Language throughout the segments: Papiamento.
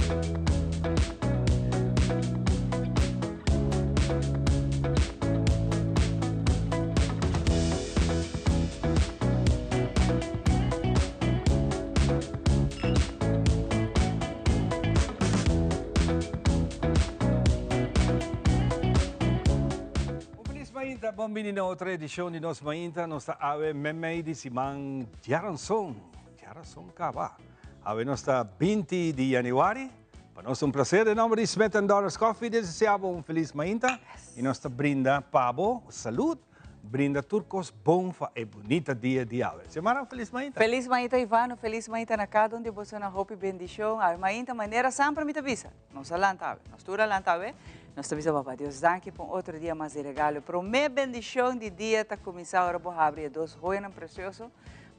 Un feliz mainta, bon bini na otro edicion di nos mainta. Nos ta awe memei di siman djaranson. Djaranson caba. Awe nos ta 20 di januari. Pa nos un placer den nomber di Smith and Daughters Coffee desea bo un feliz mainta. Y nos ta brinda pa bo salud. Brinda tur kos bon fa e bunita dia di awe. Xiomara, un felis mainta. Felis mainta Ivano, felis mainta na kada un di boso na hopi bendishon. Awe mainta manera semper mi ta bisa, nos a lanta awe, nos tur a lanta awe, nos ta bisa Papa Dios danki pa un otro dia mas di regalo. E prome bendishon di dia ta kuminsa ora bo habri e dos hoyonan presioso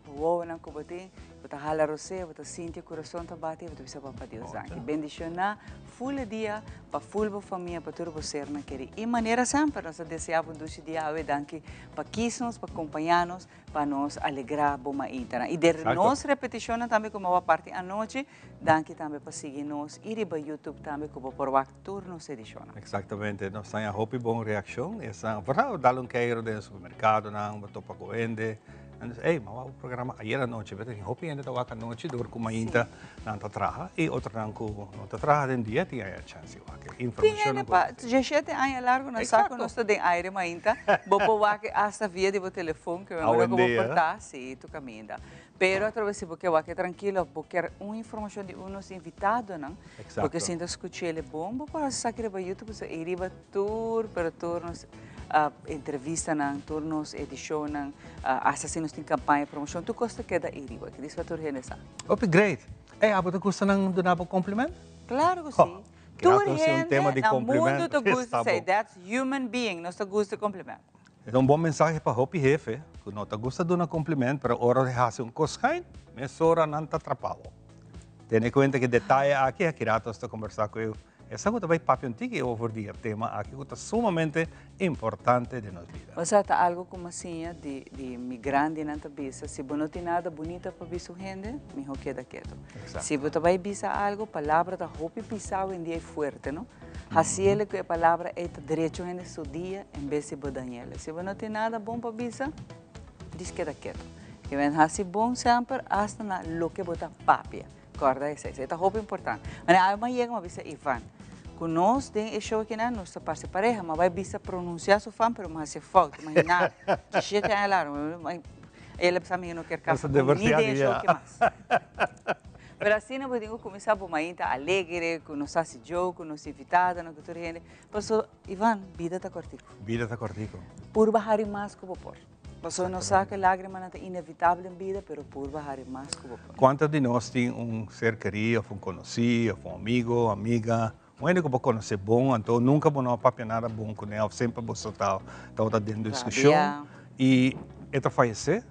Bo wowonan ku bo tin, bo ta hala rosea, bo ta sinti e kurason ta bati, bo ta bisa Papa Dios danki. Bendishoná ful e dia pa ful bo famia, pa tur bo sernan keri. I manera semper nos ta deseá bo un dushi dia awe. Danki pa kis nos, pa kompañá nos, pa nos alegrá bo maintanan. I den nos repetishonnan tambe ku bo a parti anochi, danki tambe pa sigui nos i riba YouTube tambe ku bo por wak tur nos edishonnan. Eksaktamente, nos taña hopi bon reakshon. Esnan, vooral dal un keiro den supermerkadonan, bo topa ku hende. Nan dice, ey, m'a wak bo programa ayer anochi. Beta tin hopi hende ta wak anochi dor ku mainta nan ta traha i otronan ku no ta traha den dia tin e chance di wak e Tin hende pa diesshete aña largu nan sa ku nos ta den aire mainta. Bo por wak e hasta via di bo telefon, ke ora ku bo por ta, si, tur kaminda. Pero atrobe si bo ke wak e trankilo of bo kier un informashon di un nos invitadonan, bo ke sinta skuch'el e bon, bo por hasi esaki riba YouTube, pasobra ei riba tur, pero tur nos entrevistanan, tur nos edishonnan, hasta si nos tin kampaña, promoshon, tur kos ta keda ei riba. Ki dispa tur hende sa. Hopi great. Ey, abo ta gusta nan duna bo compliment? Claro ku si. Tur hende na mundu ta gusta esei. That's human being. Nos ta gusta compliment. E ta un bon mensahe pa hopi hefe ku no ta gusta duna compliment, pero ora di hasi un kos schuin, mesora nan ta trapa bo. Tene kuenta ku e detaye aki, aki rato nos ta kombersá ku e Esa ku ta bai papia un tiki over di e tema aki ku ta sumamente importante den nos bida. Osea ta algo ku mi a siña di di mi grandinan ta bisa, si bo no tin nada bunita pa bisa un hende, miho keda keto. Si bo ta bai bisa algo, palabra ta hopi pisa awendia i fuerte, no? Hasiele ku e palabra ei ta drecha un hende su dia en bes di bo dañele. Si bo no tin nada bon pa bisa, djis keda keto. Ke men hasi bon semper asta na loke bo ta papia. Corda esei, esei ta hopi importante. Wanneer alma yega mi a bisa Ivan, cu nos den e show akinan nos ta parce pareha, mi a bay bisa pronuncia su fam pero mi a haci fout, imagina bo, dishete aña largo, el a bisa mi no kier casa cu mi ni den e show aki mas. Pero asina bo tin cu cuminsa bo mainta alegre, cu nos haci joke, cu nos invitadonan, cu tur hende, paso Ivan, bida ta cortico. Bida ta cortico. Purba hari mas cu bo por. Pasobra nos sa ku e lágrimanan ta inevitabel den bida, pero purba hari mas ku bo por. Kuantu di nos tin un ser kerí òf un konosí òf un amigo, amiga, un hende ku bo konosé bon, anto nunka bo no a papia nada bon kuné òf semper boso ta tabata den diskushon i e ta fayesé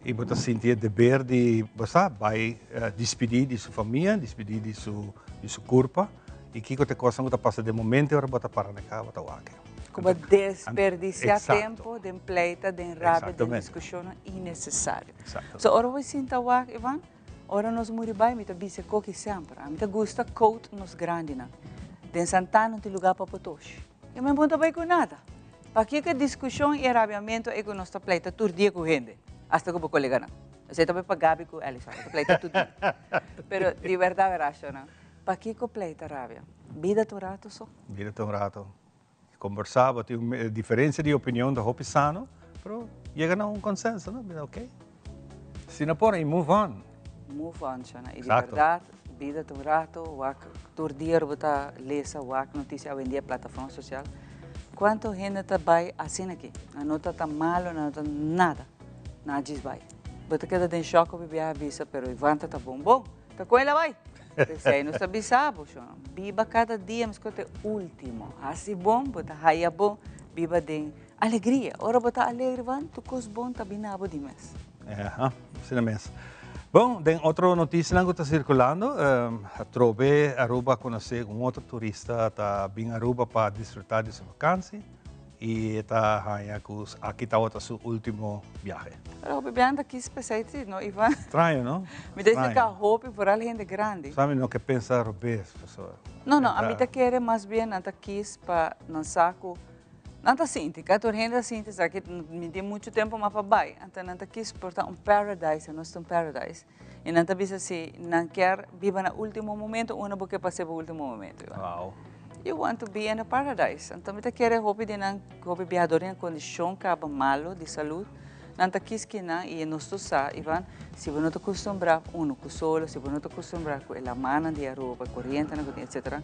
i bo ta sinti e deber di bo sa bai dispidí di su famia, dispidí di su di su kurpa i kiko ta e kosnan ku ta pasa den momento ora bo ta para na e kaba bo ta wak. Ku bo desperdisiá tempu den pleita, den rabia, den diskushonnan innesesario. So ora bo sinta wak, Ivan, ora nos muri bai, mi ta bisa koki semper. Ami ta gusta kout nos grandinan. Den Santana no tin lugá pa potoshi. I mi bo no ta bai ku nada. Pakiko e diskushon i e rabiamentu ei ku nos ta pleita tur dia ku hende, asta ku bo koleganan? Esei ta bai pa Gaby ku Ellison, ta pleita tur dia. Pero di bèrdat, Horacio, pakiko pleita, rabia? Bida ta un ratu so. Bida ta un ratu. Conversa, bo tin un diferencia di opinion ta hopi sano, pero yega na un consenso, no? Bida ok. Si no por, y move on. Move on, Shana. Y di berdad, bida ta un rato, wak tur dia bo ta lesa, wak noticia awendia plataforma social. Cuanto hende ta bay asina aki? Nan no ta tan malo, nan no ta nada. Nan a djis bay. Bo ta keda den shock hopi biaha bisa, pero Ivan ta ta bon bon. Ta con el a bay. P'esei nos ta bisa bo, shon, biba kada dia meskos ta e ultimo. Hasi bon, bo ta haya bon, biba den alegria. Ora bo ta alegre, wan, tur kos bon ta bini abo di mes. Aha, asina mes. Bon, den otro notisianan ku ta sirkulando, atrobe Aruba a konosé un otro turista ta bin Aruba pa disfrutá di su vakansi. I e ta haña ku aki tabata su último biahe. Pero hopi biaha ta kis p'esei si, no Ivan? Straño, no? Mi ta explica hopi, vooral hende grandi. Sa mi no ke pensa robes, pasobra. No, no, ami ta kere mas bien nan ta kis pa nan sa ku nan ta sinti, ka tur hende ta sinti sa ki mi tin muchu tempu mas pa bai, anto nan ta kis por ta un paradise, nos ta un paradise. I nan ta bisa si nan kier biba na ultimo momento, unda bo ke pasa bo ultimo momento, Ivan? Wow. You want to be in a paradise. Anto mi ta kere hopi di nan, hopi biahador den kondishon kaba malo di salud, nan ta kis kinan i nos tur sa, Ivan, si bo no ta kustumbrá uno ku solo, si bo no ta kustumbrá ku e lamannan di Aruba, e korientenan ku tin, etcetera,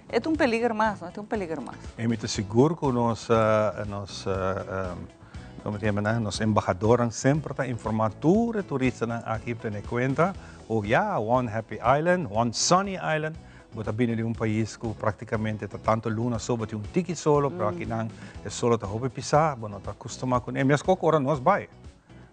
e ta un peliger mas, no? E ta un peliger mas. I mi ta sigur ku nos, nos. Como ta yama nan, nos embahadornan semper ta informa tur e turistanan aki pa tene cuenta cu ya, one happy island, one sunny island, bo ta bini di un pais cu practicamente ta tanto luna so, bo tin un tiki solo, pero aki nan e solo ta hopi pisa, bo no ta acostuma cune. Mesco cu ora nos bay,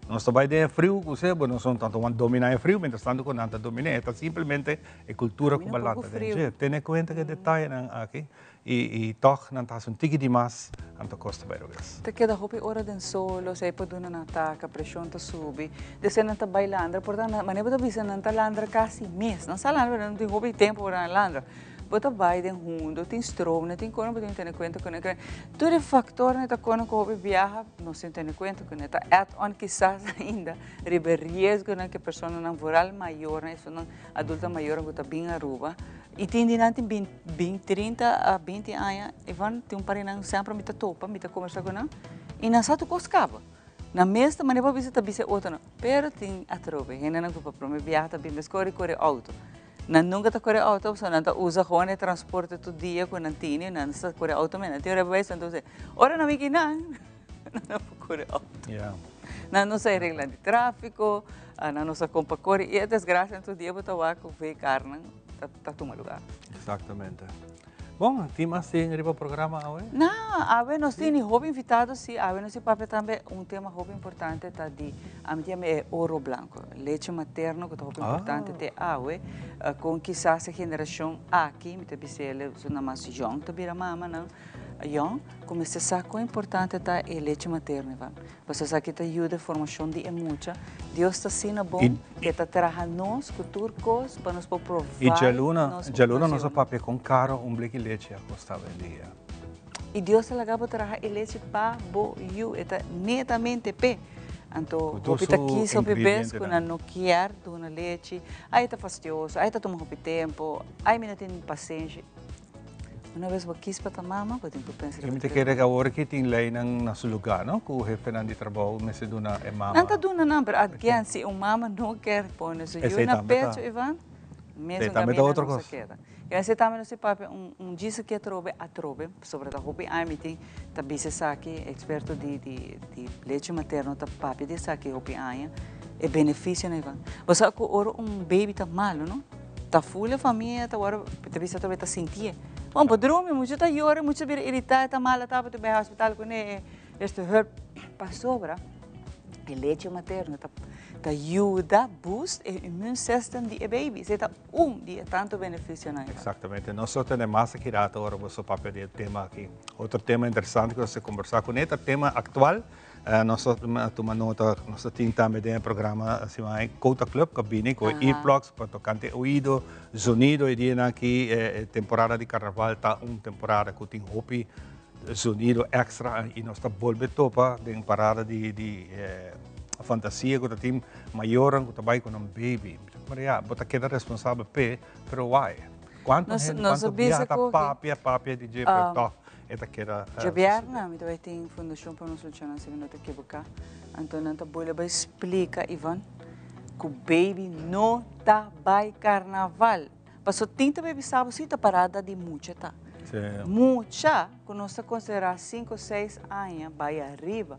nos ta bay den e friu cu se, bo nos no ta wan domina e friu, mientras tanto cu nan ta domina, e ta simplemente e cultura cu bo a lanta den dje. Tene cuenta cu e detayenan aki. I tòg nan ta hasi un tiki di mas, anto kos ta bai robes. Ta keda hopi ora den solo, si ei por duna nan ataka, preshon ta subi. Despues nan ta bai landra, por ta manera bo ta bisa nan ta landra kasi mes. Nan sa landra pero nan tin hopi tempu pa nan landra. Bo ta bai den hundo, tin stroomnan, tin kos bo tin tene kuenta ku nan. Tur e faktornan ta kono ku hopi biaha nos tin tene kuenta ku nan. Ta add on kisas ainda riba e riesgonan ku e personanan vooral mayornan, esunnan adulto mayornan ku ta bin Aruba. I tin di nan tin bin 30 a 20 aña, Ivan, tin un par di nan semper mi ta topa, mi ta kombersá ku nan, i nan sa tur kos kaba. Nan mes ta manera pa bisa ta bisa e otronan, pero tin atrobe hendenan ku pa promé biaha ta bin mes kore kore outo. Nan nunka ta kore outo pasobra nan ta usa gewoon e transporte tur dia ku nan tene, nan sa kore outo mes, nan tin rijbewijs, nan ta usa. Ora nan wiki nan, nan no por kore outo. Nan no sa e reglanan di tráfiko, nan no sa kon pa kore, i e desgrasia tur dia bo ta wak ku V-karnan. ta tuma lugar. Exactamente. Bon, tin mas tin riba programa awe? No, awe nos tin hopi invitado, sí. Awe nos tin papia tambe un tema hopi importante ta di, ami ta yama e oro blanco, leche materno ku ta hopi importante te awe, kon kisas e generacion aki, mi ta bisa el, esnan mas yong ta bira mamanan yong, ku mester sa kon importante ta e leche materno. Pasobra esaki ta yuda e formashon di e mucha. Dios ta asina bon ku e ta traha nos ku tur kos pa nos por provide I djaluna, nos djaluna nos a papia kon karo un bleki lechi a kosta awendia. I Dios a laga bo traha e lechi pa bo yu, e ta netamente p'e. Anto hopi ta kis hopi bes ku nan no kier duna lechi, ai e ta fastioso, ai e ta tuma hopi tempu, ai mi no tin pasenshi. Una bes bo kis pa ta mama, bo tin ku pensa riba. Mi ta kere ku awor aki tin leinan na su lugá, no? Ku hefenan di trabou mester duna e mama. Nan ta duna nan, pero again, si un mama no kier pone su yu na pecho, Ivan, mesun kaminda nos a keda. Esei tambe nos a papia un djis aki atrobe, atrobe, pasobra ta hopi aña mi tin ta bisa esaki, eksperto di lechi materno ta papia di esaki hopi aña, e benefisionan, Ivan. Bo sa ku ora un baby ta malu, no? Ta ful e famia ta wòrdu ta bisa atrobe ta sintié. Bon bo drumi muchu ta yora muchu ta bira iritá e ta mal ta bai hospital kuné eerste hulp pasobra e lechi materno ta ta yuda boost e immune system di e baby esei ta un di e tantu benefisionan. Exactamente nos lo tene mas aki rato ora boso papia di e tema aki. Otro tema interesante ku nos ta kombersá kuné ta tema aktual. Nos a tuma nota, nos ta tin tambe den e programa asina e Kota Club ku a bini ku e earplugs pa tokante oido, zonido e dianan aki e temporada di karnaval ta un temporada ku tin hopi zonido extra i nos ta bolbe topa den parada di di fantasia ku ta tin mayornan ku ta bai ku nan baby. Pero ya, bo ta keda responsabel p'e, pero why? Kuantu hende, kuantu biaha ta papia, papia di dje, pero tòg E ta keda sucede. Djobièrnè mi ta bai tin Fundashon pa nos luchanan si mi no ta ekiboká. Anto nan ta bolbe bai splika Ivan ku baby no ta bai karnaval. Paso tin ta bai bisa bo si ta parada di mucha ta. Mucha ku nos ta konsiderá sinku seis aña bai ariba.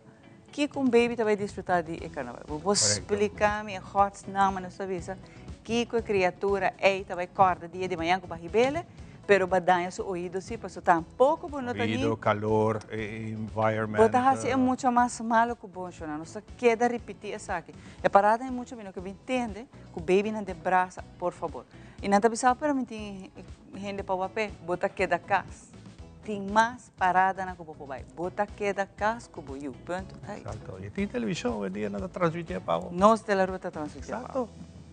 Kiko un baby ta bai disfruta di e carnaval? Bo por splica mi in Gods naam nos ta bisa kiko e criatura ey ta bai corda dia di mañan cu ba hibele, pero ba daña su oido si, pasobra tampoco bo no ta ni. Oido, calor, e environment. Bo ta haci e mucha mas malo cu bon, shona. Nos ta keda ripiti esaki. E parada e mucha mi no ke bin tende cu babynan den brasa, por fabor. Y nan ta bisa, pero mi tin hende pa wap'e. Bo ta keda cas. Tin mas paradanan ku bo por bai. Bo ta keda kas ku bo yu. Punt uit. Exacto. I tin televishon hoy dia nan ta transmitié pa bo. Nos de la Rua ta transmitié pa bo. Exacto.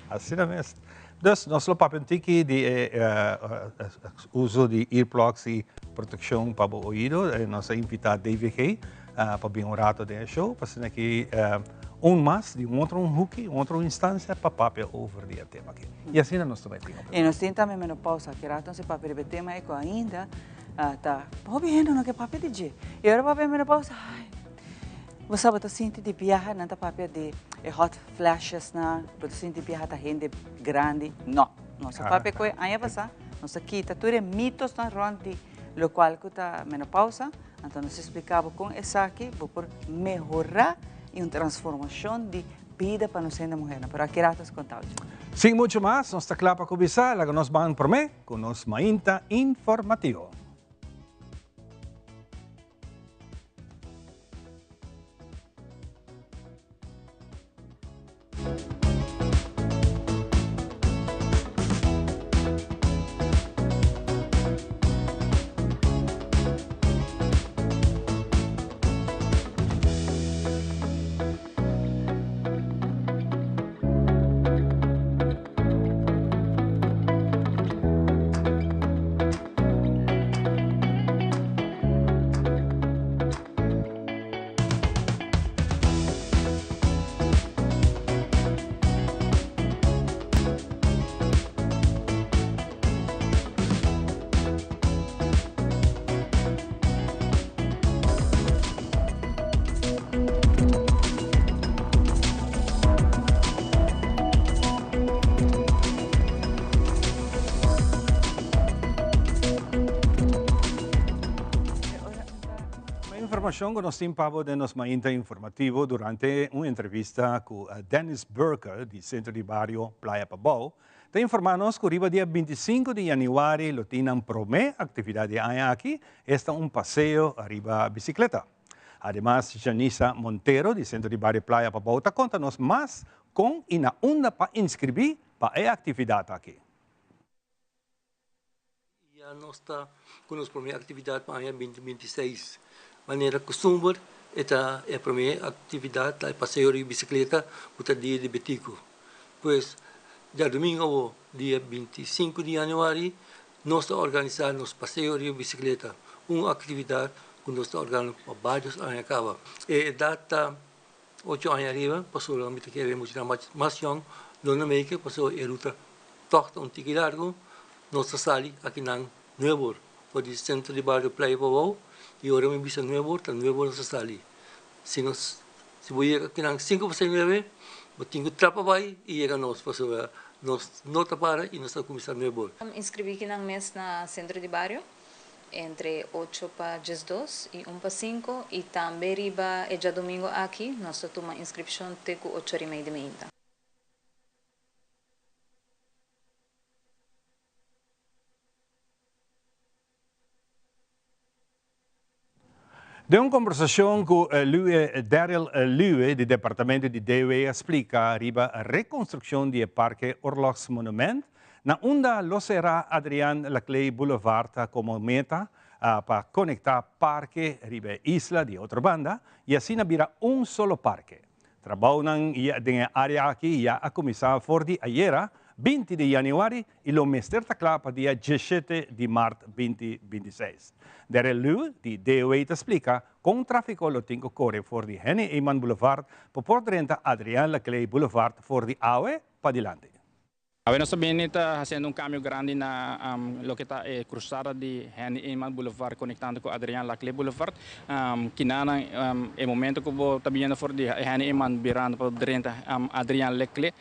Asina mes. Dus nos lo papia un tiki di e uso di earplugs i protekshon pa bo oido. Nos a invitá DVG pa bin un rato den e show pa asina ki un mas di un otro huki, un otro instancia pa papia over di e tema aki. I asina nos ta bai tin. I nos tin tambe menopausa. Ki rato nos a papia riba e tema ei ku ainda ta hopi hende no ke papia di dje. I ora papia di menopausa, ai, bo sa bo ta sinti di biaha nan ta papia di e hot flashesnan, bo ta sinti biaha ta hende grandi. No, nos a papia ku e aña pasá, nos a kita tur e mitosnan rònt di lokual ku ta menopausa, anto nos a splika bo kon esaki bo por mehorá i un transformashon di bida pa nos hende muhernan. Pero aki rato nos konta ocho. Sin mucho mas, nos ta kla pa kuminsá. Laga nos ban promé ku nos mainta informativo. Informacion cu nos tin pa bo den nos mainta informativo durante un entrevista cu Dennis Burke di Centro di Bario Playa Pabao ta informa nos cu riba dia 25 di januari lo tin nan prome actividad di aña aki, esta un paseo riba bicicleta. Ademas Janisa Montero di Centro di Bario Playa Pabao ta conta nos mas con y na unda pa inscribi pa e actividad aki. Ya nos ta ku nos promé aktividat pa aña binti binti seis. Manera kustumber e ta e promé aktividat ta e paseo riba bisikleta ku ta dia di Betiku. Pues djadumingu awo dia 25 di yanüari nos ta organisá nos paseo riba bisikleta, un aktividat ku nos ta organa pa vários aña kaba. E edat ta ocho aña ariba pasobra mi ta kere muchanan mas yòn lo no meke pasobra e ruta tòg ta un tiki largu. Nos ta sali akinan nuebor for di sentro di bario Playa Pabou i ora mi bisa nuebor ta nuebor nos ta sali. Si nos si bo yega akinan sinku pasá nuebe bo tin ku trapa bai i yega nos pasobra nos no ta para i nos ta kuminsá nuebor. Inskribí kinan mes na sentro di bario entre ocho pa 12 i un pa sinku i tambe riba e djadumingu aki nos ta tuma inskripshon te ku ocho ora i mei di meinta. Den un kombersashon ku Lue Daryl Lue di departamento di DW a splika riba rekonstrukshon di e Parke Oorlogsmonument na unda lo sera Adriaan Laclé Boulevard komo meta pa konektá parke riba e isla di otro banda i asina bira un solo parke. Trabounan den e área aki ya a kuminsá for di ayera, 20 di yanüari, i lo mester ta kla pa dia 17 di mart 2026. Darrell Lew di DOA ta splika kon tráfiko lo tin ku kore for di Henny Eman Boulevard pa por drenta Adriaan Laclé Boulevard for di awe padilanti. Awe nos ta bini ta hasiendo un cambio grandi na loke ta e cruzada di Henny Eman Boulevard conectando cu Adriaan Laclé Boulevard. Kinanan e momento cu bo ta biniendo for di Henny Eman birando pa drenta Adriaan Laclé,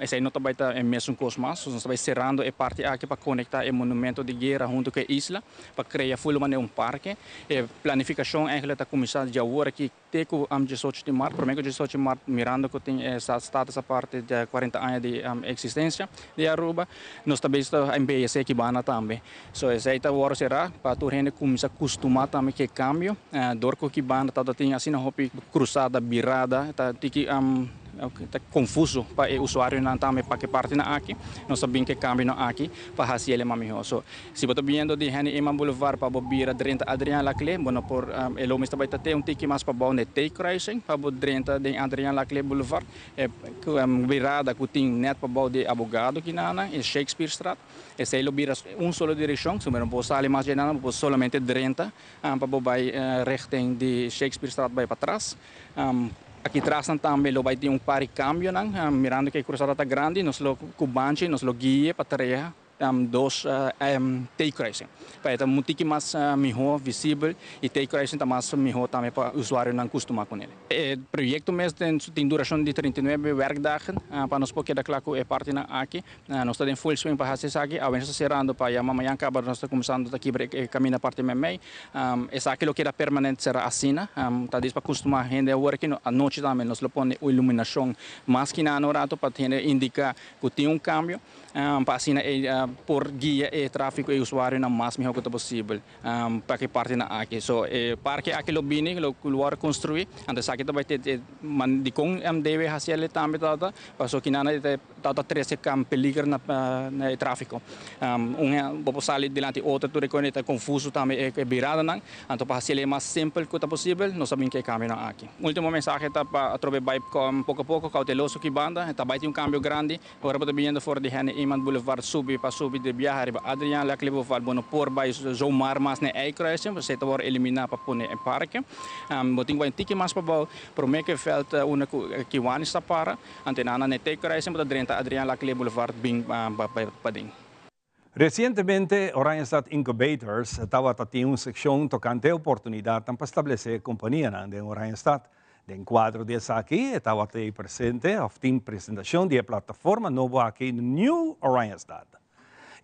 esey no ta bay ta e mesun cos mas. Nos ta bay cerrando e parti aki pa conecta e monumento di guera hunto cu e isla pa crea full manera un parke. E planificacion eigenlijk ta cuminsa dje awor aki. Te ku 18 di mart, promé ku 18 di mart, mirando ku tin e status aparte di 40 aña di eksistensia di Aruba, nos ta bezig ta embeyesé Kibana tambe. So esei ta wòrdu será pa tur hende kuminsá kustumá tambe ku e kambio. Dor ku Kibana tabata tin asina hopi krusada, birada, ta tiki. ta konfuso pa e usuarionan tambe pa ke partinan aki. Nos ta bin ku e kambionan aki pa hasi el e mas mihó. So, si bo ta biniendo di Henny Eman Boulevard pa bo bira drenta Adriaan Laclé, bo no por, e lo mester bai ta te un tiki mas pabou na e T-kruising pa bo drenta den Adriaan Laclé Boulevard. E birada ku tin nèt pabou di e abogado kinanan, e Shakespearestraat, esei lo bira un solo direkshon. So bo no por sali mas dje nan, bo por solamente drenta pa bo bai richting di Shakespearestraat bai patras. Aki trasnan tambe lo bai tin un par di kambionan, mirando ku e krusada ta grandi, nos lo ku banchi nos lo guia pa tarea dos T-kruising. Pa e ta un tiki mas mihó visibel i T-kruising ta mas mihó tambe pa usuarionan kustumá kuné. E proyekto mes tin durashon di 39 werkdagen pa nos por keda kla ku e partinan aki. Nos ta den full swing pa hasi esaki. Awe nos ta serando pa ya mañan kaba nos ta kuminsando ta kibra e kaminda parti meimei. Esaki lo keda permanente sera asina. Ta dis pa kustumá hende awor aki. Anochi tambe nos lo pone un iluminashon mas ki nan un rato pa hende indiká ku tin un kambio pa asina e por guia e tráfiko e usuarionan mas mihó ku ta posibel. Pa ki partinan aki. So e parke aki lo bini, lo wòrdu konstruí. Anto esaki ta bai te e man dikon debe hasi el tambe tabata pasobra kinan e tabata trese kam peliger na na e tráfiko. Un bo por sali dilanti otro tur e kos ta konfuso tambe e biradanan. Anto pa hasi el mas simpel ku ta posibel nos a bin ku e kambionan aki. Ultimo mensahe ta pa atrobe bai poko poko kouteloso ki banda. Ta bai tin un kambio grandi. Ora bo ta biniendo for di Henny Eman Boulevard subi pa subi di biaha riba Adriaan Laclé Boulevard bo no por bai zomaar mas na e kruising pasobra ta wòrdu eliminá pa pone e parke. Bo tin ku bai un tiki mas pabou promé ku e vèlt unda ku Kiwanis ta para. Anto nan na e T-kruising bo ta drenta Adriaan Laclé Boulevard bin bai paden. Resientemente Oranjestad Incubators tabata tin un sekshon tokante e oportunidatnan pa establesé kompanianan den Oranjestad. Den kuadro di esaki e tabata ei presente òf tin presentashon di e plataforma nobo aki New Oranjestad.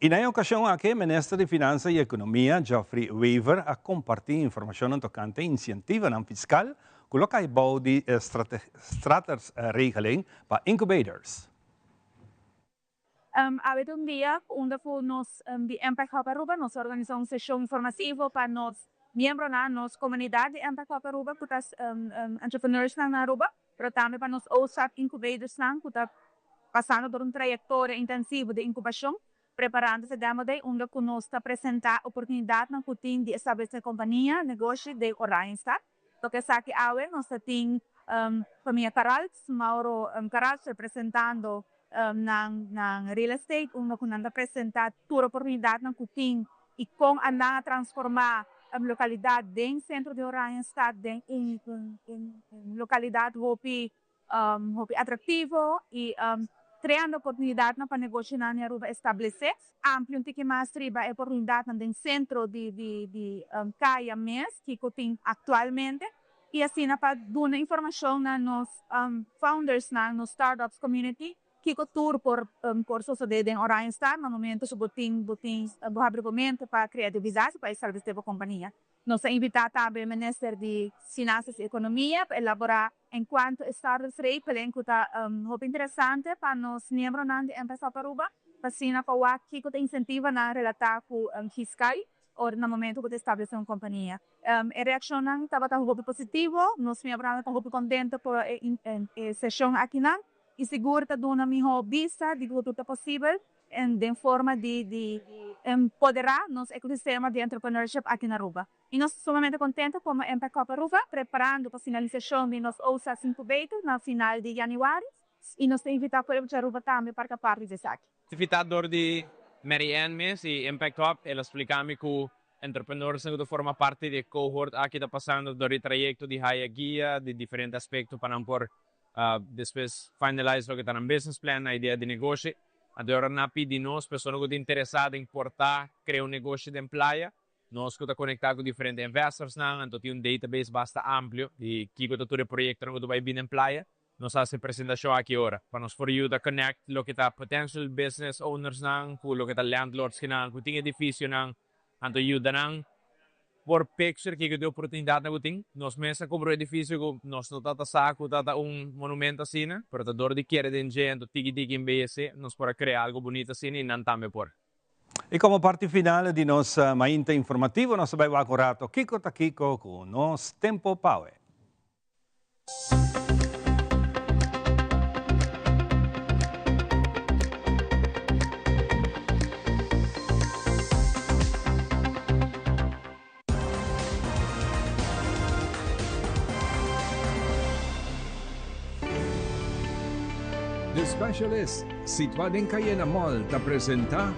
I na e okashon aki Minister di Finansa i Ekonomia Geoffrey Wever a kompartí informashonnan tokante insentivanan fiskal ku lo kai bou di e Startersregeling pa incubators. Awe ta un dia unda ku nos di Impact Hub Aruba nos a organisa un seshon informativo pa nos miembronan, nos komunidat di Impact Hub Aruba ku ta entrepreneursnan na Aruba, pero tambe pa nos OSAP incubadorsnan ku ta pasando dor un trayektoria intensivo di inkubashon, preparando e demo day unda ku nos ta presenta oportunidatnan ku tin di establese kompania, negoshi den Oranjestad. Toke esaki awe nos ta tin famia Caralps, Mauro Caralps representando nan nan real estate unda ku nan ta presenta tur oportunidatnan ku tin i kon a nan a transforma lokalidat den sentro di Oranjestad den un un lokalidat hopi hopi atractivo y creando oportunidadnan pa negoshonan di Aruba establece. Amplia un tiki mas riba e oportunidadnan den centro di di caya mes kico tin actualmente y asina pa duna informacion na nos foundersnan, nos startups community kico tur por por sosode den Oranjestad na momento cu bo tin bo tin bo habri bo mente pa creativisaci pa establece bo compania. Nos a invita tambe Minister di Finanzas y Economia pa elabora En cuanto e starters regeling cu ta hopi interesante pa nos miembronan di Empresa op Aruba, pa asina pa wak kico ta incentivanan relata cu fiscal ora na momento cu ta establece un compania. E reaccionnan tabata hopi positivo, nos miembronan ta hopi contento cu e sesion akinan y sigur ta duna miho bista di cu tur ta posibel den forma di empodera nos ecosistema di entrepreneurship aki na Aruba. Y nos ta sumamente contento como Impact Hub Aruba preparando pa finalisacion di nos OSAS Incubator na final di januari y nos ta invita pueblo di Aruba tambe pa ta parti di esaki. Invita dor di Mary Ann mes y Impact Hub, el a splica mi cu entrepreneursnan cu ta forma parti di e cohort aki ta pasando dor di trayecto di haya guia di diferente aspecto pa nan por despues finalize loke ta nan business plan, nan idea di negoshi. Anto e ora nan a pidi nos, persona cu ta interesa den porta crea un negoshi den playa, Nos ku ta konektá ku diferente investorsnan, anto tin un database basta amplio di kiko ta tur e proyektonan ku ta bai bini den playa. Nos hasi e presentashon aki ora pa nos por yuda connect loke ta potential business ownersnan ku loke ta landlords kinan ku tin edifisionan, anto yuda nan por picture kiko ta e oportunidatnan ku tin. Nos mes a kumpra un edifisio ku nos no tabata sa ku tabata un monumento asina, pero ta dor di kere den dje anto tiki tiki embeyesé nos por a krea algu bunita asina i nan tambe por. Y como parti final di nos mainta informativo nos ta bay wak un rato kico ta kico cu nos tempo pawe. Specialist, situá den Cayena Mall ta presentá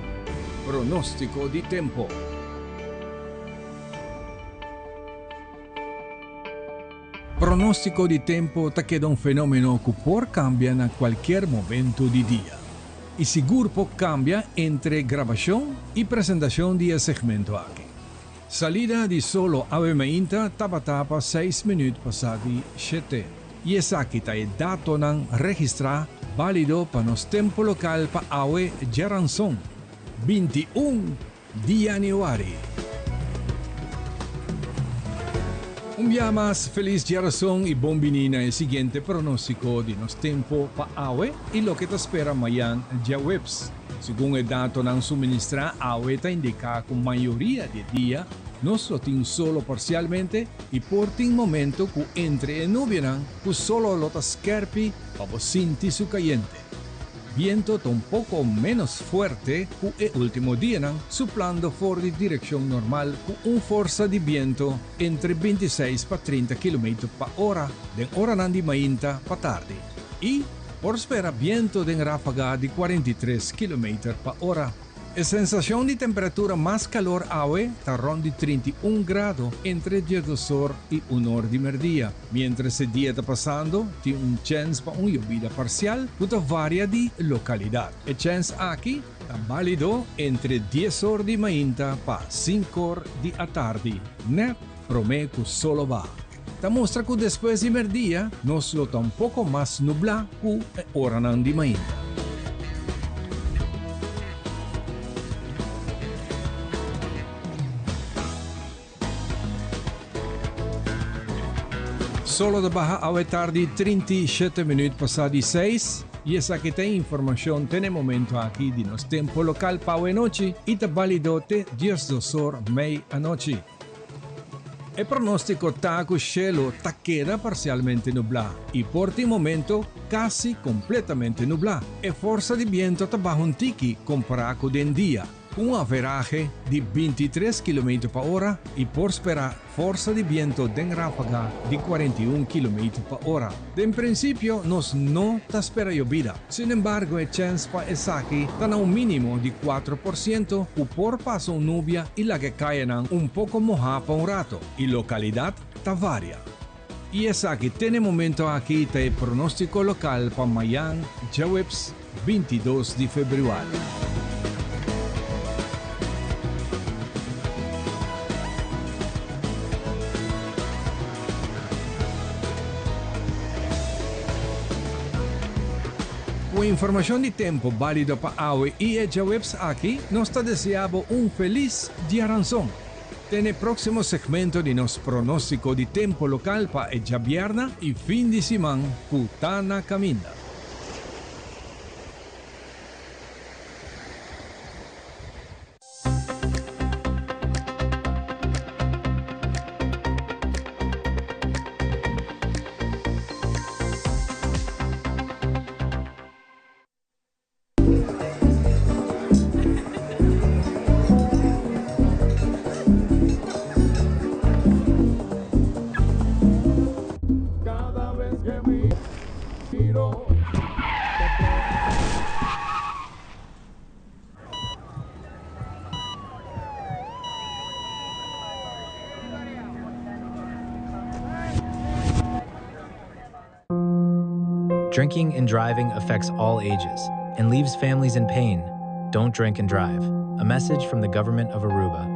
Pronóstiko di Tempo. Pronóstiko di tempo ta keda un fenómeno ku por kambia na kualkier momento di dia. I sigur por kambia entre grabashon i presentashon di e segmento aki. Salida di solo awe mainta tabata pa seis minüt pasá di shete i esaki ta e datonan registrá bálido pa nos tempu lokal pa awe djaranson, 21 di yanüari. Un bia mas felis djarason i bon bini na e siguiente pronóstiko di nos tempu pa awe i loke ta spera mayan djaweps. Segun e datonan suministrá awe ta indiká ku mayoria di e dia nos lo tin solo parsialmente i por tin momento ku entre e nubianan ku solo lo ta skèrpi pa bo sinti su kayente. Biento ta un poko ménos fuerte ku e último dianan, suplando for di direkshon normal ku un forsa di biento entre 26 pa 30 kilometer pa ora den oranan di mainta pa tardi. I por spera biento den ráfaga di 43 kilometer pa ora. E sensashon di temperatura mas kalor awe ta rònt di 31 grado entre 12 or i un or di mèrdia. Miéntras e dia ta pasando, tin un chèns pa un yobida parsial ku ta varia di lokalidat. E chèns aki ta bálido entre dies or di mainta pa sinku or di atardi, nèt promé ku solo baha. Ta mustra ku despues di mèrdia nos lo ta un poko mas nublá ku e oranan di mainta. Solo ta baha awe tardi 37 minuut pasá di seis i esaki ta e informashon te na e momento aki di nos tempo lokal pa awe nochi i ta balido te 12 or mei anochi. E pronóstiko ta ku shelu ta keda parsialmente nublá i por tin momento kasi kompletamente nublá. E forsa di biento ta baha un tiki kompará ku den dia. Ku un averahe di 23 kilometer pa ora i por spera forsa di biento den ráfaga di 41 kilometer pa ora. Den prinsipio nos no ta spera yobida. Sin embargo e chèns pa esaki ta na un mínimo di 4% ku por pasa un nubia i laga e kayanan un poko mohá pa un rato i lokalidat ta varia. I esaki te na e momento aki ta e pronóstiko lokal pa mayan djaweps 22 di febrüari. Ku e informashon di tempu bálido pa awe i e djaweps aki, nos ta deseá bo un felis diaranson. Te n'e próksimo segmento di nos pronóstiko di tempu lokal pa e djabièrna i fin di siman ku ta na kaminda. Drinking and driving affects all ages and leaves families in pain. Don't drink and drive. A message from the government of Aruba.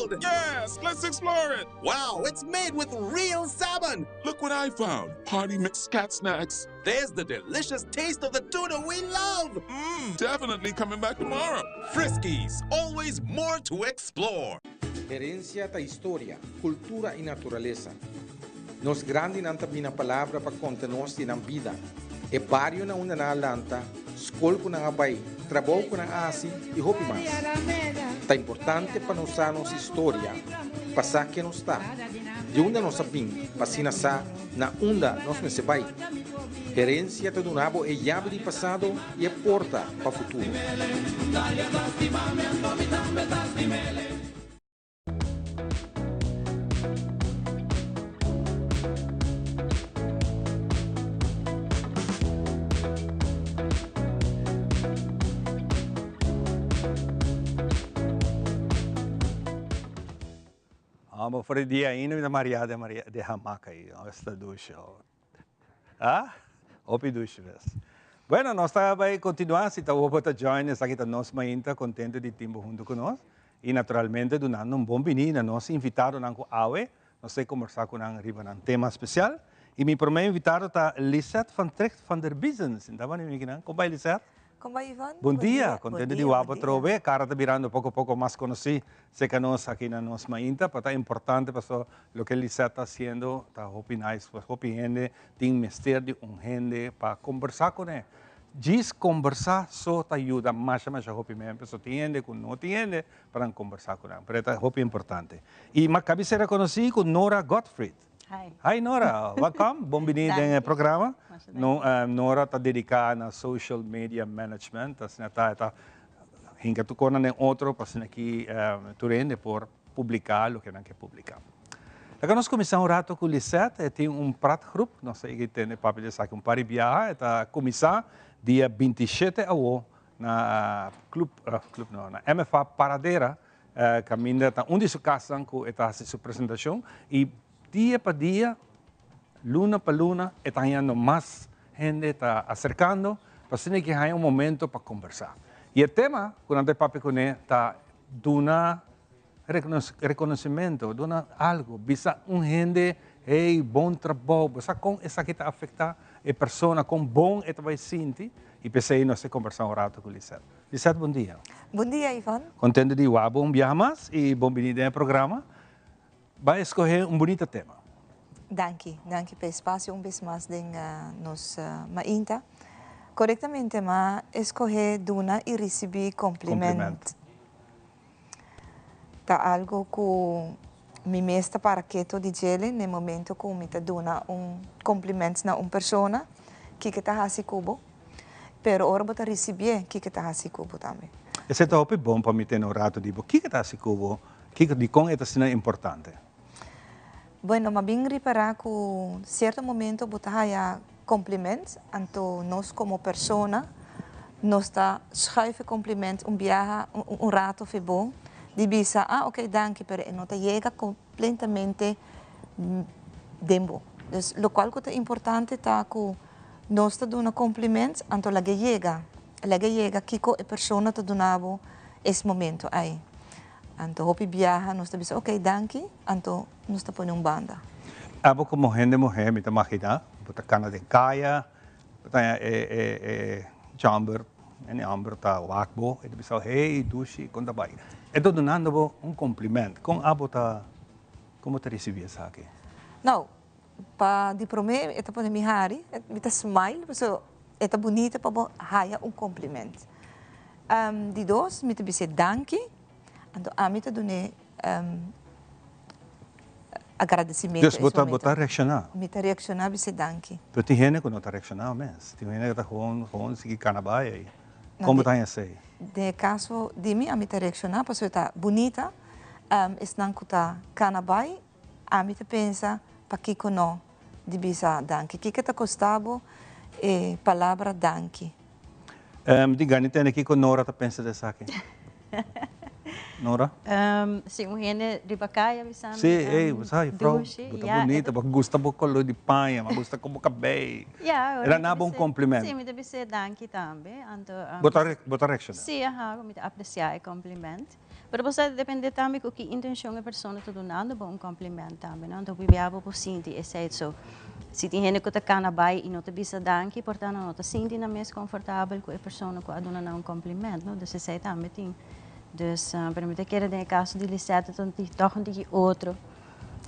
world! Yes, let's explore it! Wow, it's made with real salmon! Look what I found! Party mix cat snacks. There's the delicious taste of the tuna we love! Mmm, definitely coming back tomorrow. Friskies, always more to explore. Herencia ta historia, cultura y naturalesa. Nos grandinan ta bina palabra pa conta nos di nan bida, e bario na unda nan a lanta, scol cu nan a bay, trabou cu nan a haci y hopi mas. Ta importante pa nos sa nos historia, pa sa ken nos ta, di unda nos a bin pa asina sa na unda nos mester bay. Herencia ta duna bo e yabi di pasado y e porta pa futuro. Amo for di dia ainda mi ta maria den maria den hamaca ayi esta dushi ah hopi dushi mes. Bueno nos ta bay continua si ta bo ta join esaki ta nos mainta contento di tin bo hunto cu nos y naturalmente dunando un bon bini na nos invitadonan cu awe nos ta combersa cu nan riba nan tema special y mi prome invitado ta Lisette van Tricht van der Biezen sinta bo mi kinan con bay Lisette? Kon bai Ivan? Bon dia, kontento di wak bo atrobe. Kara ta birando poko poko mas konosí serka nos aki na nos mainta, pero ta importante pasobra loke Lisette ta hasiendo ta hopi nice, pues hopi hende tin mester di un hende pa kombersá kuné. Djis kombersá so ta yuda masha masha hopi men, pasobra tin hende ku no tin hende pa nan kombersá ku nan, pero e ta hopi importante. I mi a kabi sera konosí ku Nora Godfried. Hi. Hi Nora, welcome, bon bini den e programa. No, Nora ta dedica na social media management, asina ta e ta hinca tur cosnan den otro pa asina ki tur hende por publica loke nan ke publica. Laga nos cuminsa un rato cu Lisette, e tin un praatgroep, nos a yega tende papia di esaki un par di biaha, e ta cuminsa dia 27 awo na club, club no, na MFA Paradera, Caminda ta un di su casnan cu e ta haci su presentacion y dia pa dia, luna pa luna e ta hañando mas hende ta acercando pa asina ki haña un momento pa conversa. Y e tema cu nan ta papia cune ta duna reconocimento, duna algo, bisa un hende hey bon trabou, bo sa con esaki ta afecta e persona, con bon e ta bay sinti y p'esey nos ta conversa un rato cu Lisette. Lisette, bon dia. Bon dia, Ivan. Contento di wak bo un biaha mas y bon bini den e programa. Bai escoge un bunita tema. Danki, danki pa e espacio un bes mas den nos mainta. Corectamente m'a escoge duna y ricibi compliment. Ta algo cu mi mes ta para keto di djele n'e momento cu mi ta duna un compliment na un persona, kiko ta haci cu bo, pero ora bo ta ricibié, kiko ta haci cu bo tambe. Esei ta hopi bon pa mi tene un rato di bo. Kiko ta haci cu bo? Kiko, dikon e ta asina importante? Bueno, m'a bin ripara cu cierto momento bo ta haya compliment, anto nos como persona nos ta schuif e compliment un biaha, un rato fe bo, di bisa, ah ok danki, pero e no ta yega completamente den bo. Dus locual cu ta importante ta cu nos ta duna compliment, anto laga e yega, laga e yega kico e persona ta duna bo es momento ay. Anto hopi biaha nos ta bisa ok danki, anto nos ta pone un banda. Abo komo hende muhé mi ta magina bo ta kana den kaya, bo ta haña e e e chòmber, hende hòmber ta wak bo, e ta bisa bo hey dushi kon ta bai? E ta dunando bo un kompliment, kon abo ta kon bo ta risibí esaki? Nou, pa di promé e ta pone mi hari, mi ta smile pasobra e ta bunita pa bo haya un kompliment. Di dos mi ta bis'é danki, anto ami ta dun'é agradecimento. Dus bo ta bo ta reacciona? Mi ta reacciona bis'é danki. Pero tin hende ku no ta reacciona mes, tin hende ku ta gewoon gewoon sigui kana bai ei. Kon bo ta haña esei? Den e kaso di mi, ami ta reacciona pasobra e ta bunita, esnan ku ta kana bai, ami ta pensa pakiko no di bisa danki. Kiko ta kosta bo e palabra danki? Di gana tende kiko Nora ta pensa di esaki. Nora? Si un hende riba kaya bisa mi. Si, ey, bo sa juffrouw, bo ta bunita, bo gusta bo kolor di paña, bo gusta kon bo kabei. Ya, E ta na bo un kompliment. Si, mi ta bis'é danki tambe. Anto, Bo ta, bo ta reakshoná? Si, aha, mi ta apresiá e kompliment. Pero bo sa depende tambe ku ki intencion e persona ta dunando bo un compliment tambe, no? Anto bia bo por sinti esei. So, si tin hende ku ta kana bai i no ta bisa danki, por ta nan no ta sinti nan mes komfortabel ku e persona ku a duna nan un compliment, no? Dus esei tambe tin. Dus, pero mi ta kere den e kaso di Lisette ta tòg un tiki otro.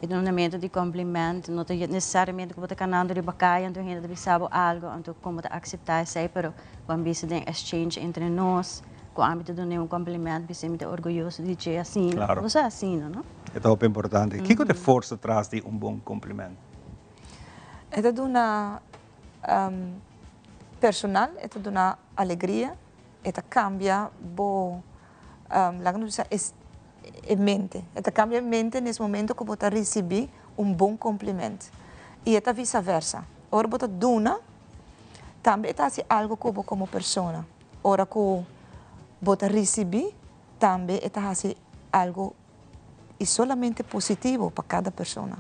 E dunamento di compliment no ta necesariamente cu bo ta canando riba caya anto hende ta bisa bo algo anto con bo ta acepta esey pero bo a bisa den exchange entre nos cu ami ta dun'e un compliment bisa mi ta orguyoso di dje asina Claro. bo sa asina no. E ta hopi importante. Kico ta e forsa tras di un bon compliment? E ta duna personal, e ta duna alegria, e ta cambia bo laga nos bisa e mente. E ta cambia e mente nes momento cu bo ta ricibi un bon compliment. Y e ta visa versa. Ora bo ta duna, tambe e ta haci algo cu bo como persona. Ora cu bo ta ricibi, tambe e ta haci algo y solamente positivo pa cada persona.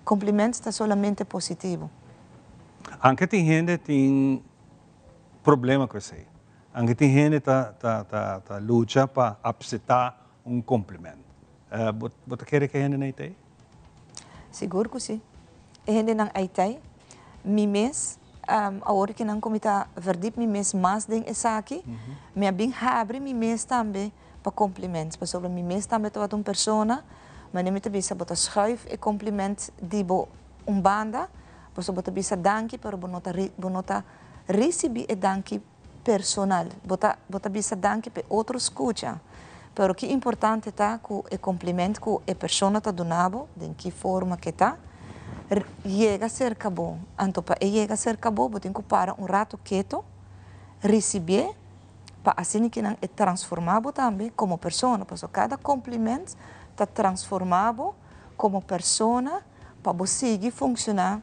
Compliment ta solamente positivo. Anke tin hende tin problema cu esey. Anke tin hende ta ta ta ta lucha pa apseta un compliment. Bo bo ta kere ku e hendenan ei ta ei? Sigur ku si. E hendenan ei ta ei. Mi mes, awor ku nan ku mi ta verdiep mi mes mas den esaki, mi a bin habri mi mes tambe pa compliments. Pasobra mi mes tambe tabata un persona, manera mi ta bisa bo ta schuif e compliment di bo un banda, pasobra bo ta bisa danki pero bo no ta bo no ta ricibi e danki personal. Bo ta bo ta bisa danki p'e otro scucha, pero ki importante ta cu e compliment cu e persona ta duna bo, den ki forma ke ta, yega cerca bo. Anto pa e yega cerca bo, bo tin cu para un rato keto, ricibié, pa asina kinan e transforma bo tambe como persona, pasobra cada compliment ta transforma bo como persona pa bo sigui funciona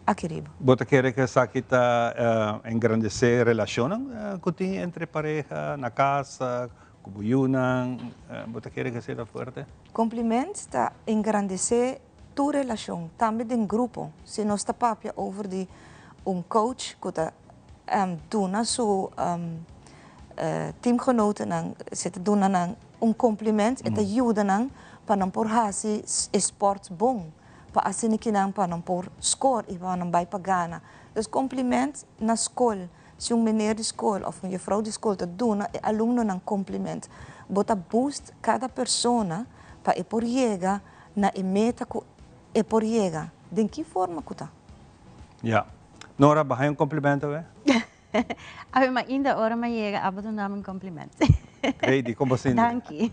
aki riba. Bo ta kere ku esaki ta engrandesé relashonnan ku tin entre pareha, na kas, ku bo yunan? Bo ta kere ku esei ta fuerte? Kompliment ta engrandesé tur relashon, tambe den grupo. Si nos ta papia over di un coach ku ta duna su teamgenotennan, si ta duna nan un kompliment, e ta yuda nan pa nan por hasi e sport bon. pa asina kinan pa nan por score y pa nan bay pa gana. Dus compliment na scol, si un meneer di scol of un juffrouw di scol ta duna e alumnonan compliment, bo ta boost cada persona pa e por yega na e meta cu e por yega, den ki forma cu ta. Ya. Nora, bo haña un compliment awe? Awe ma inda ora ma yega abo duna mi un compliment. Great, con bo sinti? Danki.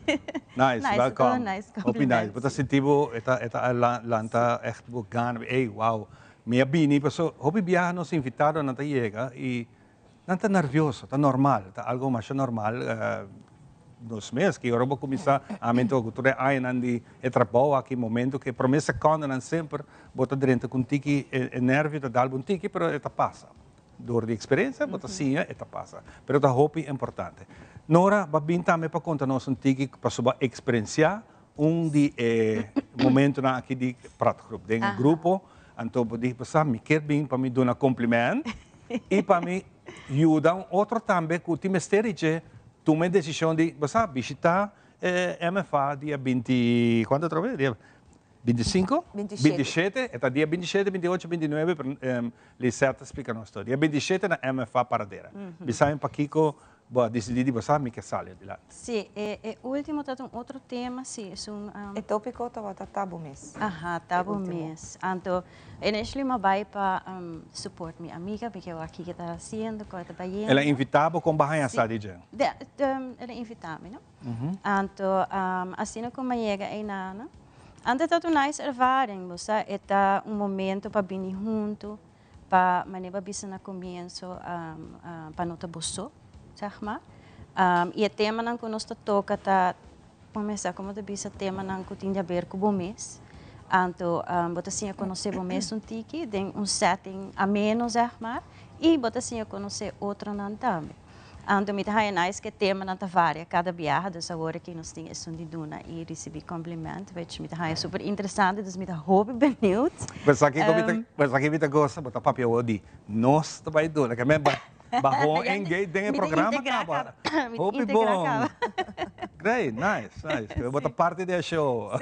Nice, Nice, welcome. Nice Hopi compliment. nice. Bo ta sinti bo e ta e ta lanta echt bo gana, ey wow, mi a bini paso hopi biaha nos invitadonan ta yega y nan ta nervioso, ta normal, ta algo masha normal nos mes ki ora bo cuminsa ami anto cu tur e añanan di e trabou aki momento cu e prome secondanan semper bo ta drenta cu un tiki e nervio ta dal bo un tiki pero e ta pasa. Dor di experiencia bo ta siña e ta pasa. Pero ta hopi importante. Nora, bo a bin tambe pa conta nos un tiki pasobra bo a experiencia un di e momentonan aki di praatgroep. Den e grupo, anto bo di, bo sa, mi kier bin pa mi duna compliment y pa mi yuda un otro tambe cu tin mester di dje tuma e decision di, bo sa, bishita e MFA dia binti, cuanto otra vez? Dia 25? 27. 27, e ta dia 27, 28, 29, pero Lisette ta splika nos tur. Dia 27 na MFA Paradera. Bisa mi pakiko bo a disidí di bo sa mi ke sali adilanti. Sí, e e último ta un otro tema, sí, es un. E tópiko tabata ta bo mes. Aha, ta bo mes. Anto, initially mi a bai pa support mi amiga, mi ke wak kiko e ta hasiendo, kon e ta bayendo. El a invitá bo kon bo a haña sa di dje? El a invitá mi, no? Anto asina ku mi a yega einana, anto ta un nice ervaring, bo sa, e ta un momento pa bini huntu, pa manera bo a bisa na komienso, pa no ta bo so, zeg maar. I e temanan ku nos ta toka ta, kuminsá komo ta bisa temanan ku tin di haber ku bo mes. Anto bo ta siña konosé bo mes un tiki den un setting ameno, zeg maar, i bo ta siña konosé otronan tambe. Anto mi ta haña nice ku e temanan ta varia kada biaha, dus awor aki nos tin esun di duna i risibí compliment, which mi ta haña super interesante, dus mi ta hopi benieuwd. Esaki ku mi ta, esaki mi ta gosa, bo ta papia awor di nos ta bai duna, ke men ba baho engage den e programa kaba. Hopi bon. Great, nice, nice. Bo ta parti di e show.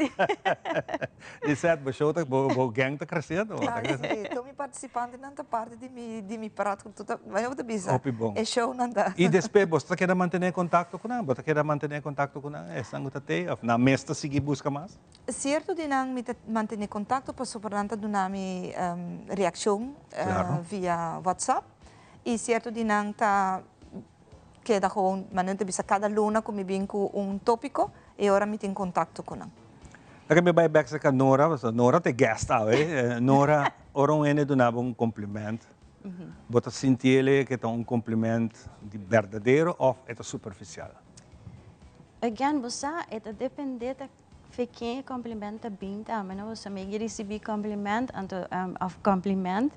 Lisette, bo show ta, bo, bo gang ta creciendo. Claro que sí. Tur mi participantenan ta parti di mi, di mi praat. Tur ta, manera bo ta bisa. Hopi bon. E shownan ta. I despues bo ta keda mantene contacto cu nan? Bo ta keda mantene contacto cu nan, esnan cu ta tey? Of nan mes ta sigui busca mas? Cierto di nan mi ta mantene contacto pasobra nan ta duna mi reaccion via WhatsApp. I cierto di nan ta keda gewoon, manera ta bisa cada luna cu mi bin cu un topico e ora mi tin contacto cu nan. Laga mi bai bek cerca Nora, pasobra Nora ta e guest awe. Nora, ora un hende duna bo un compliment, bo ta sinti el ke ta un compliment di berdadero of e ta superficial? Again, bo sa, e ta depende ta Fe ken e compliment ta bin tambe no boso mi ricibi compliment anto of compliment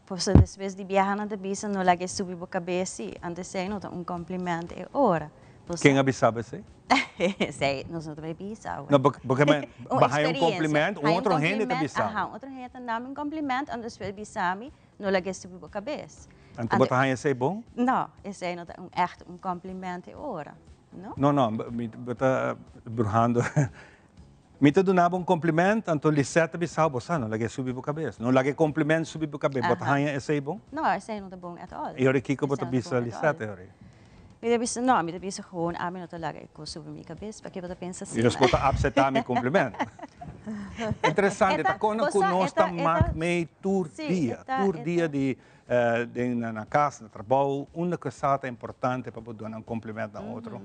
pasobra despues di biaha nan ta bisa no laga e subi bo cabes si anto esey no ta un compliment e ora bo sa. Ken a bisa bo esey? Esey nos no ta bay bisa awe. No porque men bo haya un compliment un otro hende ta bisa bo. Aha un otro hende ta dami un compliment anto despues bisa mi no laga e subi bo cabes. Anto bo ta haya esey bon? No esey no ta un echt un compliment e ora. No? No, no, mi ta bruhando. Mi ta duna bo un compliment, anto Lisette ta bisa bo, sa, no laga e subi bo cabes. No laga e compliment subi bo cabes. Bo ta haña esey bon? No, esey no ta bon at all. Y ora kico bo ta bisa Lisette e ora? Mi ta bisa, no, mi ta bisa gewoon, ami no ta laga e cos subi mi cabes. P'ake bo ta pensa asina? Y nos bo ta acepta mi compliment. Interesante, ta con cu nos ta mak mey tur dia, tur dia di Den na cas, na trabou, unda cu sa ta importante pa bo duna un compliment na otro,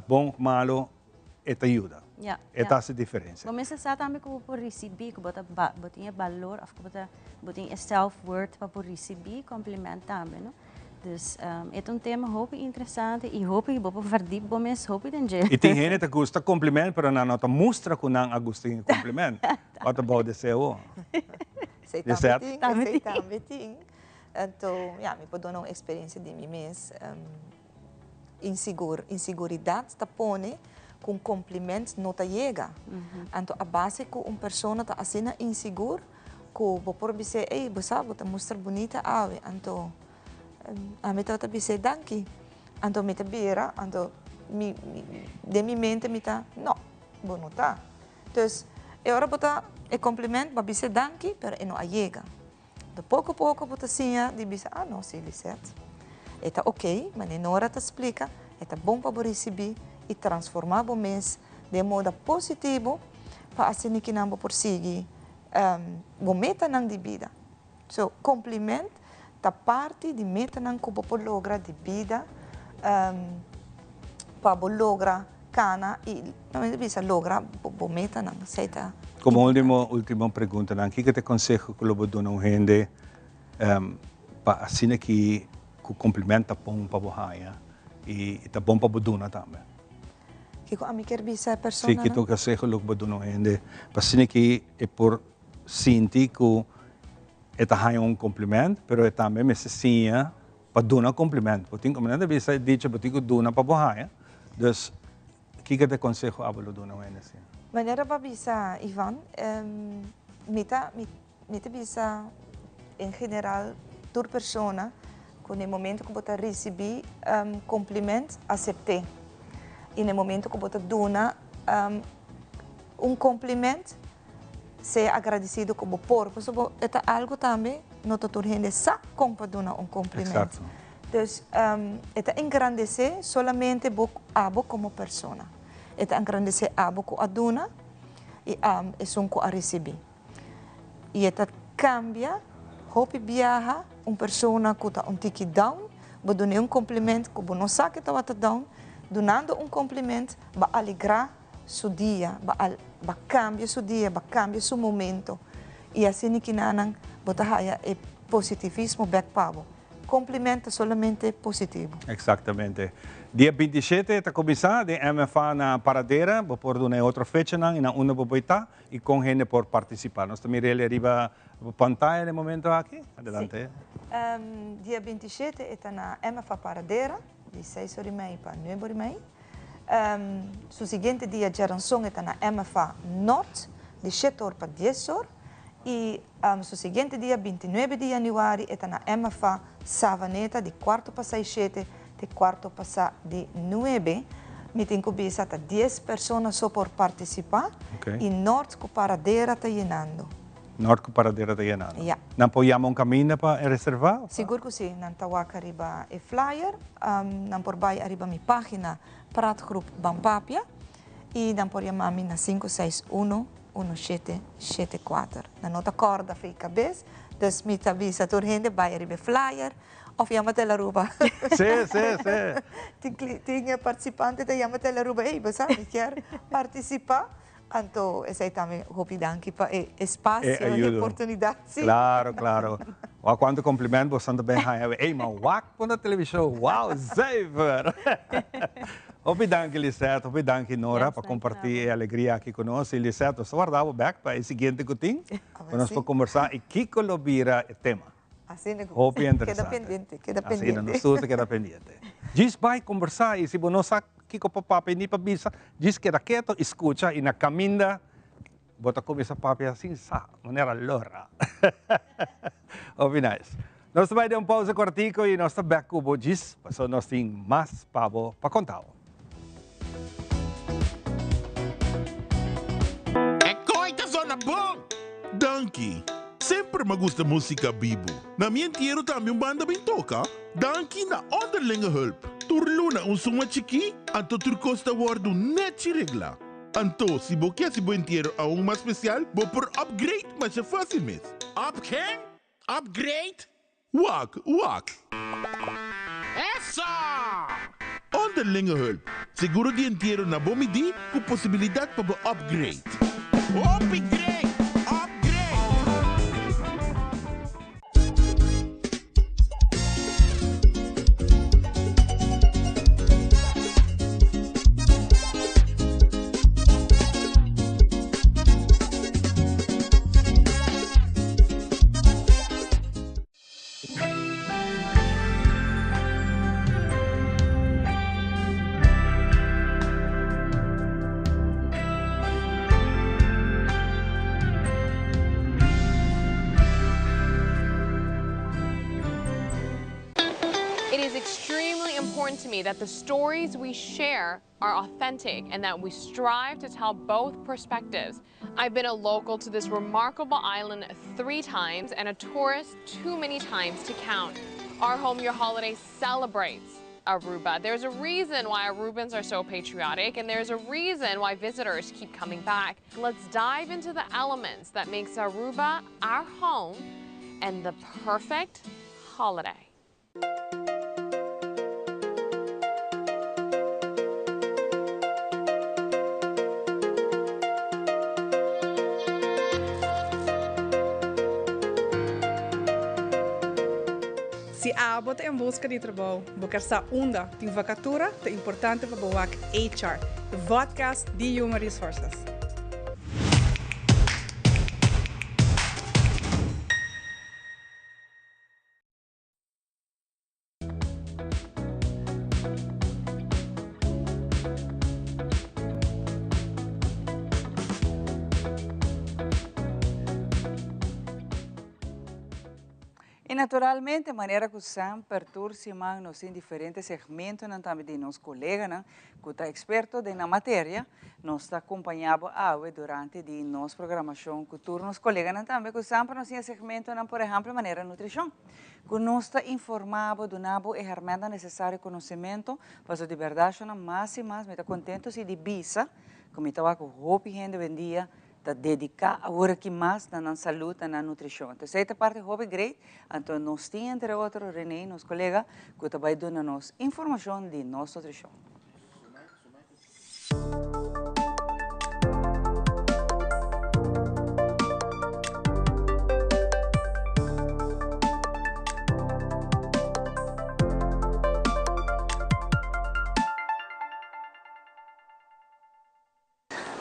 bon of malo, e ta yuda. E ta haci diferencia. Bo mester sa tambe cu bo por ricibi, cu bo ta bo tin e balor of cu bo ta bo tin e self worth pa por ricibi compliment tambe, no? Dus e ta un tema hopi interesante y hopi bo por verdiep bo mes hopi den dje. Y tin hende ta gusta compliment pero nan no ta mustra cu nan a gusta e compliment. What about deseo? Esei tambe tin, esei tambe tin. Anto, ya, mi por duna un experiencia di mi mes. Insigur, insiguridad ta pone cu un compliment no ta yega. Anto, a base cu un persona ta asina insigur cu bo por bis'é, ey, bo sa, bo ta mustra bunita awe. Anto, ami tabata bis'é, danki. Anto, mi ta bira, anto, mi, den mi mente mi ta, no, bo no ta. Dus, e ora bo ta e compliment, bo a bisa danki, pero e no a yega. Anto poco poco bo ta siña di bisa, ah no, si Lisette, e ta ok, manera Nora ta splica, e ta bon pa bo ricibi y transforma bo mes den moda positivo pa asina kinan bo por sigui bo metanan di bida. So, compliment ta parti di metanan cu bo por logra di bida pa bo logra cana y no mi ta bisa logra bo metanan. Esey ta Como ultimo, ultimo preguntanan, kico ta e conseho cu lo bo duna un hende pa asina ki cu compliment ta bon pa bo haya y ta bon pa bo duna tambe? Kico ami kier bisa e personanan? Si, ki ta un conseho lo bo duna un hende pa asina ki e por sinti ku e ta haña un kompliment, pero e tambe mester siña pa duna kompliment. Bo tin, nan ta bisa e dicho, bo tin ku duna pa bo haña. Dus, kiko ta e konseho abo lo duna un hende asina? Manera bo a bisa, Ivan, mi ta, mi ta bisa en general tur persona ku na e momento ku bo ta risibí kompliment, asept'é. I na e momento ku bo ta duna un kompliment, Sea agradecido cu bo por, pasobra bo e ta algo tambe no ta tur hende sa con pa duna un compliment. Exacto. Dus e ta engrandece solamente bo abo como persona. E ta engrandece abo cu a duna y esun cu a ricibi. Y e ta cambia hopi biaha un persona cu ta un tiki down, bo dun'e un compliment cu bo no sa cu e tabata down, dunando un compliment bo a alegra su dia, ba al ba cambia su dia, ba cambia su momento y asina kinanan bo ta haya e positivismo bek pa bo. Compliment ta solamente positivo. Exactamente. Dia 27 ta cuminsa den MFA na Paradera. Bo por duna e otro fechanan y na unda bo por ta y con hende por participa. Nos ta mira el ariba pantaya den momento aki. Adelante. Si. Dia 27 e ta na MFA Paradera di seis ora y mei pa nuebe ora y mei. Su siguiente dia djaranson e ta na MFA Nort di shete or pa dies or y su siguiente dia bintinuebe di januari e ta na MFA Savaneta di cuarto pasá y shete te cuarto pasá di nuebe. Mi tin ku bisa ta dies persona so por partisipá i Nort ku Paradera ta yenando. Nort ku Paradera ta yenando. Ya. Nan por yama un kaminda pa e reservá? Sigur ku si. Nan ta wak ariba e flyer. Nan por bai ariba mi página Praatgroep Ban Papia i nan por yama mi na sinku seis uno, uno shete shete kuater. Nan no ta kòrda fei kabes, dus mi ta bisa tur hende bai ariba e flyer. Of yama Telaruba. Sí, sí, sí. Tin cli, tin e participante ta yama Telaruba, ey, bo sa, mi kier participa. Anto esey tambe hopi danki pa e espacio E y ayudo. oportunidad, sí. Claro, claro. Wak cuanto compliment bosan ta ben haña awe. Ey, ma wak por na television. Wow, zuiver! Hopi danki Lisette, hopi danki Nora Yes, pa danki comparti na e bo. alegria aki cu nos. Y Lisette, nos ta warda bo bek pa e siguiente cu tin, pa nos por combersa y kico lo bira e tema. Asina ku Hopi keda interesante. pendiente, keda Asina, pendiente. nos tur ta keda pendiente. Djis bai kombersá i si bo no sa kiko pa papia ni pa bisa, djis keda keto i skucha i na kaminda bo ta kuminsá papia sin sa, manera lora. Hopi nice. Nos ta bai den un pausa kòrtiku i nos ta bèk ku bo djis pasobra nos tin mas pa bo pa konta bo. E koe ta zona bon! Danki. Semper m'a gusta musica bibu. Na mi entiero tambe un banda bin toca. Danki na Onderlinge Hulp. Tur luna un suma chikí, anto tur cos ta wordu nechi regla. Anto, si bo ke hasi bo entiero aun mas special, bo por upgrade masha facil mes. Up ken? Upgrade? Wak, wak. Eso! Onderlinge hulp, seguro di entiero na bo midí ku posibilidat pa bo upgrade. Hopi great! Upgrade! It is extremely important to me that the stories we share are authentic and that we strive to tell both perspectives. I've been a local to this remarkable island three times and a tourist too many times to count. Our Home Your Holiday celebrates Aruba. There's a reason why Arubans are so patriotic and there's a reason why visitors keep coming back. Let's dive into the elements that makes Aruba our home and the perfect holiday. Si abo ta en buska di trabou, bo ker sa unda tin vakatura, ta importante pa bo wak HR, e vodcast di Human Resources. Y naturalmente, manera cu semper tur siman nos tin diferente segmentonan tambe di nos coleganan cu ta experto den nan materia. Nos ta acompaña bo awe durante di nos programacion cu tur nos coleganan tambe cu semper nos tin e segmentonan, por ehemplo, manera nutricion. Ku nos ta informá bo, duna bo e hermèntnan nesesario, konosementu, pasobra di bèrdat shona mas i mas mi ta kontentu si di bisa ku mi ta wak ku hopi hende oyendia ta dediká awor aki mas na nan salud, na nan nutrishon. Anto esei ta parti hopi great, anto nos tin entre otro Rene, nos kolega, ku ta bai duna nos informashon di nos nutrishon.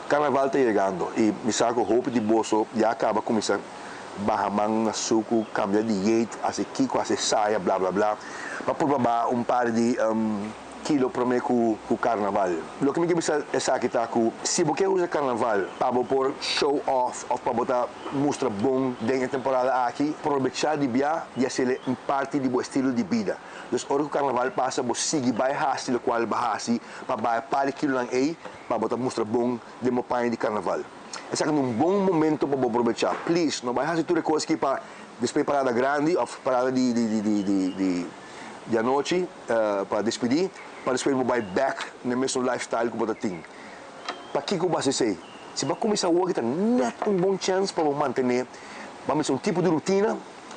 Carnaval ta yegando y mi sa cu hopi di boso ya caba cuminsa baha man na sucu, cambia dieet, haci kico, haci saya, bla bla bla. Pa purba baha un par di. kilo promé ku ku karnaval. Loke mi ke bisa esaki ta ku si bo ke usa karnaval pa bo por show off òf pa bo ta mustra bon den e temporada aki, probechá di bia di hasiel un parti di bo estilo di bida. Dus ora ku karnaval pasa bo sigui bai hasi lokual bo a hasi pa bai par di kilonan ei pa bo ta mustra bon den bo paña di karnaval. Esaki ta un bon momento pa bo probechá. Please, no bai hasi tur e kos aki pa despues parada grandi òf parada di di di di di di anochi pa despidí, pa despues bo bai bèk na e mesun lifestyle ku bo ta tin. Pakiko bo hasi esei? Si bo a kuminsá awor aki ta nèt un bon chèns pa bo mantené, bo a mester un tipo di rutina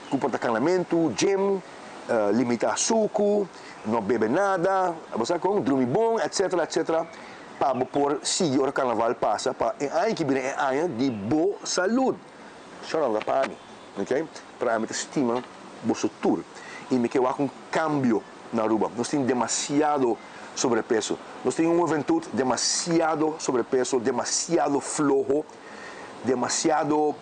ku por ta kanamentu, gym, limitá suku, no bebe nada, bo sa kon, drumi bon, etcetera, etcetera. Pa bo por sigui ora carnaval pasa pa e aña ki bira e aña di bo salud. Shornan ta pa mi, ok? Pero ami ta stima boso tur y mi ke wak un cambio na Aruba. Nos tin demasiado sobrepeso. Nos tin un huventud demasiado sobrepeso, demasiado floho, demasiado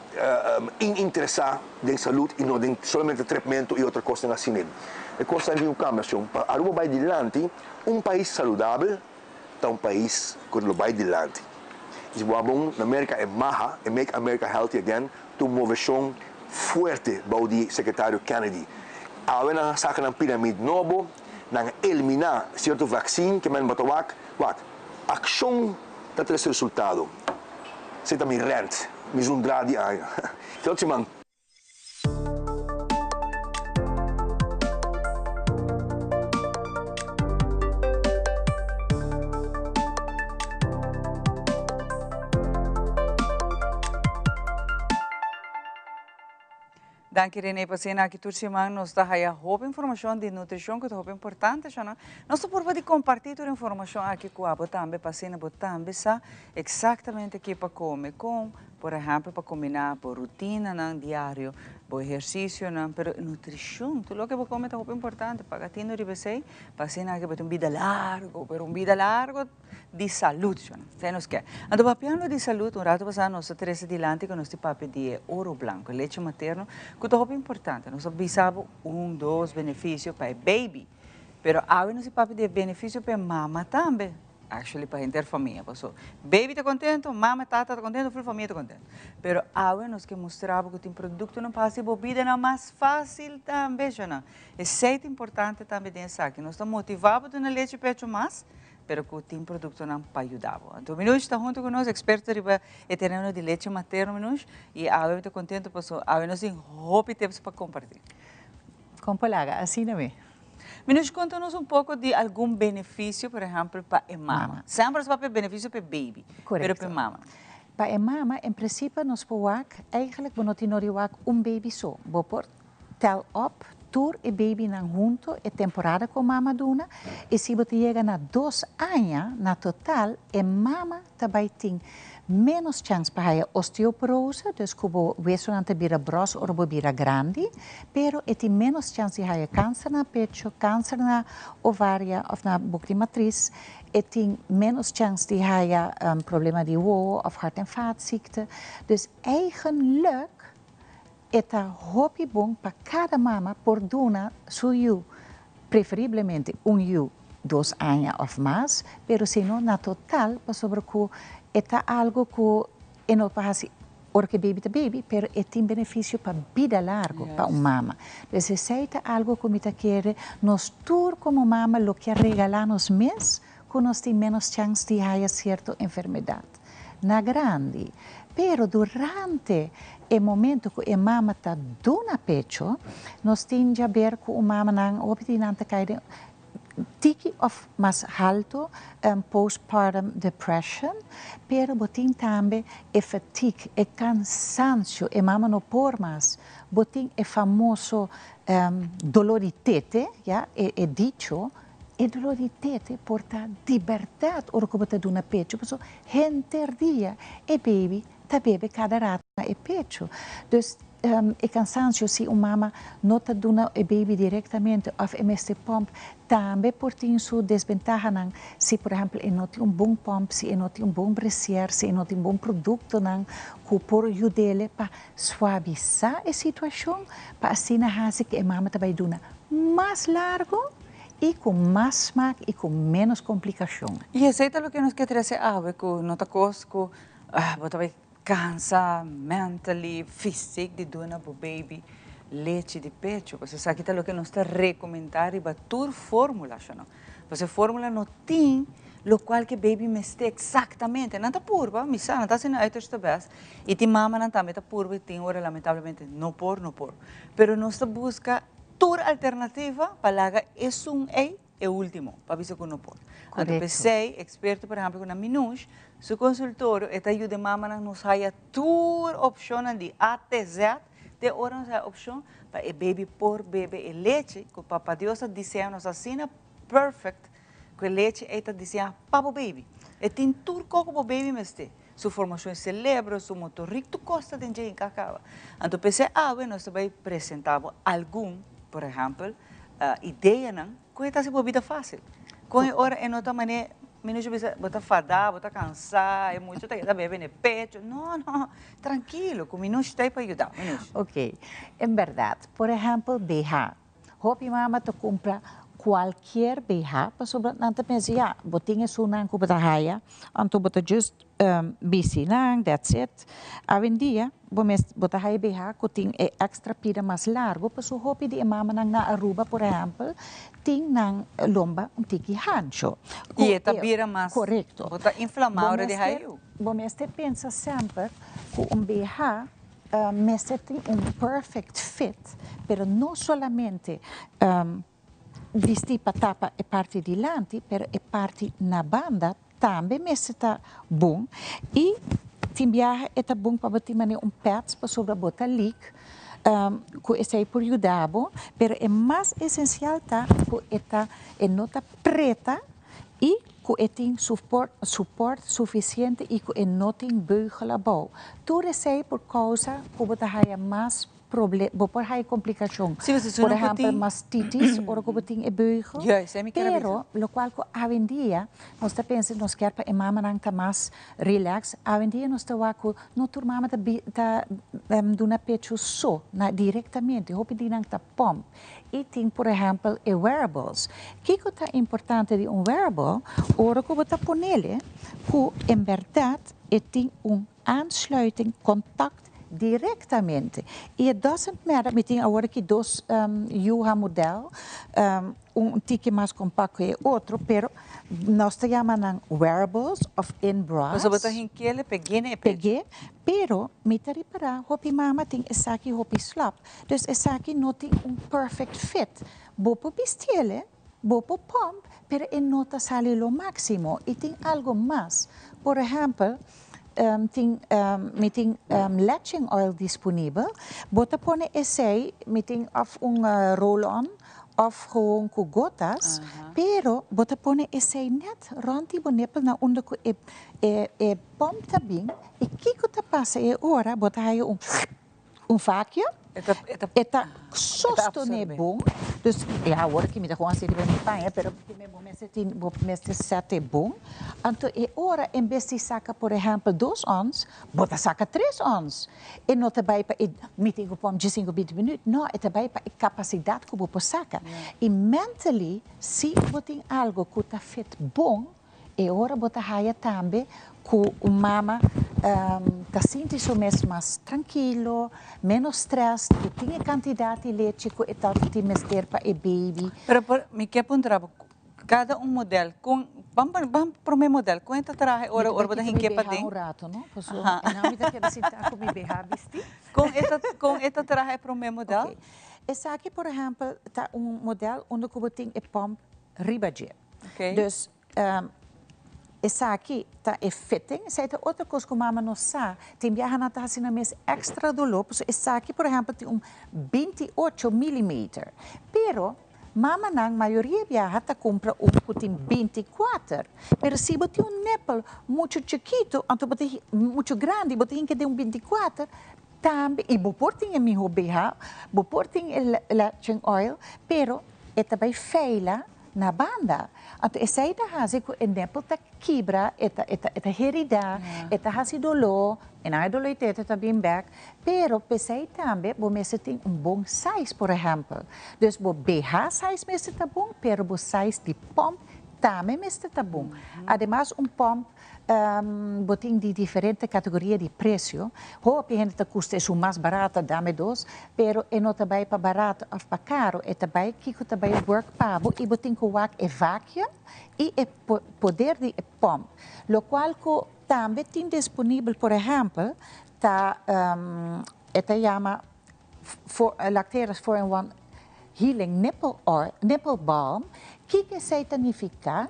ininteresa den salud y no den solamente trepmento y otro cosnan asina. E cosnan tin cu cambia, shon. Pa Aruba bay dilanti, un pais saludabel, ta un pais ku lo bai dilanti. I si bo a bon na Merka e maha, e Make America Healthy Again, ta un moveshon fuerte bou di Sekretario Kennedy. Awe nan a saka nan piramid nobo, nan a eliminá sierto vaksin ke men bo ta wak, wak, akshon ta trese resultado. Esei ta mi rant, mi zundra di aña. Te otro siman. Danki Rene pa asina aki tur siman nos ta haya hopi informacion di nutricion cu ta hopi importante shana. Nos ta purba di comparti tur informacion aki cu abo tambe pa asina bo tambe sa exactamente ki pa come, con Por ehèmpel pa kombiná bo rutinanan diario, bo ehersisionan, pero nutrishon, tur loke bo kome ta hopi importante, paga tino riba esei pa asina ke bo tin un bida largo, pero un bida largo di salud, esei nos ke. Anto papiando di salud, un rato pasá nos a trese dilanti ku nos tin papia di e oro blanco, e leche materno, ku ta hopi importante. Nos a bisa bo un, dos benefisio pa e baby, pero awe nos tin papia di e benefisio pa e mama tambe. Actually pa henter famia paso baby ta contento, mama tata ta contento, full famia ta contento. Pero awe nos ke mustra bo ku tin productonan pa hasi bo bidanan mas facil tambe shona. Esei ta importante tambe den esaki. Nos ta motiva bo duna lechi pecho mas, pero ku tin productonan pa yuda bo. Anto Minush ta hunto ku nos, experto riba e tereno di lechi materno Minush, y awe mi ta contento paso awe nos tin hopi tips pa comparti. Kon por laga asina mi? Minush konta nos un poko di algun benefisio, por ehèmpel pa e mama. Semper nos papia benefisio pa e baby, pero pa e mama. Pa e mama, en prinsipio nos por wak, eigenlijk bo no tin nodi wak un baby so. Bo por tel op tur e babynan hunto e temporada ku mama duna, i si bo ta yega na dos aña na total e mama ta bai tin ménos chèns pa haya osteoporose, dus ku bo wesonan ta bira bròs ora bo bira grandi, pero e tin ménos chèns di haya kanser na pecho, kanser na ovaria òf na bok di matris, e tin ménos chèns di haya problema di wowo òf hart en vaatziekte. Dus eigenlik e ta hopi bon pa kada mama por duna su yu, preferiblemente un yu dos aña of mas, pero si no na total pasobra cu e ta algo cu e no por haci ora cu e baby ta baby, pero e tin beneficio pa bida largo pa un mama. Dus esey ta algo cu mi ta kere nos tur como mama lo kier regala nos mes cu nos tin menos chance di haya cierto enfermedad na grandi. Pero durante e momento cu e mama ta duna pecho, nos tin djaber cu un mamanan hopi di nan ta cay den tiki of mas halto postpartum depression, pero bo tin tambe e fatigue, e cansancio, e mama no por mas, bo tin e famoso dolor di tete, ya, e dicho, E dolor di tete por ta di berdad ora cu bo ta duna pecho, pasobra henter dia e baby ta bebe cada rato na e pecho. Dus e cansancio si un mama no ta duna e baby directamente of e mester pomp tambe por tin su desbentahanan si por ehempel e no tin un bon pomp, si e no tin un bon bresier, si e no tin bon productonan cu por yudele pa suavisa e situacion pa asina haci cu e mama ta bay duna mas largo. Y cu mas smaak y cu menos complicacion. Y esey ta loke nos ke trece awe cu no ta cos cu bo ta bay cansa mentally, fysiek di duna bo baby lechi di pecho. Pasobra esaki ta loke nos ta recomenda riba tur formula, sho no? Pasobra formula no tin locual cu baby mester exactamente. Nan ta purba, mi sa, nan ta haci nan uiterste best. Y tin mamanan tambe ta purba y tin ora lamentablemente no por, no por. Pero nos ta busca tur alternativa pa laga esun ey e ultimo, pa bisa cu no por. Anto pesey, experto por ehempel cu na Minouche, su consultorio e ta yuda e mamanan nos haya tur opcionnan di A te Z, te ora nos haya opcion pa e baby por bebe e lechi cu Papa Dios a diseña nos asina perfect cu e lechi ey ta diseña pa bo baby. E tin tur co cu bo baby mester. Su formacion celebro, su motoriek, tur cos ta den dje hinca caba. Anto p'esey awe nos ta bay presenta bo algun, por ehempel, ideanan cu e ta haci bo bida facil. Con e ora e no ta mane, mi no bisa bo ta fada, bo ta cansa, e mucha ta keda bebe n'e pecho. No, no, trankilo, cu Minouche ta ey pa yuda. Minouche. Ok, en berdad, por ehempel, BH. Hopi mama ta cumpra cualkier BH pasobra nan ta pensa ya bo tin esunnan cu bo ta haya anto bo ta just bisti nan that's it. Awendia bo mes bo ta haya BH cu tin e extra pida mas largo pasobra hopi di e mamanan na Aruba por ehempel tin nan lomba un tiki hancho. Y e ta bira mas Corecto. Bo ta inflama ora di haya yu. Bo mester pensa semper cu un BH Mester tin un perfect fit, pero no solamente bisti pa tapa e parti dilanti, pero e parti na banda tambe mester ta bon. Y tin biaha e ta bon pa bo tin manera un pads pasobra bo ta leak, cu esey por yuda bo, pero e mas esencial ta cu e ta e no ta preta y cu e tin support suficiente y cu e no tin beugel abou. Tur esey por causa cu bo ta haya mas proble bo por haya complicacion. Por ehempel mastitis ora cu bo tin e beugel. Pero locual cu awendia nos ta pensa nos kier pa e mamanan ta mas relax, awendia nos ta wak cu no tur mama ta ta duna pecho so na directamente, hopi di nan ta pomp. Y tin por ehempel e wearables. Kico ta importante di un wearable? Ora cu bo ta ponele cu en berdad e tin un aansluiting, contact directamente. Y it doesn't matter, mi tin awor aki dos Yuha model, un tiki mas compact cu e otro, pero nos ta yama nan wearables of in bras. Pasobra bo ta hinkele peg'é na e pecho. Peg'é, pero mi ta ripara hopi mama tin esaki hopi slap. Dus esaki no tin un perfect fit. Bo por bistiele, bo por pump, pero e no ta sali lo maximo. Y tin algo mas. Por ehempel, tin mi tin latching oil disponibel. Bo ta pone esey, mi tin of un roll on of gewoon cu gotas, pero bo ta pone esey net rond di bo nipple na unda cu e e pump ta bin y kico ta pasa e ora bo ta haya un Un vakio e ta sostene bon. Dus ya awor aki mi ta gewoon hasi riba mi paña pero primer bo mester tin bo mester sete bon. Anto e ora en bes di saka por ehempel dos ons bo ta saka tres ons. E no ta bai pa e mi tin ku pon diesinco binti minuut no e ta bai pa e kapasidat ku bo por saka. I mentally si bo tin algo ku ta fit bon E ora bo ta haya tambe cu un mama ta sinti su mes mas trankilo, menos stress, cu tin e cantidad di lechi cu e ta tin mester pa e baby. Pero por, mi ke puntra bo, cada un model, con, ban pone, ban prome model, con e ta traha e ora, ora bo ta hinke paden? Mi ta bai kita mi beha un rato, no? Pasobra e nan mi ta keda sinta cu mi beha bisti. Con e ta, con e ta traha e prome model? Ok. Esaki por ehempel ta un model unda cu bo tin e pomp riba dje. Dus esaki ta e fitting, esei ta otro kos ku mama no sa. Tin biaha nan ta hasi nan mes extra doló, pasobra esaki por ehèmpel tin un 28 milimeter. Pero mamanan mayoria biaha ta kumpra un ku tin 24. Pero si bo tin un nipple muchu chikitu, anto bo ta muchu grandi, bo ta hinka den un 24, tambe, i bo por tin e mihó BH, bo por tin e latching oil, pero e ta bai feila. na banda. Anto esei ta hasi ku e nipple ta kibra, e ta e ta e ta herida, e ta hasi doló, e nan e doló i tete ta bin bek, pero p'esei tambe bo mester tin un bon size por ehèmpel. Dus bo BH size mester ta bon, pero bo size di pòmp tambe mester ta bon. Ademas un pòmp Bo tin di diferente categoria di precio. Hopi hende ta gusta esun mas barato, dame dos, pero e no ta bay pa barato of pa caro, e ta bay kico ta bay work pa bo y bo tin cu wak e vacuum y e poder di e pomp. Locual cu tambe tin disponibel, por ehempel, ta e ta yama Lactera's 4 in 1 Healing Nipple Oil, Nipple Balm, kiko esei ta nifiká?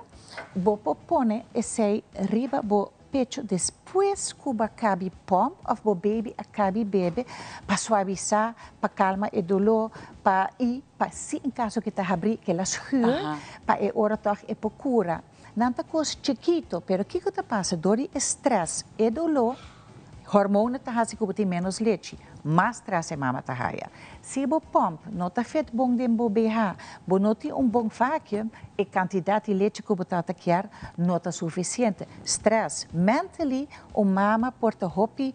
Bo por pone esei riba bo pecho despues ku bo a kabi pòmp òf bo baby a kabi bebe pa suavisá, pa kalma e doló, pa i pa si en kaso ku e ta habrí ke la schuur pa e ora tòg e por kura. Nan ta kos chikito, pero kiko ta pasa dor di e strès, e doló, Hormonen ta hasi ku bo tin ménos lechi, mas tras e mama ta haya. Si bo pòmp no ta fit bon den bo BH, bo no tin un bon vacuum, e kantidat di lechi ku bo tata kier no ta sufisiente. Stress, Mentally un mama por ta hopi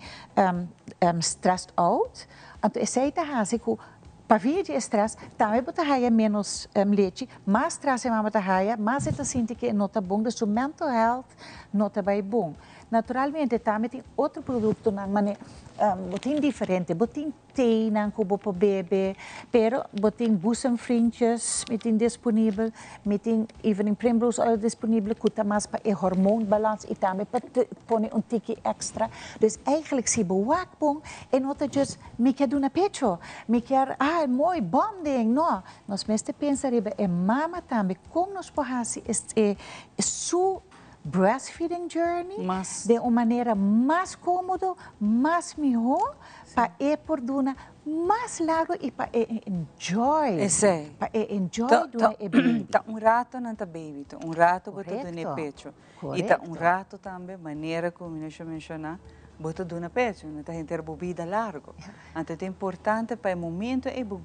stressed out, anto esei ta hasi ku pavia di e stress tambe bo ta haya ménos lechi, mas tras e mama ta haya, mas e ta sinti ku e no ta bon, dus su mental health no ta bai bon. Naturalmente tambe tin otro productonan mane bo tin diferente, bo tin theenan cu bo por bebe, pero bo tin boezemvriendjes mi tin disponibel, mi tin evening primrose oil disponibel cu ta mas pa e hormoonbalans y tambe pa pone un tiki extra. Dus eigenlijk si bo wak bon e no ta just mi kier duna pecho, mi kier ah mooi bonding, no, nos mester pensa riba e mama tambe con nos por haci e su breastfeeding journey den un manera mas cómodo, mas mihó, pa e por duna mas largo y pa e enjoy. Esey. Pa e enjoy duna e baby. Ta un rato nan ta baby, ta un rato bo ta duna e pecho. Y ta un rato tambe, manera cu mi a menciona, bo ta duna pecho, no ta henter bo bida largo. Anto ta importante pa e momento ey bo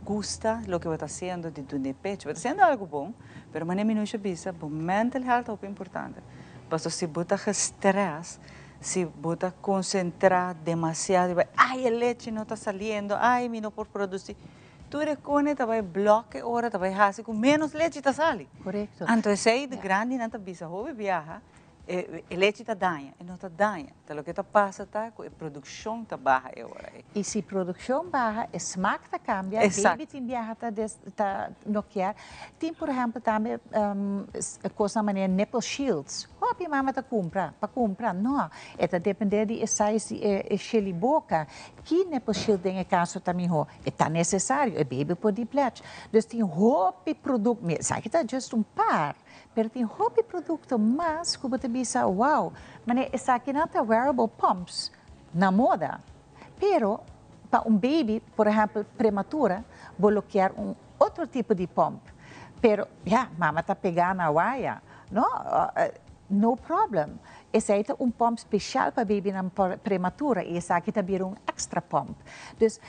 gusta loke bo ta haciendo di duna e pecho. Bo ta haciendo algo bon, Pero manera mi Nusha bisa, bo mental health ta hopi importante. Pasobra si bo ta gestress, si bo ta concentra demasiado riba, ay e lechi no ta saliendo, ay mi no por produci. Tur e cone ta bay block e ora, ta bay haci cu menos lechi ta sali. Correcto. Anto esey de grandinan ta bisa hopi biaha, E lechi ta daña? E no ta daña. Ta loke ta pasa ta ku e produkshon ta baha e ora ei. I si produkshon baha, e smak ta kambia, baby tin biaha ta ta no kier. Tin por ehèmpel tambe kosnan manera nipple shields. Hopi mama ta kumpra pa kumpra. No, e ta dependé di e size di e sheli boka. Ki nipple shield den e kaso ta mihó? E ta nesesario, e baby por di plèch. Dus tin hopi produkto, mi esaki ta just un par. Pero tin hopi producto mas cu bo ta bisa wow, mane esakinan ta wearable pumps na moda. Pero pa un baby, por ehempel prematura, bo lo kier un otro tipo di pump. Pero ya, mama ta pega na waya, no? No problem. Esey ta un pump special pa babynan prematura y esaki ta bira un extra pump. Dus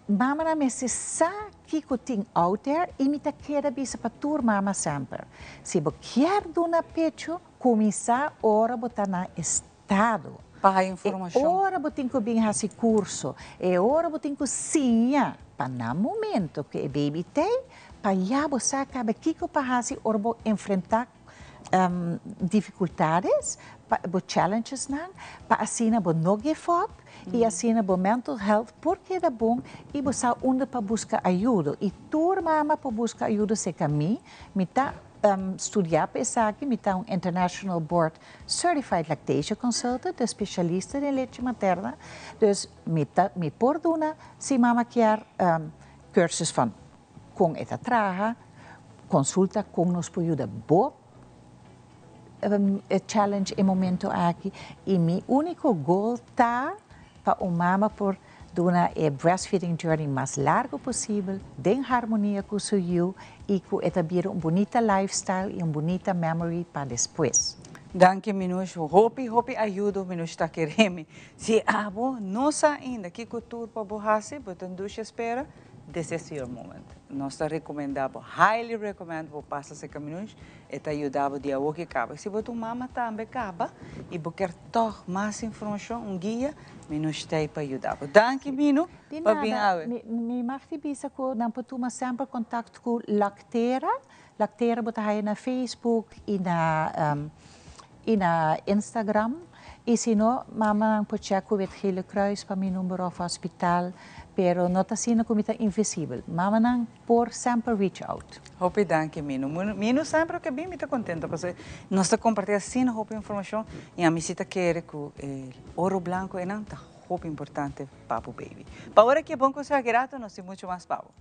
mamanan mester sa Kiko tin out there y mi ta keda bisa pa tur mama semper, si bo kier duna pecho, cuminsa ora bo ta na estado. Pa haya informacion. E ora bo tin cu bin haci curso, e ora bo tin cu siña pa na momento cu e baby t'ey, pa ya bo sa caba kiko pa haci ora bo enfrenta dificultades, pa bo challengesnan, pa asina bo no give up y asina bo mental health por keda bon y bo sa unda pa busca ayudo. Y tur mama por busca ayudo cerca mi, mi ta studia pa esaki, mi ta un International Board Certified Lactation Consultant, dus specialista den leche materna, dus mi ta mi por duna si mama kier cursus van Kon e ta traha, konsulta kon nos por yuda bo e challenge e momento aki y mi unico goal ta pa un mama por duna e breastfeeding journey mas largo posibel den harmonia cu su yiu y cu e ta bira un bunita lifestyle y un bunita memory pa despues. Danki Minush, hopi hopi ayudo Minush ta kere mi. Si abo no sa ainda kico tur pa bo haci, bo ta ndushi espera. This is your moment. Nos ta recomenda bo, highly recommend bo pasa serca Minouche, e ta yuda bo di awor ki caba. Si bo ta un mama tambe caba y bo kier toch mas informacion, un guia, Minouche ta ey pa yuda bo. Danki Minu Di pa bin nada, awe. mi mi mag di bisa cu nan por tuma semper contact cu Lactera. Lactera bo ta haya na Facebook y na y na Instagram. Y si no, mamanan por check cu Wit Gele Kruis pa mi number of hospital, pero no ta asina cu mi ta invisibel. Mamanan por semper reach out. Hopi danki Minu. Minu semper ke bin mi ta contento pasobra nos ta comparti asina hopi informacion y ami si ta kere cu e oro blanco enan ta hopi importante pa bo baby. Pa ora ki e bon conseho aki rato nos tin mucho mas pa bo.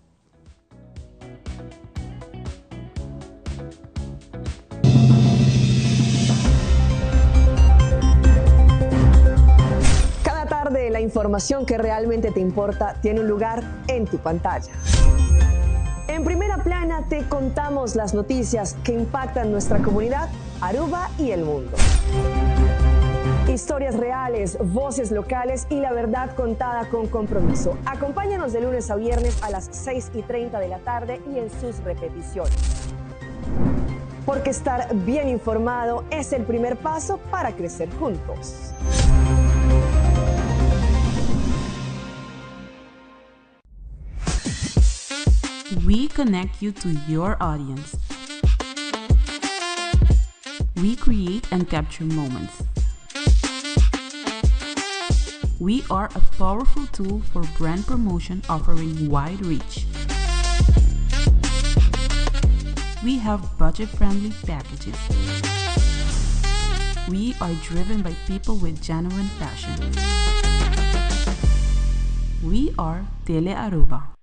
Cada tarde la información que realmente te importa tiene un lugar en tu pantalla. En primera plana te contamos las noticias que impactan nuestra comunidad, Aruba y el mundo. Historias reales, voces locales y la verdad contada con compromiso. Acompáñanos de lunes a viernes a las 6 y 30 de la tarde y en sus repeticiones. Porque estar bien informado es el primer paso para crecer juntos. We connect you to your audience. We create and capture moments. We are a powerful tool for brand promotion offering wide reach. We have budget friendly packages. We are driven by people with genuine passion. We are Tele Aruba.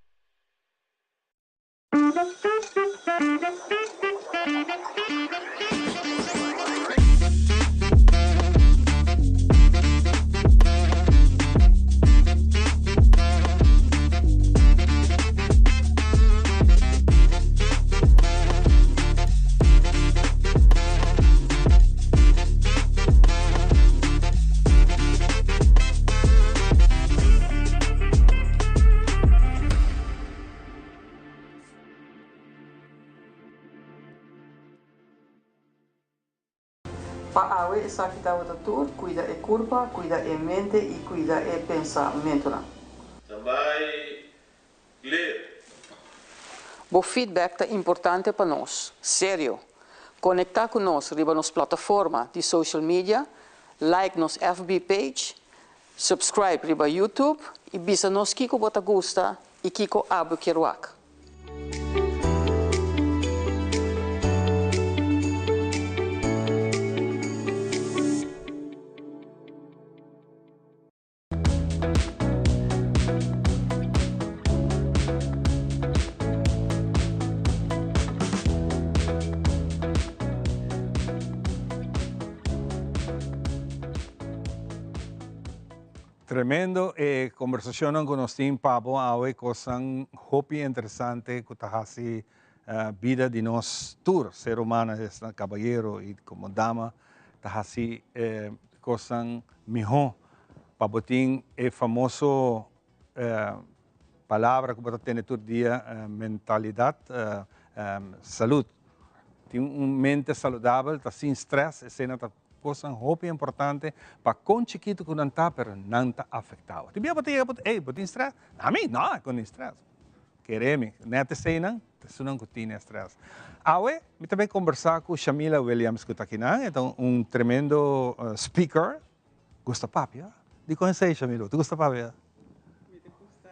Pa awe esaki tabata tur, cuida e curpa, cuida e mente y cuida e pensamentonan. Tambay clear. Bo feedback ta importante pa nos. Serio! Conecta cu nos riba nos plataforma di social media, like nos FB page, subscribe riba YouTube y bisa nos kico bo ta gusta y kico abo kier wak. Tremendo e conversacionnan cu nos tin pa bo awe, cosnan hopi interesante cu ta haci bida di nos tur ser humano, esnan caballero y como dama, ta haci cosnan miho pa bo tin e famoso palabra cu bo ta tene tur dia, mentalidad salud. Tin un mente saludabel ta sin stress, esena ta cosnan hopi importante pa con chikito cu nan ta, pero nan ta afecta bo. Tin bia bo ta yega bo ta, ey, bo tin stress? Ami? No, cu no tin stress. Kere mi, net eseinan ta esunnan cu tin e stress. Awe mi ta bay combersa cu Shamila Williams cu ta akinan, e ta un tremendo speaker. Gusta papia? Dicon esey, Shamila? Bo ta gusta papia? Mi ta gusta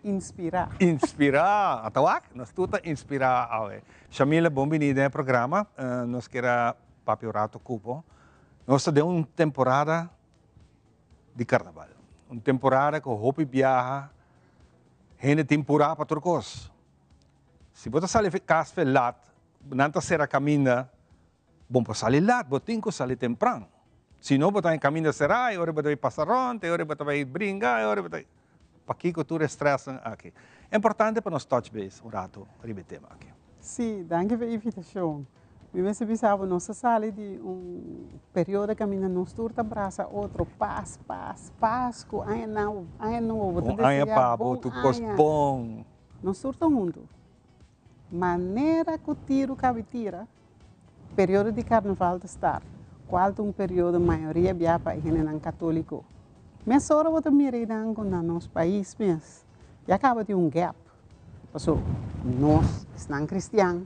inspira. Inspira! Ata wak, nos tur ta inspira awe. Shamila, bon bini den e programa. Nos kier a papia un rato cu bo. Nos ta den un temporada di carnaval. Un temporada cu hopi biaha, hende tin pura pa tur cos. Si bo ta sali cas fe lat, nan ta cera caminda, Bon por sali lat, bo tin ku sali tempran. Si no bo ta den kaminda será, e ora bo ta bai pasa rònt, e ora bo ta bai bringa, e ora bo ta bai. Pakiko tur e strèsnan aki? Importante pa nos touch base un ratu riba e tema aki. Sí, danki pa e invitashon. Mi mester bisa bo, nos a sali di un periodo kaminda nos tur ta brasa otro, pas, pas, Pasku, aña nau, aña nobo, bo ta Bon aña deseá pa bo, bon tur kos aña. bon. Nos tur ta huntu. Manera ku tiru kabi tira, periodo di karnaval ta start, kual ta un periodo mayoria bia pa e hendenan katóliko. Mesora bo ta mira einan ku na nos pais mes ya kaba tin un gap, paso nos esnan kristian,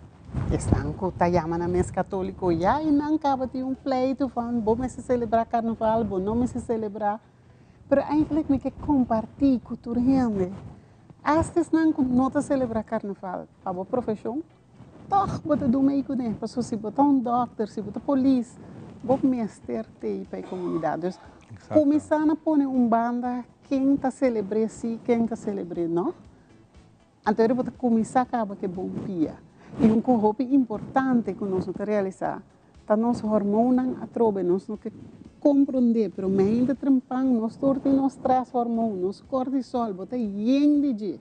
esnan ku ta yama nan mes katóliko ya einan kaba tin un pleitu van bo mester selebrá karnaval, bo no mester selebrá. Pero eigenlijk mi ke kompartí ku tur hende, asta esnan ku no ta selebrá karnaval, pa bo profeshon, tòg bo ta duna ei kuné. Pasobra si bo ta un dòkter, si bo ta polis, bo mester t'ei pa e komunidat. Dus, kuminsá na pone un banda ken ta selebr'é sí, ken ta selebr'é nò. Anto ora bo ta kuminsá kaba ku e bon pia. I un kos hopi importante ku nos no ta realisá ta nos hormonnan atrobe. Nos no ke komprondé, pero meinta trempan nos tur tin nos stress hormon, nos kortisol, bo ta yen di dje.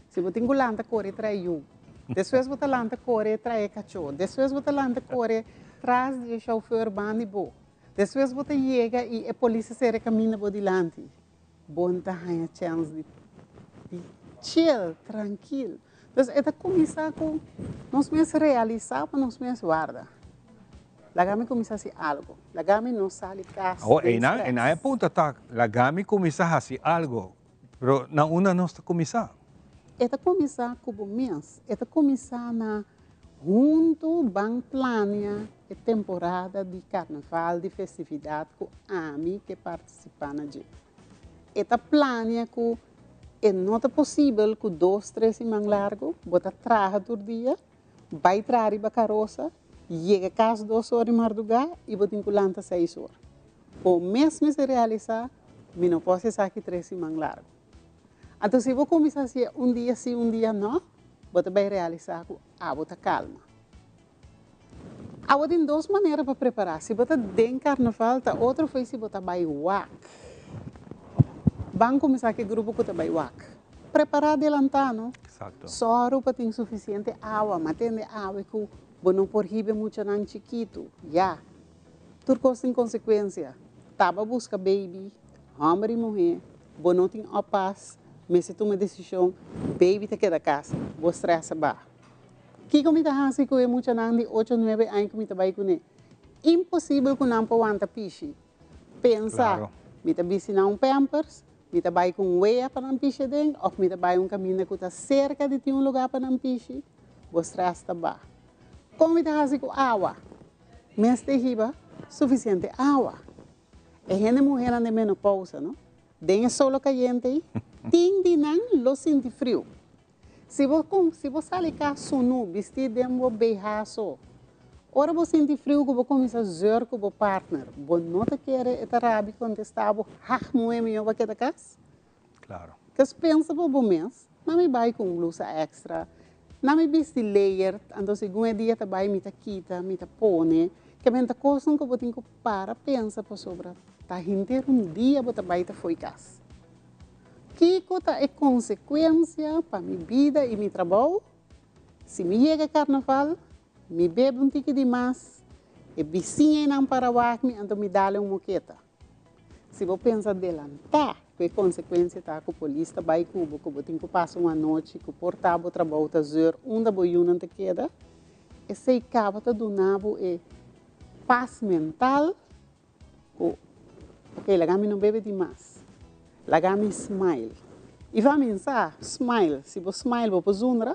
Si bo tin ku lanta kore trae yu, despues bo ta lanta kore trae kachó, despues bo ta lanta kore tras di e shofùr banda di bo, despues bo ta yega i e polis a sera e kaminda bo dilanti. Bo no ta haña chèns di di chill, trankil. Dus e ta kuminsá ku nos mes realisá pa nos mes warda. Laga mi kuminsá hasi algu. Laga mi no sali kas Awor, den einan, strès. einan e punto ta, laga mi kuminsá hasi algu. Pero na unda nos ta kuminsá? E ta kuminsá ku bo mes. E ta kuminsá na huntu ban plania e temporada di karnaval, di festividat ku ami ke partisipá na dje. E ta plania ku e no ta posibel ku dos, tres siman largu bo ta traha tur dia, bai traha riba karosa, yega kas dos or di mardugá i bo tin ku lanta seis or. Bo mes mester realisá, mi no por hasi esaki tres siman largu. Anto si bo kuminsá hasié un dia sí, un dia nò, bo ta bai realisá ku abo ta kalma. Abo tin dos manera pa prepará, si bo ta den karnaval ta otro fo'i si bo ta bai wak. Ban kuminsá ku e grupo ku ta bai wak. Prepará adelantá no. Sòru pa tin sufisiente awa, ma tende awe ku bo no por hiba e muchanan chikitu, ya. Tur kos tin konsekuensia. Taba buska baby, hòmber i muhé, bo no tin oppas, mester tuma desishon, baby ta keda kas, bo strès a baha. Kiko mi ta hasi ku e muchanan di ocho, nuebe aña ku mi ta bai kuné? Imposibel ku nan por wanta pishi. Pensa, mi ta bisti nan un pampers, mi ta bai ku un wea pa nan pishi aden òf mi ta bai un kaminda ku ta serka di tin un lugá pa nan pishi, bo strès ta baha. Kon mi ta hasi ku awa? Mester hiba sufisiente awa. E hende muhernan den menopousa, no? Den e solo kayente ei, tin di nan lo sinti friu. Si bo si bo sali kas sunu, bistí den bo BH so, ora bo sinti friu ku bo kuminsá zeur ku bo partner, bo no ta kere e ta rabi kontestá bo, Hah muhé mihó bo a keda kas? Claro. Kes pensa pa bo mes, na mi bai ku un blusa extra, na mi bisti layer, anto segun e dia ta bai mi ta kita, mi ta pone, ke men ta kosnan ku bo tin ku para pensa pasobra ta henter un dia bo ta bai ta fo'i kas. Kiko ta e konsekuensia pa mi bida i mi trabou si mi yega karnaval, mi bebe un tiki di mas, e bisiñanan para wak mi anto mi dale un moketa? Si bo pensa delantá ku e konsekuensia ta ku polis ta bai ku bo, ku bo tin ku pasa un anochi, ku por ta bo trabou ta zeur unda bo yunan ta keda, esei kaba ta duna bo e pas mental ku ok laga mi no bebe di mas, laga mi smile. I fa mi sa, smile, si bo smile bo por zundra.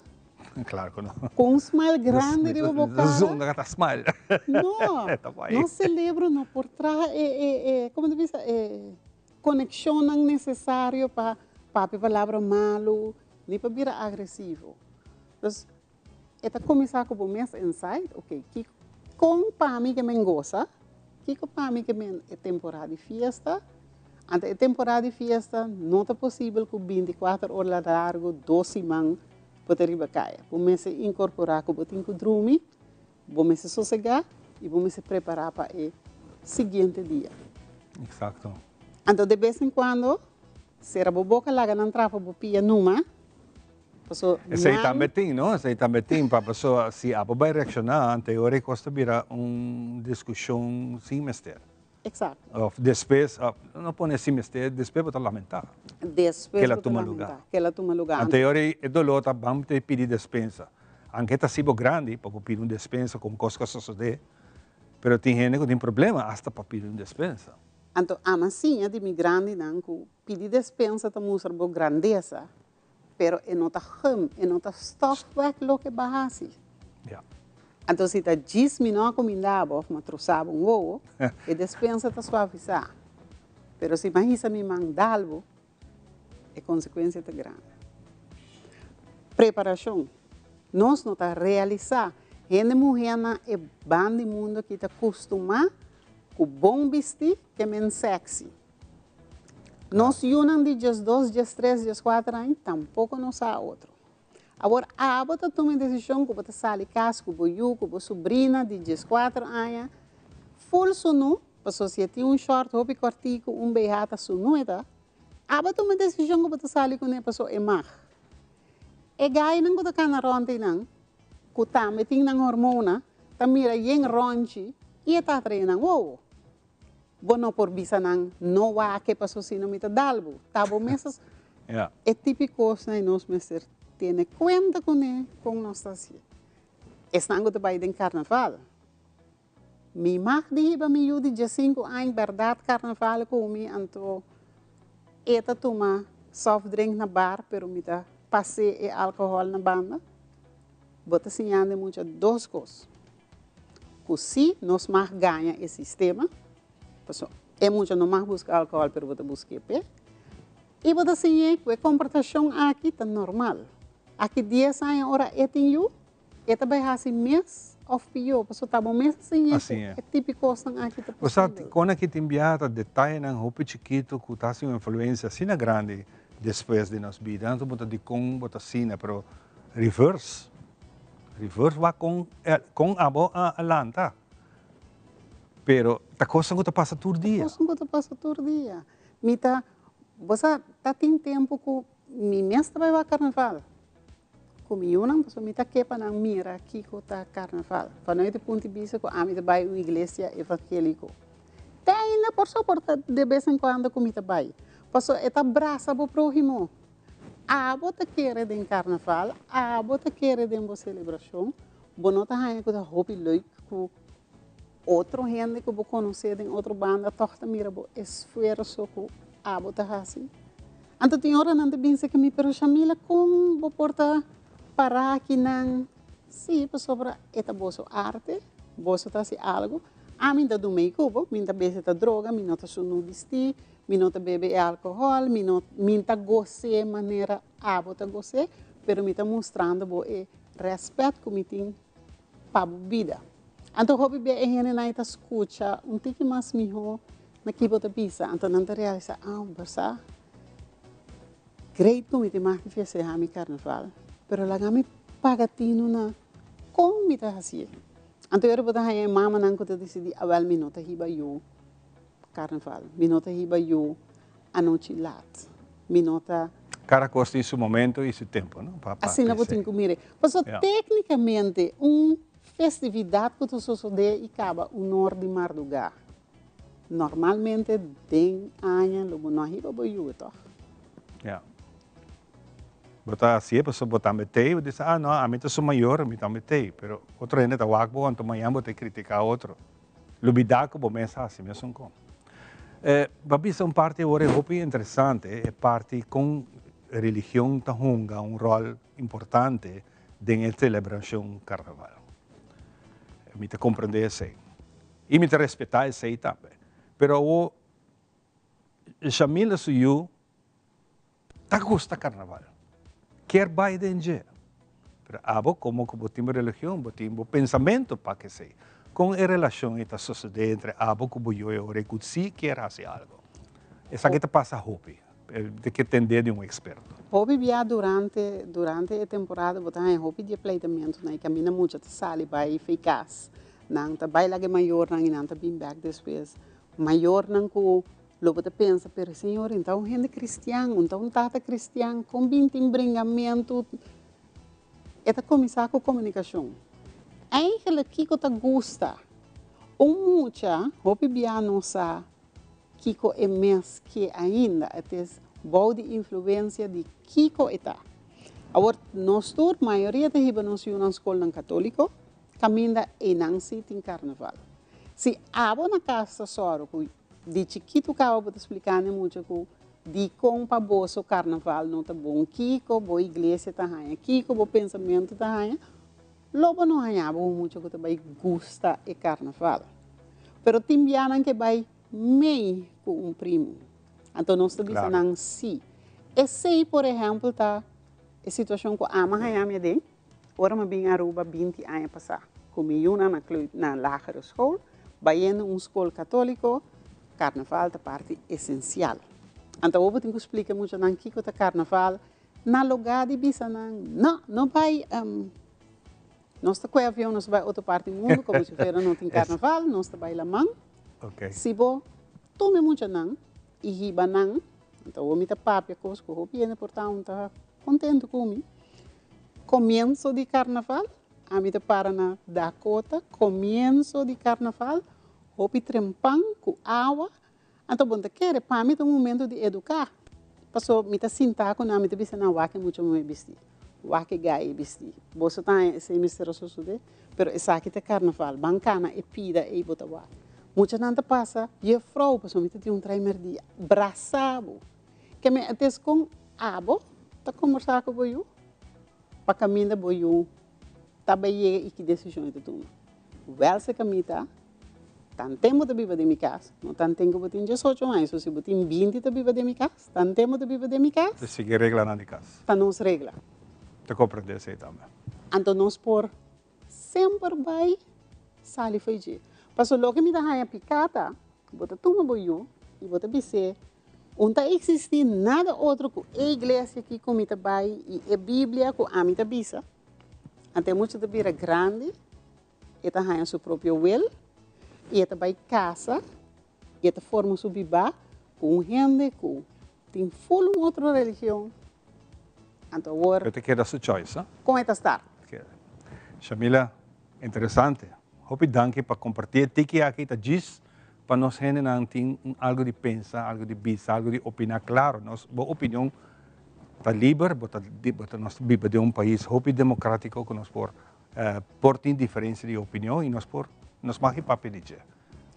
Claro cu no. Cu un smile grandi riba bo cara. Zundra ta smile. No, nos celebro no por traha e, e, e, como ta bisa, e conexionnan necesario pa papia palabra malu, ni pa bira agresivo. Dus, e ta cuminsa cu bo mes inside, ok, kico, con pa mi ke men goza, kico pa mi ke men e temporada di fiesta, anto e temporada di fiesta no ta posibel cu binticuater ora largo, dos siman, Bo ta riba kaya. Bo mester inkorporá ku bo tin ku drumi, bo mester sosegá i bo mester prepará pa e siguiente dia. Eksakto. Anto de bes en kuando, sera bo boka laga nan trapa bo pia numa, paso Esei nan. tambe tin, no? Esei tambe tin, pa paso si abo bai reakshoná, anto e ora e kos ta bira un diskushon sin mester. Exacto. Of despues, no pone si mester, despues bo ta lamenta. Despues Kela bo ta tuma lamenta. lugar. Kela tuma lugar. Anto e ora e dolor ta ban te pidi despensa. Anke ta si bo grandi pa bo pidi un despensa con cos cu a sosode, pero tin hende cu tin problema hasta pa pidi un despensa. Anto ama siña di mi grandinan cu pidi despensa ta mustra bo grandesa, pero e no ta gum, e no ta stof wek loke bo a hasi. Anto si ta djis mi no a kuminda bo of mi a trusa bo un wowo, e despensa ta suavisá. Pero si mi a hisa mi man dal bo, e konsekuensia ta grandi. Preparashon. Nos no ta realisá. Hende muhé na e ban di mundu aki ta kustumá ku bon bistí ke men sèksi. Nos yunan di diesdos, diestres, dieskuater aña tampoko no sa otro. Awor abo ta tuma e desishon ku bo ta sali kas ku bo yu, ku bo subrina di dieskuater aña, ful sunu, pasobra si e tin un shòrt hopi kòrtiku, un BH ta sunu e ta, abo a tuma e desishon ku bo ta sali kuné pasobra e mag. E gainan ku ta kana rònt einan, ku tambe tin nan hormona, ta mira yen rònchi i e ta atraé nan wowo. Bo no por bisa nan, no wak e paso sino mi ta dal bo. Ta bo mes a Ja. E tipi kosnan ei nos mester tene kuenta kuné kon nos ta hasié. Esnan ku ta bai den karnaval. Mi mag di hiba mi yu di diesinku aña bèrdat karnaval ku mi anto e ta tuma soft drink na bar pero mi ta pas'é e alkohòl na banda. Bo ta siñando e mucha dos kos. Ku si nos mag gaña e sistema, paso e mucha no mag buska alkohòl pero bo ta busk'é p'e, i bo ta siñ'é ku e komportashon aki ta normal. Aki dies aña ora e tin yu, e ta bai hasi mes òf pió, paso ta bo mes a siñ'é ku e tipi kosnan aki ta Osea, posibel. kon aki tin biaha ta detayenan hopi chikitu ku ta hasi un influensia asina grandi despues di nos bida. Anto bo ta dikon bo ta asina, pero reverse. Reverse wak kon kon abo a lanta. Pero ta kosnan ku ta pasa tur dia. Ta kosnan ku ta pasa tur dia. Mi ta, bo sa, ta tin tempu ku mi mes ta bai wak karnaval ku mi yunan pasobra mi ta ke pa nan mira kiko ta karnaval. Vanuit e punto di bista ku ami ta bai un iglesia evangéliko. Te ainda por soporta de bes en kuando ku mi ta bai. Pasobra e ta brasa bo próhimo. Abo ta kere den karnaval, abo ta kere den bo selebrashon, bo no ta haña ku ta hopi leuk ku otro hende ku bo konosé den otro banda tòg ta mira bo esfuerso ku abo ta hasi. Anto tin ora nan ta binse ku mi, pero Shamila kon bo por ta pará akinan? Sí, pasobra e ta boso arte, boso ta hasi algu, ami ta duna mei ku bo, mi ta bese ta droga, mi no ta sunú bistí, Mi no ta bebe e alcohol, mi no mi ta gos'é manera abo ta gos'é, pero mi ta mustrando bo e respet ku mi tin pa bo bida. Anto hopi bia e hendenan ei ta skucha un tiki mas mihó na ki bo ta bisa, anto nan ta realisá, ah, bo sa, great ku mi tin mag di festehá mi karnaval, pero laga mi paga tinu na kon mi ta hasié. Anto ora bo ta haña e mamanan ku ta disidí, awèl mi no ta hiba yu. Carnaval. Mi no ta hiba yu anochi laat. Mi no ta. Cada cos tin su momento y su tempo, no? Pa pa Asina bo tin cu mira. Pasobra tecnicamente un festividad cu ta sosode y caba un or di marduga. Normalmente den aña lo bo no a hiba bo yu, toch? Ja. Bo ta hacié pasobra bo tambe t'ey, bo dice, ah no, ami ta su mayor, mi tambe t'ey. Pero otro hende ta wak bo, anto mañan bo ta critica otro. Lubidá ku bo mes hasi mesun kon. E bo a bisa un parti awor e hopi interesante, e parti kon religion ta hunga un ròl importante den e selebrashon karnaval. Mi ta komprendé esei i mi ta respetá esei tambe. Pero awor Shamila su yu Ta gusta carnaval. Kier bai den dje. Pero abo como cu bo tin bo religion, bo tin bo pensamento pa kesey. Con e relacion ei ta sucede entre abo cu bo yu e ora ei cu si kier haci algo? Esaki ta pasa hopi. Te ke tende di un experto. Hopi bia durante durante e temporada bo ta haña hopi di e pleitamentunan ei kaminda mucha ta sali bai fei kas. Nan ta bai laga e mayornan i nan ta bin bek despues. Mayornan ku Lo bo ta pensa, pero e señor un ta un hende cristian, un ta un tata cristian, con bin tin bringamentu? E ta cuminsa cu comunicacion. Eigenlijk kico ta gusta? Un mucha hopi bia no sa kiko e mes ke ainda, het is bou di influencia di kiko e ta. Awor nos tur, mayoria ta hiba nos yunan skolnan katolico, kaminda einan si tin karnaval. Si abo na kas ta sòru ku di chikitu kaba bo ta splika n'e mucha ku dikon pa boso karnaval no ta bon, kiko bo iglesia ta haña, kiko bo pensamentu ta haña, Lo bo no haña bo un mucha ku ta bai gusta e karnaval. Pero tin bianan ke bai mei ku un primu. Anto nos ta bisa nan sí. Esei por ehèmpel ta e situashon ku ami a haña mi aden ora mi a bin Aruba 20 aña pasá ku mi yunan na na lagere school, bayendo un skol katóliko, karnaval ta parti esensial. Anto awor bo tin ku splika e muchanan kiko ta karnaval, Na lugá di bisa nan, No, no bai, nos ta kue avion, nos ta bai otro parti mundu, komo si fuera no tin karnaval, nos ta bai laman. Si bo tuma e muchanan i hiba nan, anto awor mi ta papia kos ku hopi hende por ta un ta kontentu ku mi. Komienso di karnaval, ami ta para na Dakota, komienso di karnaval, hopi trempan ku awa, Anto bo no ta kere, pa mi ta un momento di eduká. Paso mi ta sintá ku nan, mi ta bisa nan wak e mucha muhé bistí, wak e gai bistí. Boso ta haña esei mester a sosodé, pero esaki ta karnaval, ban kana e pida ei bo ta wak. Muchanan ta pasa, Jefrou, paso mi ta tin un trai mèrdia, brasa bo. Ke mi a tes kon abo ta kombersá ku bo yu pa kaminda bo yu ta bai yega i ki desishon e ta tuma. Wèl se kamita ta. Tanten bo ta biba den mi kas, no tanten ku bo tin diesocho aña, so si bo tin 20 ta biba den mi kas, tanten bo ta biba den mi kas. Ta sigui reglanan di kas. Ta nos regla. Ta komprendé esei tambe. Anto nos por semper bai sali fo'i dje. Pasobra loke mi ta haña piká ta, bo ta tuma bo yu i bo ta bis'é, Un ta eksistí nada otro ku e iglesia aki ku mi ta bai i e Biblia ku ami ta bisa. Anto e mucha ta bira grandi. E ta haña su propio wil i e ta bai kasa i e ta forma su bibá ku un hende ku tin ful un otro religion. Anto awor. E ta keda su choice, no? Kon e ta start? Shamila, interesante. Hopi danki pa kompartí e tiki aki. Ta djis pa nos hendenan tin un algu di pensa, algu di bisa, algu di opiná. Klaro, nos, bo opinion ta liber, bo ta, bo ta, nos ta biba den un pais hopi demokratiko ku nos por Por tin diferencia di opinion y nos por nos mag y papia di dje.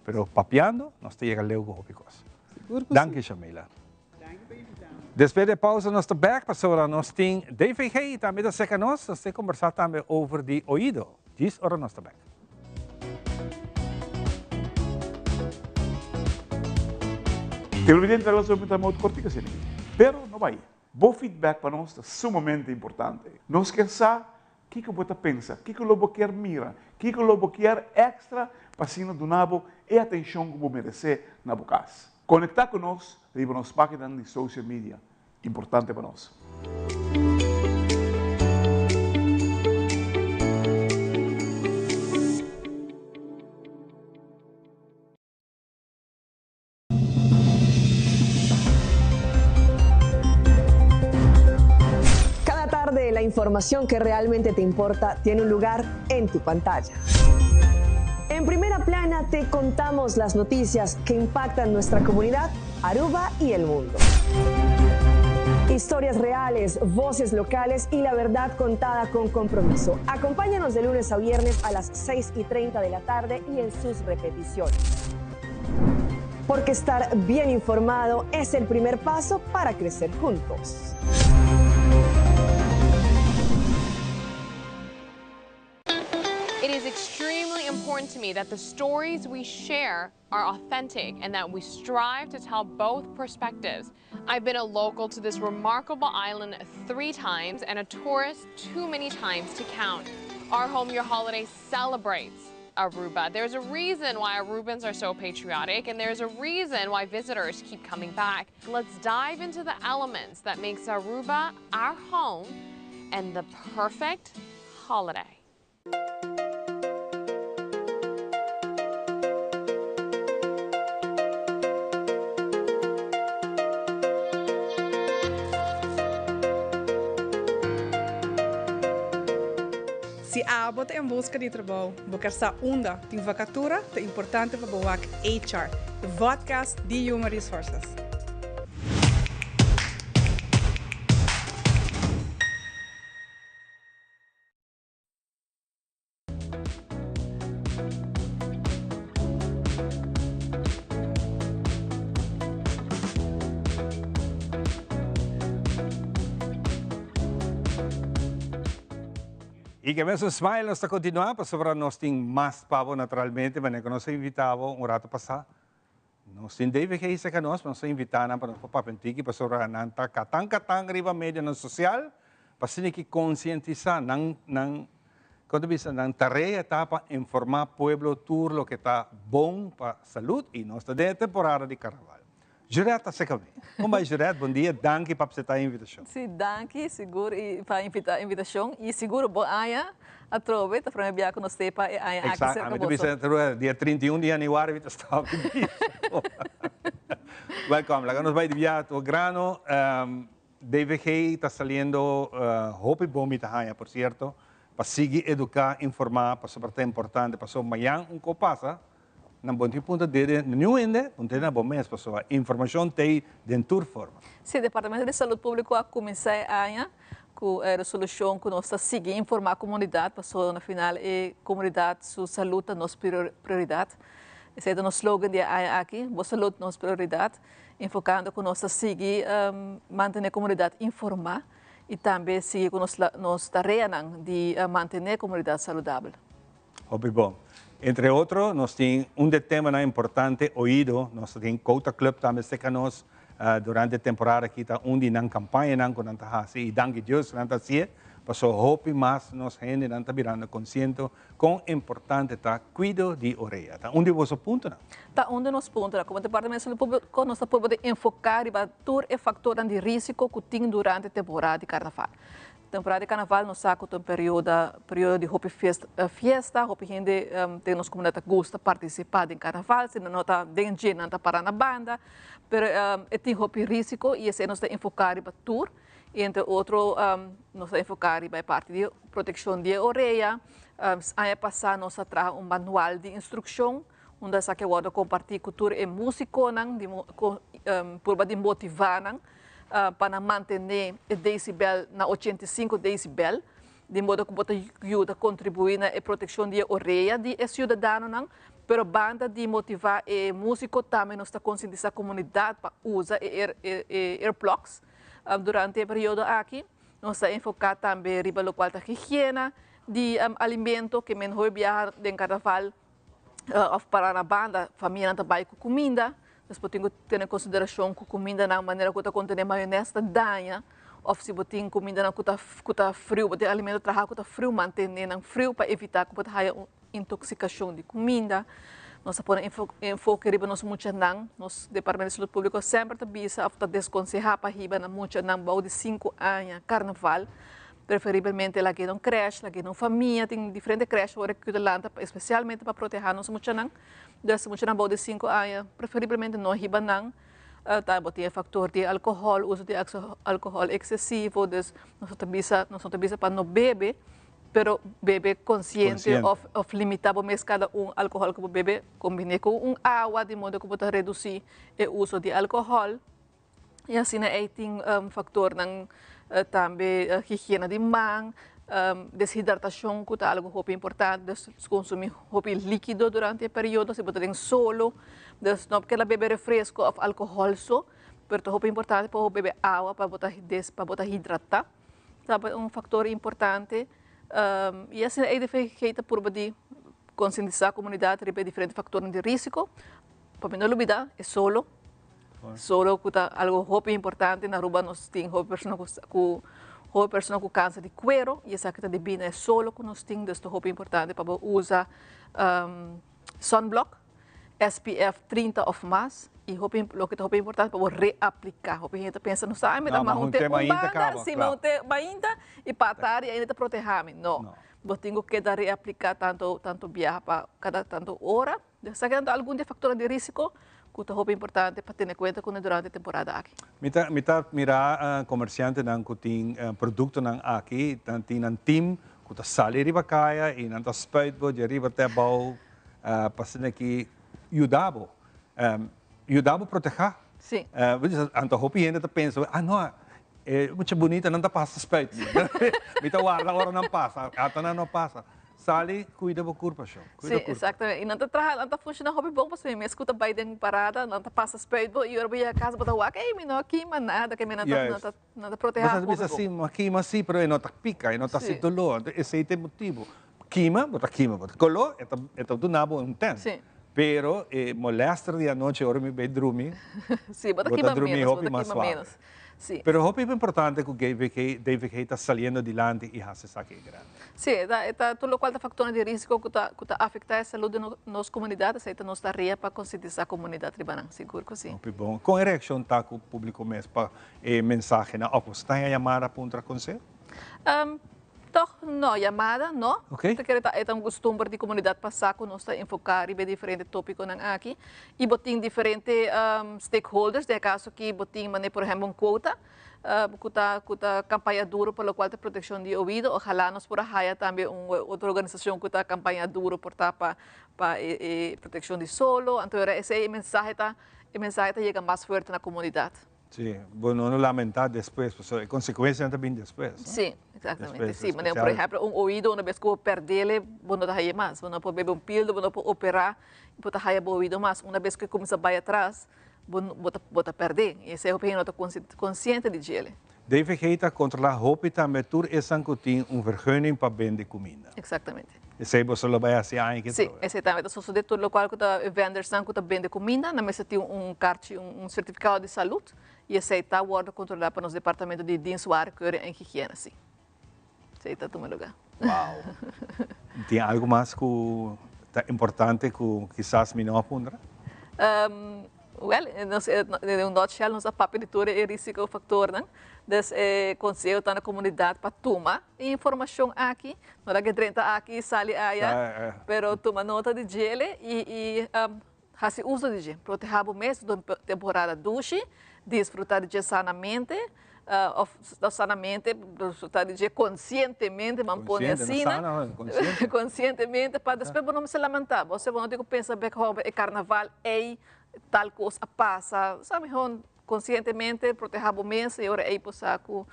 Pero papiando nos ta yega leu cu hopi cos. Danki Shamila. Despues di e pausa nos ta back pasobra nos tin DVG y tambe ta seca nos, nos ta conversa tambe over di oido. Djis ora nos ta back. Televidente, nos ta mot cortico asina aki. Pero no bay. Bo feedback pa nos ta sumamente importante. Nos kier sa kiko bo ta pensa, kiko lo bo kier mira, kiko lo bo kier extra pa asina duna bo e atencion cu bo merece na bo cas. Conecta cu nos riba nos paginanan di social media, importante pa nos. Cada tarde la información que realmente te importa tiene un lugar en tu pantalla. En primera plana te contamos las noticias que impactan nuestra comunidad, Aruba y el mundo. Historias reales, voces locales y la verdad contada con compromiso. Acompáñanos de lunes a viernes a las 6:30 de la tarde y en sus repeticiones. Porque estar bien informado es el primer paso para crecer juntos. It is extremely important to me that the stories we share are authentic and that we strive to tell both perspectives. I've been a local to this remarkable island three times and a tourist too many times to count. Our Home Your Holiday celebrates Aruba. There's a reason why Arubans are so patriotic and there's a reason why visitors keep coming back. Let's dive into the elements that makes Aruba our home and the perfect holiday. Si abo ta en buska di trabou, bo kier sa unda tin vakatura, ta importante pa bo wak HR, e vodcast di Human Resources. Y ke mesun smile nos ta continua pasobra nos tin mas pa bo naturalmente manera ku nos a invita bo un rato pasa. Nos tin David Hayes serka nos, nos a invita nan pa nos por papia un tiki pasobra nan ta katan katan riba medionan sosial pa asina ki konsientisa nan nan kon ta bisa nan tarea ta pa informa pueblo tur loke ta bon pa salud y nos ta den e temporada di karnaval. Juret ta serka mi. Kon bai Juret? Bon dia, danki pa apseptá e invitashon. Sí, danki sigur i pa invitá invitashon i sigur bon aña atrobe, ta prome bia ku nos te pa e aña aki serka boso. Exacto, ami ta bisa atrobe dia 31 di januari mi ta stop di bisa. Welkom, laga nos bai di bia tur grano. DVG ta saliendo hopi bon mi ta haña por cierto, pa sigui eduká, informá pasobra ta importante pasobra mañan un ko pasa, Nan bon tin punta dede na niun hende, punta dede na bo mes pasobra informacion t'ey den tur forma. Sí, Departamento di Salud Publico a cuminsa e aña cu e resolucion cu nos ta sigui informa comunidad pasobra na final e comunidad su salud ta nos prioridad. Esey ta nos slogan di e aña aki, Bo salud nos prioridad, enfocando cu nos ta sigui mantene comunidad informa y tambe sigui cu nos tareanan di mantene comunidad saludabel. Hopi bon. Entre otro nos tin un de temanan importante oido, nos ta tin Kouta Club tambe serka nos durante e temporada aki ta un di nan campañanan cu nan ta haci y danki Dios cu nan ta haci'e paso hopi mas nos hendenan ta birando conciento con importante ta cuido di orea. Ta un di boso puntonan. Ta un di nos puntonan. Como Departamento di Salud Publico nos ta purba di enfoca riba tur e factornan di risico cu tin durante temporada di Carnaval. Temporada di carnaval nos sa cu ta un periodo periodo di hopi fiesta, hopi hende den nos comunidad ta gusta participa den carnaval, si nan no ta den dje nan ta para na banda, pero e tin hopi risico y esey nos ta enfoca riba tur y entre otro nos ta enfoca riba e parti di proteccion di e orea, aña pasa nos a traha un manual di instruccion unda esaki a wordo comparti cu tur e musiconan di purba di motiva nan. pa nan mantené e decibel na 85 decibel, di modo ku bo ta yuda kontribuí na e protekshon di e orea di e siudadanonan, pero banda di motivá e músiko tambe nos ta konsientisá komunidat pa usa e earplugs durante e periodo aki. Nos ta enfoká tambe riba lokual ta higiena di alimento, ke men hopi biaha den karnaval of para na banda, famianan ta bai ku kuminda, dus bo tin ku tene konsiderashon ku kumindanan manera ku ta kontené mayonès ta daña, of si bo tin kumindanan ku ta ku ta friu, bo tin alimento traha ku ta friu, mantené nan friu pa evitá ku bo ta haya un intoksikashon di kuminda. Nos ta pone enfoke riba nos muchanan, nos Departamento di Salud Públiko semper ta bisa of ta deskonsehá pa hiba nan muchanan bou di sinku aña karnaval, Preferibelmente laga e na un crèche, laga e na un famia, tin diferente crèche ora ku ta lanta espesialmente pa protehá nos muchanan. Dus muchanan bou di sinku aña preferibelmente no hiba nan. Ta bo tin e faktor di alkohòl, uso di alkohòl eksesivo, dus nos no ta bisa, nos no ta bisa pa no bebe, pero bebe konsiente òf òf limitá bo mes kada un alkohòl ku bo bebe, kombiné ku un awa di modo ku bo ta redusí e uso di alkohòl. Y asina ey tin factornan tambe higiena di man, deshidratacion cu ta algo hopi importante, dus consumi hopi likido durante e periodo si bo ta den solo, dus no keda bebe refresco of alcohol so, pero ta hopi importante pa bo bebe awa pa bo ta pa bo ta hidrata, ta un factor importante y asina ey DVG ta purba di concientisa comunidad riba e diferente factornan di risico, pa mi no lubida e solo. Solo ku ta algo hopi importante na Aruba nos tin hopi persona ku ku hopi persona ku kansa di kuero i esaki ta debí na e solo ku nos tin dus ta hopi importante pa bo usa sunblock SPF 30 òf mas i hopi loke ta hopi importante pa bo reapliká hopi hende ta pensa no sa mi ta mas un te un banda si mi un te mainta i pa atardi ainda ta protehá mi no bo tin ku keda reapliká tantu tantu biaha pa kada tantu ora. Esaki nan ta algun di e factornan di risico cu ta hopi importante pa tene cuenta cune durante e temporada aki. Mi ta mi ta mira comerciantenan cu tin productonan aki, nan tin nan team ku ta sali riba kaya i nan ta spuit bo di ariba te abou pa asina ki yuda bo, yuda bo protehá. Sí. Anto hopi hende ta pensa, ah no, e mucha bunita nan ta pasa spuit mi. Mi ta warda ora nan pasa, ata nan no pasa. Sali kuida bo kurpa shon, kuida Sí, kurpa. exactamente. I nan ta traha, nan ta funciona hopi bon pasobra mi mes ku ta bai den parada, nan ta pasa spuit bo i ora bo yega kas bo ta wak, ey mi no a kima nada, ke mi nan ta, nan Juist. ta, nan ta proteha Bo sa hopi bisa bon. si, mi a kima si, pero e no ta pika, e no ta hasi Sí. doló. Anto esei ta e motibu. Kima, bo ta kima, bo ta koló, e ta, e ta duna bo un ten. Sí. Pero e molèster di anochi ora mi bai drumi, Sí, bo ta bo ta kima drumi ménos, bo hopi ta mas kima suave. ménos. Sí. Pero hopi importante ku GVG, DVG ta saliendo dilanti i hasi esaki e grandi. Sí, e ta, e ta tur lokual ta faktornan di risiko ku ta, ku ta afektá e salud di nos komunidat, esei ta nos tarea pa konsientisá komunidat riba nan, sigur ku sí. Hopi bon. Kon e reakshon ta ku públiko mes pa e mensahenan òf bo sta haña yamada puntra konseho? Tòg no, yamada no. Oké. Ta kere ta e ta un kustumber di komunidat pa sa ku nos ta enfoká riba e diferente tópikonan aki i bo tin diferente stakeholders, den e kaso aki bo tin manera por ehèmpel un kuota ku ta ku ta kampaña duro pa lokual ta protekshon di oido, ojalá nos por a haya tambe un otro organisashon ku ta kampaña duro por ta pa pa e e protekshon di solo, anto ora esei e mensahe ta e mensahe ta yega mas fuerte na komunidat. Sí, bo no lo lamentá despues, pasobra e konsekuensianan ta bin despues, no? Sí, exactamente, Despues, sí. Manera, por especial. ehempel, un oido una bes ku bo perdele, bo no ta haye mas. Bo no por bebe un pildo, bo no por operá, i bo ta haya bo oido mas. Una bes ku e kuminsá bai atras, bo no, bo ta, bo ta perdé. I esei hopi hende no ta konsiente di djele. DVG ta kontrolá hopi tambe tur esnan ku tin un vergunning pa bende kuminda. Exactamente. Esei boso lo bai hasi aña ki Sí, trobe. esei tambe ta sosodé. Tur lokual ku ta e vendersnan ku ta bende kuminda, nan mester tin un karchi, un sertifikado di salud, i esei ta wòrdu kontrolá pa nos departamento di Dienst Warenkeuring en Higiëne, sí. Esei ta tuma lugá. Wow. Tin algu mas ku ta importante ku kisas mi no a puntra? Wèl, nos den un nutshell nos a papia di tur e risikofaktornan. Dus e konseho ta na komunidat pa tuma e informashon aki. No ta ke drenta aki i sali aya, pero tuma nota di djele i hasi uso di dje. Protehá bo mes den temporada dushi, disfrutá di dje sanamente, òf no sanamente, disfrutá di dje konsientemente, ban pone asina. Konsientemente, pa despues bo no mester lamentá. Bo no tin ku pensa bèk, hòmber, e karnaval ei tal kos a pasa. Sa mihó Konsientemente protehá bo mes i ora ei bo sa ku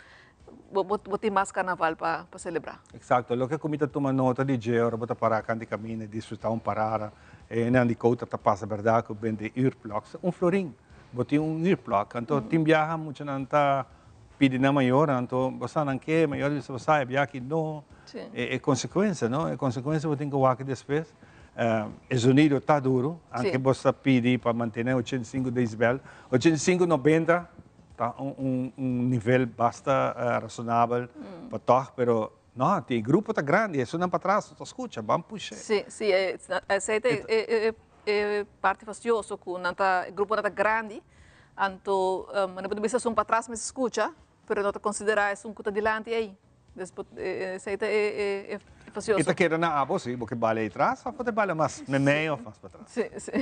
bo tin mas karnaval pa selebrá. Eksakto, loke ku mi ta tuma nota di dje ora bo ta pará kant di kaminda i disfrutá un parada, e nan di kouta ta pasa bèrdat ku bende uurplòk, un florin, bo tin un uurplòk, anto tin biaha muchanan ta pidi nan mayornan, anto bo sa nan ke, mayor ta bisa bo sa e biaha aki no, e konsekuensia no, e konsekuensia bo tin ku wak despues. E zonido ta duro, anke bo sa pidi pa mantene 85 decibel, 85, 90 ta un nivel basta rasonabel pa tog, pero no, tin e grupo ta grandi, esunnan patras no ta scucha, ban pushe. Si, si, esey ta e parti fastioso cu nan ta, e gruponan ta grandi, anto nan por bisa esun patras mester scucha, Pero no ta considera esun cu ta dilanti ey. Despues esey ta e facioso. E ta keda na abo si, bo ke bala ey tras of bo ta bala mas memey of mas patras? Si, si.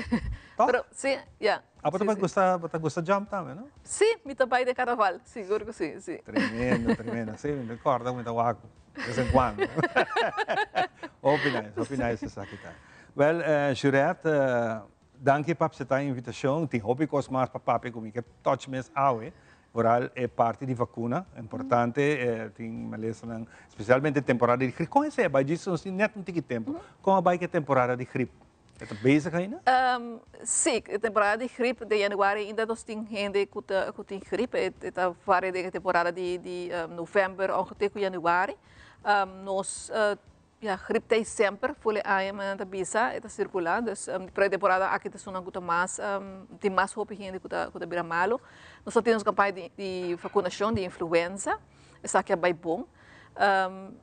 Toch? Pero si, ya. Abo ta gusta, bo ta gusta jump tambe, no? Si, mi ta bay den carnaval, sigur cu si, si. Tremendo, tremendo. Si, mi ta corda cu mi ta wak de vez en cuando. Hopi nice, hopi nice esaki ta. Wel, Jurette, danki pa acepta e invitacion. Tin hopi cos mas pa papia cu mi ke touch mes awe. Vooral e parti di vacuna, importante, tin malesanan, specialmente temporada di grip. Con esey a bay? Djis nos tin net un tiki tempo. Con a bay cu e temporada di grip? E ta bezig ainda? Si, e temporada di grip den januari ainda nos tin hende cu ta cu tin grip. E ta varia den e temporada di di november ongeveer te cu januari. Nos Ya, grip ta ei semper, ful e aña men nan ta bisa, e ta sirkulá, dus pero e temporada aki ta esunnan ku ta mas, tin mas hopi hende ku ta ku ta bira malu. Nos ta tin nos kampaña di di vakunashon di influenza, esaki a bai bon.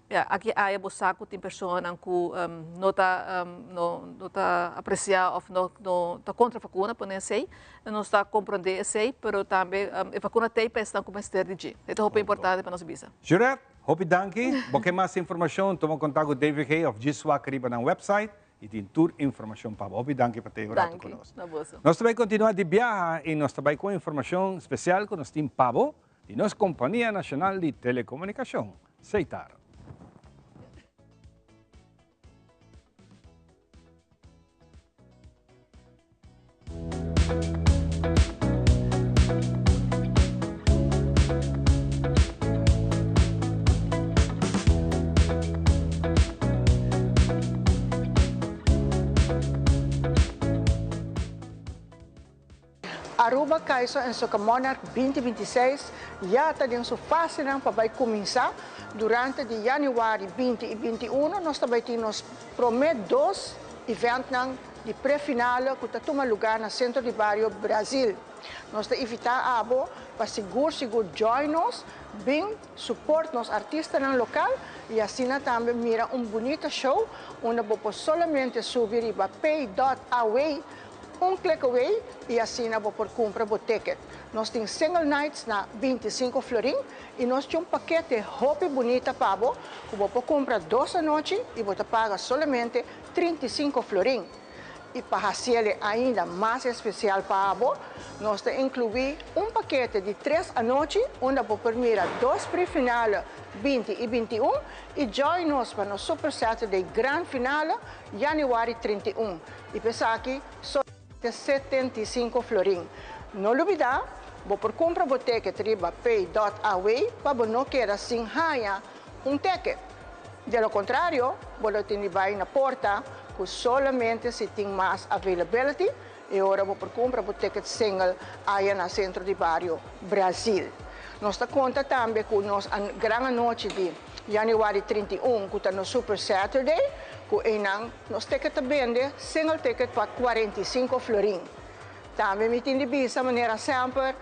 Ya, aki aya bo sa ku tin personanan ku no ta no no ta apresiá òf no no ta kontra vakuna, pone esei, nos ta komprondé esei, pero tambe e vakuna ta ei pa esnan ku mester di dje. E ta hopi importante pa nos bisa. Jurette, Hopi danki. Bo ke mas informashon, tuma kontak ku DVG òf djis wak riba nan website i tin tur informashon pa bo. Hopi danki pa tei un ratu ku nos. Danki, na boso. Nos ta bai kontinuá di biaha i nos ta bai ku informashon spesial ku nos tin pa bo di nos kompania nashonal di telekomunikashon, Setar. Aruba Kaiso en Soca Monarch 2026 ya ta den su fasenan pa bai cuminsa. Durante di januari 20 y 21 nos ta bai tin nos prome dos eventnan di pre-finale cu ta tuma lugar na Centro di Bario Brazil. Nos ta invita abo pa sigur sigur join nos, bin support nos artistanan local y asina tambe mira un bunita show unda bo por solamente subi riba pay.aw un click away y asina bo por cumpra bo ticket. Nos tin single nights na 25 florin y nos tin un pakete hopi bunita pa bo cu bo por cumpra dos anochi y bo ta paga solamente 35 florin. Y pa haciele ainda mas especial pa abo, nos ta inclui un pakete di tres anochi unda bo por mira dos pre-finale 20 y 21 y join nos pa nos Super Saturday Grand Finale januari 31. Y pa esaki solamente 75 florin. No lubida, bo por cumpra bo ticket riba pay.aw pa bo no keda sin haya un ticket. De lo contrario, bo lo tin di bay na porta cu solamente si tin mas availability y ora bo por cumpra bo ticket single aya na Centro di Bario Brazil. Nos ta conta tambe cu nos gran anochi di januari 31, cu ta nos Super Saturday, cu einan nos ticket ta bende single ticket pa 45 florin. Tambe mi tin di bisa manera semper,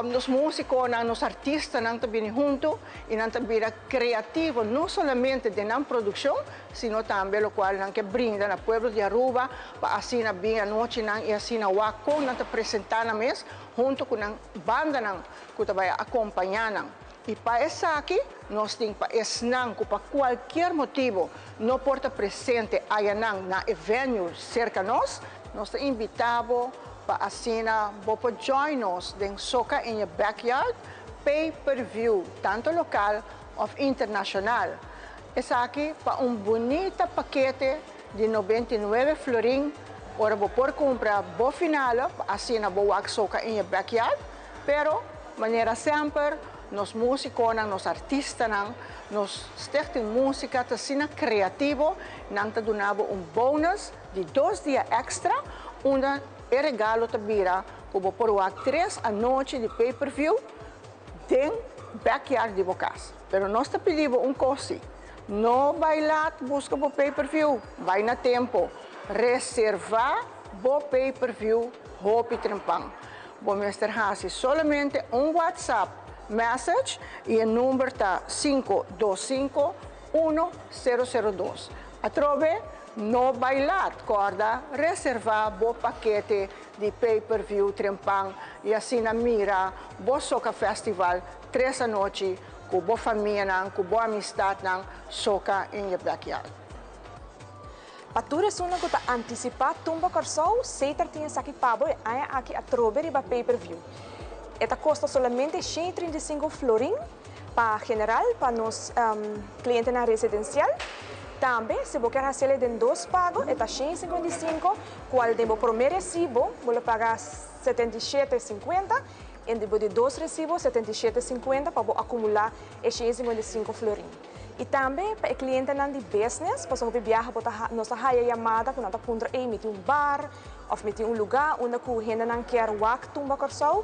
nos musiconan, nos artistanan ta bini hunto y nan ta bira creativo no solamente den nan produccion, sino tambe locual nan ke brinda na pueblo di Aruba pa asina bin anochinan y asina wak con nan ta presenta na mes hunto cu nan bandanan cu ta bay acompaña nan. Y pa esaki, nos tin pa esnan cu pa cualkier motibo no por ta presente ayanan na e venue cerca nos, nos ta invita bo pa asina bo por join nos den Soca in Your Backyard pay-per-view, tanto local of internacional. Esaki pa un bunita pakete di 99 florin, ora bo por cumpra bo finale, pa asina bo wak Soca in Your Backyard, pero manera semper, nos musiconan, nos artistanan, nos Stichting Musica ta asina creativo, nan ta duna bo un bonus di 2 dia extra, unda e regalo ta bira cu bo por wak tres anochi di pay-per-view den backyard di bo cas. Pero nos ta pidi bo un cos. No bay laat busca bo pay-per-view, bay na tempo. Reserva bo pay-per-view hopi trempan. Bo mester hasi solamente un WhatsApp message y e number ta 525 1002. Atrobe, no bay laat, corda, reserva bo pakete di pay-per-view trempan y asina mira bo Soca Festival tres anochi cu bo famianan, cu bo amistadnan, Soca in your backyard. Pa tur esunnan cu ta anticipa Tumba Corsou, Setar tin esaki pa bo e aña aki atrobe riba pay-per-view. E ta costa solamente 135 florin pa general, pa nos clientenan residencial. Tambe, si bo kier haci den dos pago, ta 155, cual den bo prome recibo, bo ta paga 77,50, y den di dos recibo, 77,50 pa acumula e 155 florin. Y tambe pa clientenan di business, pa bo biaha, nos haya yamada cu nan ta puntra, "Ey, mi tin un bar, of mi tin un lugar unda cu hendenan kier wak Tumba Corsou."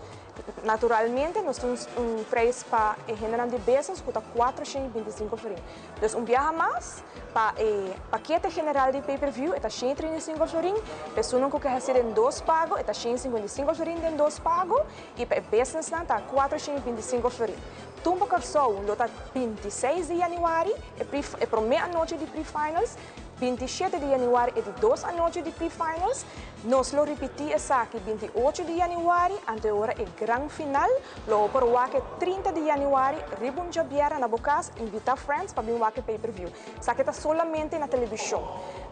Naturalmente, nos tin un prijs pa hendenan di business cu ta 425 florin. Dus un biaha mas, pa e pakete general di pay-per-view, ta 135 florin. Persona cu kier haci den dos pago, ta 155 florin den dos pago. Y pa business ta 425 florin. Tumba Corsou, lo ta 26 di januari, e prome anochi di pre-finals, 27 di januari e di dos anochi di pre-finals. Nos lo ripiti esaki 28 di januari, anto ora e gran final, lo por wak 30 di januari, riba un diabierna na bo cas, invita friends pa bin wak pay-per-view. Esaki ta solamente na television.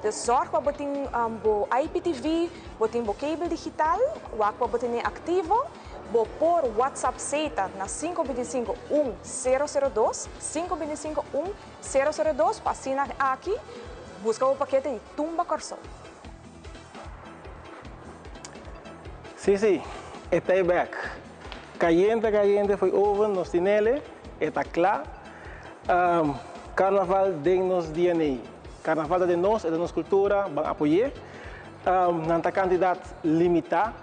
Dus zorg pa bo tin bo IPTV, bo tin bo cable digital, wak pa bo tin activo, bo por WhatsApp Setar na 525 1002, 525 1002, pa asina aki, busca e pakete di Tumba Corsou. Si, ta back. Cayente, cayente, for di oven, nos tin ele, ta cla. Carnaval den nos DNA. Carnaval ta di nos, ta di nos cultura, ban apoya. Nan ta cantidad limita.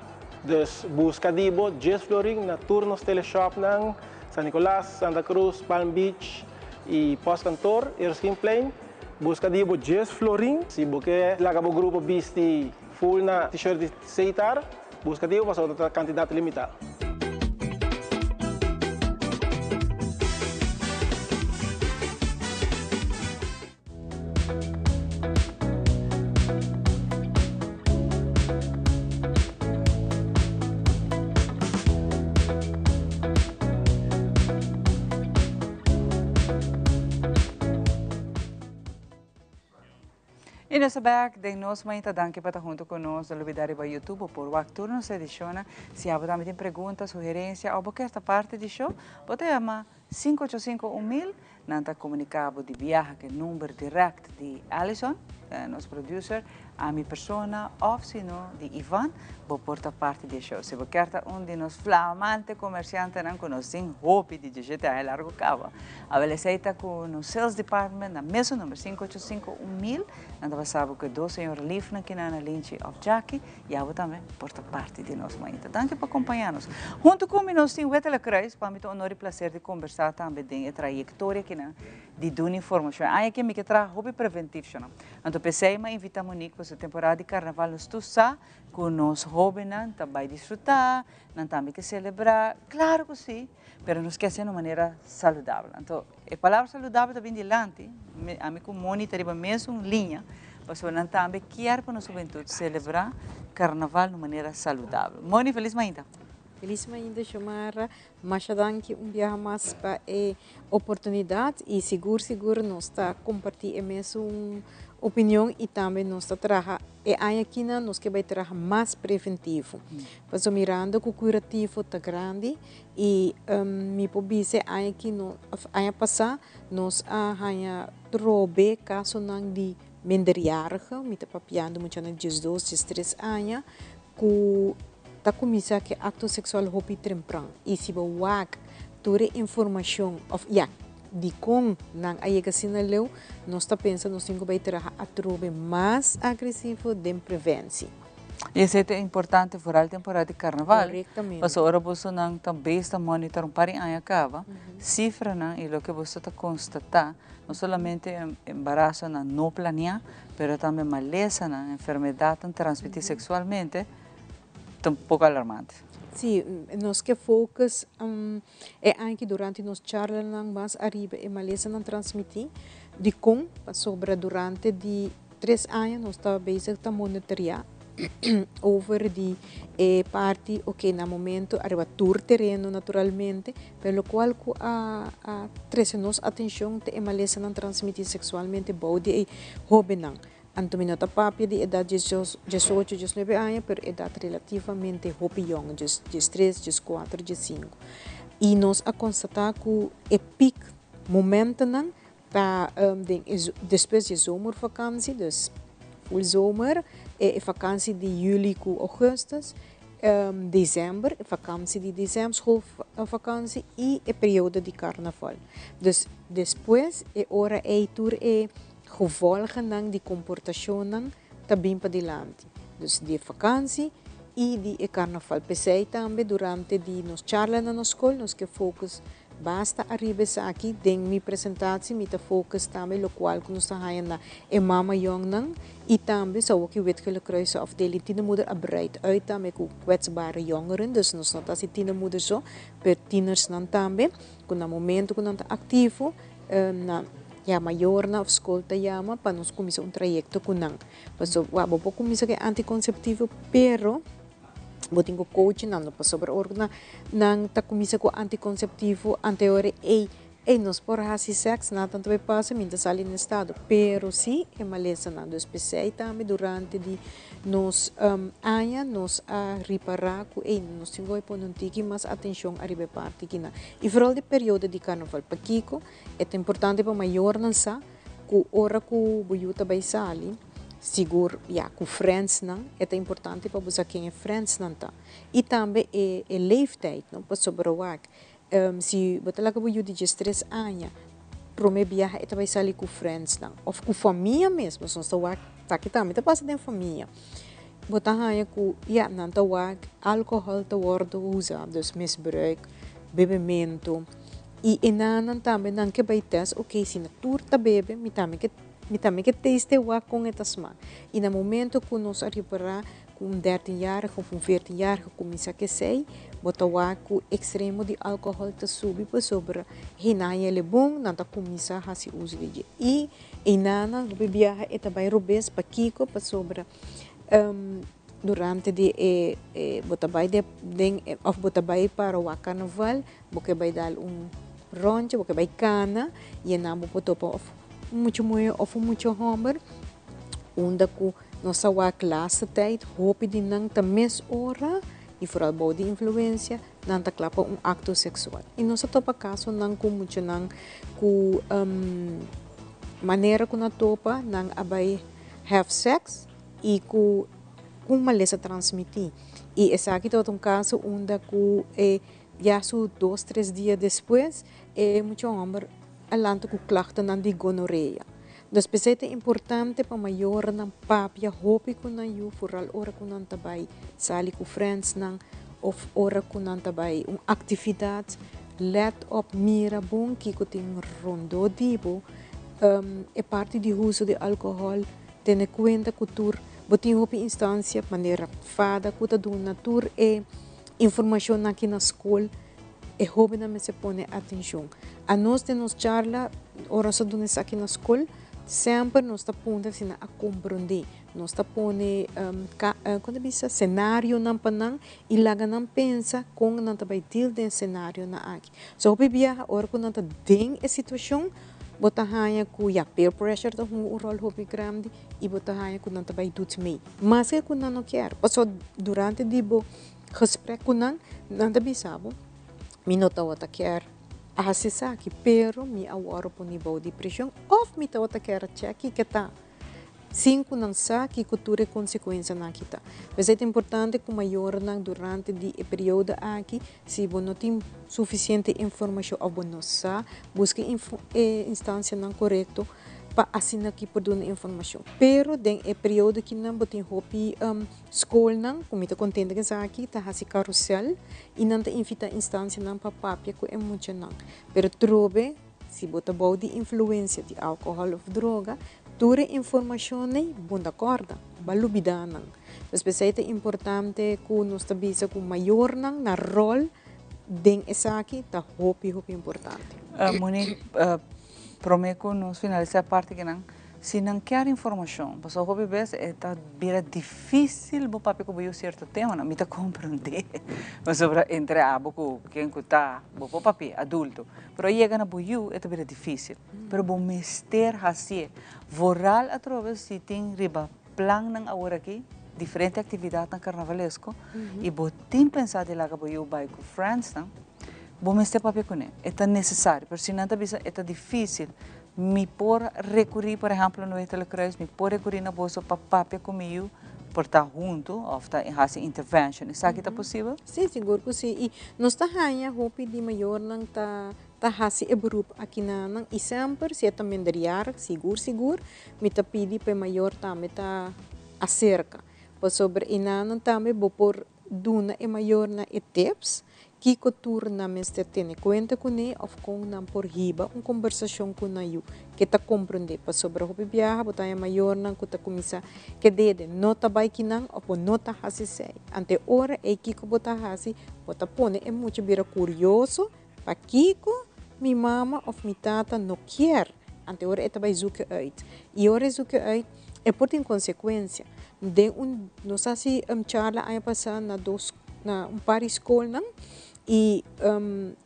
Dus busca di bo djes florin na tur nos teleshopnan, San Nicolas, Santa Cruz, Palm Beach y Postkantoor, Erskine Busca di bo djes florin. Si bo ke laga bo grupo bisti full na t-shirt di Setar, busca di bo pasobra ta cantidad limita. Y nos ta bek den nos mainta danki pa ta hunto cu nos. No lubida riba YouTube bo por wak tur nos edicionnan. Si abo tambe tin pregunta, sugerencia o bo kier ta parti di show, bo ta yama 585 1000. Nan ta comunica bo di biaha cu e number direct di Alison, nos producer, ami persona of si no di Ivan, bo por ta parti di e show. Si bo kier ta un di nos flamante comerciantenan cu nos tin hopi di djeshete aña largo caba, awel esey ta cu nos sales department na mesun number 585 1000. Nan ta pasa bo cu e dos señor liefnan kinan na Linchi of Jackie y abo tambe por ta parti di nos mainta. Danki pa acompaña nos. Hunto cu mi nos tin Wetele Kruis, pa mi ta honor y placer di conversa tambe den e trayectoria kinan di duna informacion. Aña aki mi ke traha hopi preventief, no? Anto p'esei m'a invita Monique pasobra temporada di carnaval nos tur sa cu nos hobennan ta bay disfruta, nan tambe ke celebra, claro cu si, pero nos ke haci'e na un manera saludabel. Anto e palabra saludabel ta bin dilanti, ami cu Moni ta riba mesun liña, pasobra nan tambe kier pa nos hubentud celebra carnaval na un manera saludabel. Moni, feliz mainta. Feliz mainta, Xiomara. Masha danki un biaha mas pa e oportunidad y sigur sigur nos ta comparti e mesun opinion y tambe nos ta traha e aña akinan nos ke bay traha mas preventivo. Pasobra mirando cu curativo ta grandi y mi por bisa e aña aki no of aña pasa nos a haña trobe casonan di minderjarige, mi ta papiando muchanan di diesdos, diestres aña cu ta cuminsa cu e acto sexual hopi trempran y si bo wak tur e informacion of ya dicon nan a yega asina leu nos ta pensa nos tin cu bay traha atrobe mas agresivo den preventie. Y esey ta importante vooral temporada di carnaval. Correctamente. Pasobra ora bosonan ta bes ta monitor un par di aña caba, cifranan y loke boso ta constata, no solamente embarazonan no planea, pero tambe malesanan, enfermedadnan transmiti sexualmente, ta un poco alarmante. Sí, nos ke focus e aña durante nos charlanan mas ariba e malesanan transmiti, dicon? Pasobra durante di tres aña nos ta bezig ta monitorea over di e parti, ok, na momento ariba tur tereno naturalmente, pero locual cu a trece nos atencion ta e malesanan transmiti sexualmente bou di e hobennan. Anto mi no ta papia di edad diesocho, diesnuebe aña, pero edad relativamente hopi yong, diestres, diescuater, diescinco. Y nos a constata cu e piek momentonan ta den e despues di e zomervakantie, dus full zomer, e vakantie di juli cu augustus, december, e vakantie di december, schoolvakantie, y e periodo di carnaval. Dus despues e ora ey tur e gevolgennan di comportacionnan ta bin padilanti. Dus di e vakantie y di e carnaval. P'esey tambe durante di nos charlanan na school nos ke focus basta ariba esaki. Den mi presentatie mi ta focus tambe locual cu nos ta haya na e mama yongnan y tambe sa woki Wit-Gele Kruis afdeling tienermoeder a breid uit tambe cu kwetsbare jongeren. Dus nos no ta haci tienermoeder so, pero tienersnan tambe cu na momento cu nan ta activo na ya mayornan of school ta yama pa nos cuminsa un trayecto cu nan. Pasobra bo por cuminsa cu e anticonceptivo pero bo tin cu coach nan no pasobra ora cu nan ta cuminsa cu anticonceptivo anteora ey ey nos por haci sex nada tanto bay pasa mi ta sali na estado pero si e malesanan dus pesey tambe durante di nos aña nos a ripara cu ey nos tin cu pone un tiki mas atencion ariba e parti kinan y vooral di periodo di carnaval pakico e ta importante pa mayornan sa cu ora cu bo yu ta bay sali, sigur ya cu friendsnan, e ta importante pa bo sa ken e friendsnan ta. Y tambe e e leeftijd, no, pasobra wak, si bo ta laga bo yu di diestres aña, prome biaha e ta bay sali cu friendsnan, of cu famia mes, pasobra nos ta wak, taki tambe ta pasa den famia. Bo ta haña ku ya nan ta wak alkohòl ta wòrdu usa, dus misbruik, bebementu i e nannan tambe nan ke bai tèst oke si na tur ta bebe mi tambe ke mi tambe ke taste wak kon e ta smak i na momento ku nos a ripará ku un dertienjarige òf un veertienjarige kuminsá kesei bo ta wak ku ekstremo di alkohòl ta subi pasobra hey nan haña el e bon nan ta kuminsá hasi uso di dje i e nannan hopi biaha e ta bai robes pakiko pasobra Durante di e bo ta bai den of bo ta bai para wak karnaval, bo ke bai dal un rondje, bo ke bai kana, yena bo por topa of un mucha muhé of un mucha hòmber, unda ku nos a wak laatste tijd hopi di nan ta mes ora i foral bou di influensia nan ta kla pa un akto seksual. I nos a topa kasonan ku muchanan ku manera ku nan topa nan a bai have sex y cu un malesa transmiti y esaki tabata un caso unda cu e ya su dos tres dia despues e mucha homber a lanta cu klachtennan di gonorrea. Dus p'esey ta importante pa mayornan papia hopi cu nan yu vooral ora cu nan ta bay sali cu friendsnan of ora cu nan ta bay un actividad let op mira bon kico tin rondo di bo e parti di uso di alcohol Tene kuenta ku tur bo tin hopi instansia manera fada ku ta duna tur e informashonnan aki na skol, e hóbennan mester pone atenshon. Anos den nos charla ora nos ta duna esaki na skol semper nos ta puntra si nan a komprondé. Nos ta pone kon ta bisa senarionan pa nan i laga nan pensa kon nan ta bai deal den e senarionan aki. So hopi biaha ora ku nan ta den e situashon Bo ta haña ku ya peer pressure ta hunga un ròl hopi grandi i bo ta haña ku nan ta bai doet mee. Maske ku nan no kier. Pasobra durante di bo gesprek ku nan, nan ta bisa bo, mi no tabata kier a hasi esaki, pero mi a wòrdu poni bou di preshon òf mi tabata kier a chèk kiko ta. Sin ku nan sa kiko tur e konsekuensianan aki ta. P'esei ta importante ku mayornan durante di e periodo aki, si bo no tin sufisiente informashon òf bo no sa, buska e instansianan korekto pa asina aki por duna informashon. Pero den e periodo akinan bo tin hopi skolnan, ku mi ta kontento ku esaki, ta hasi karusèl i nan ta invitá instansianan pa papia ku e muchanan. Pero trobe. Si bo ta bou di influensia di alkohòl òf droga, tur e informashon ei bo no ta kòrda, bo a lubidá nan. Pues p'esei ta importante ku nos ta bisa ku mayornan nan ròl den esaki ta hopi hopi importante. Monique, promé ku nos finalisá e parti kinan, si nan kier informashon, pasobra hopi bes e ta bira difísil bo papia ku bo yu sierto temanan, mi ta komprondé, pasobra entre abo ku ken ku ta bo por papia, adulto, Pero a yega na bo yu e ta bira difícil. Pero bo mester hacié. Vooral atrobe si tin riba plannan aworaki diferente actividadnan carnavalesco y bo tin pensa di laga bo yu bay cu friendsnan, bo mester papia cune. E ta necesario. Pero si nan ta bisa e ta difícil, mi por recuri por ehemplo na Wetele Kruis, mi por recuri na boso pa papia cu mi yu por ta hunto of ta haci intervention. Esaki ta posibel? Sí, sigur cu sí. Y nos ta haña hopi di mayornan ta ta haci e beroep aki na nan y semper si e ta minderjarig, sigur sigur mi ta pidi pa e mayor tambe ta acerca. Pasobra e nanan tambe bo por duna e mayornan e tips Kiko tur nan mester tene kuenta kuné òf kon nan por hiba un kombersashon ku nan yu ke ta komprondé? Pasobra hopi biaha bo ta haña mayornan ku ta kuminsá ke dede no ta bai kinan òf bo no ta hasi esei. Ante e ora ei kiko bo ta hasi? Bo ta pone e mucha bira kurioso, Pakiko mi mama òf mi tata no kier? Ante ora e ta bai zoeken uit. I ora e zoeken uit e por tin konsekuensia. Den un nos a hasi charla aña pasá na dos na un par di skolnan i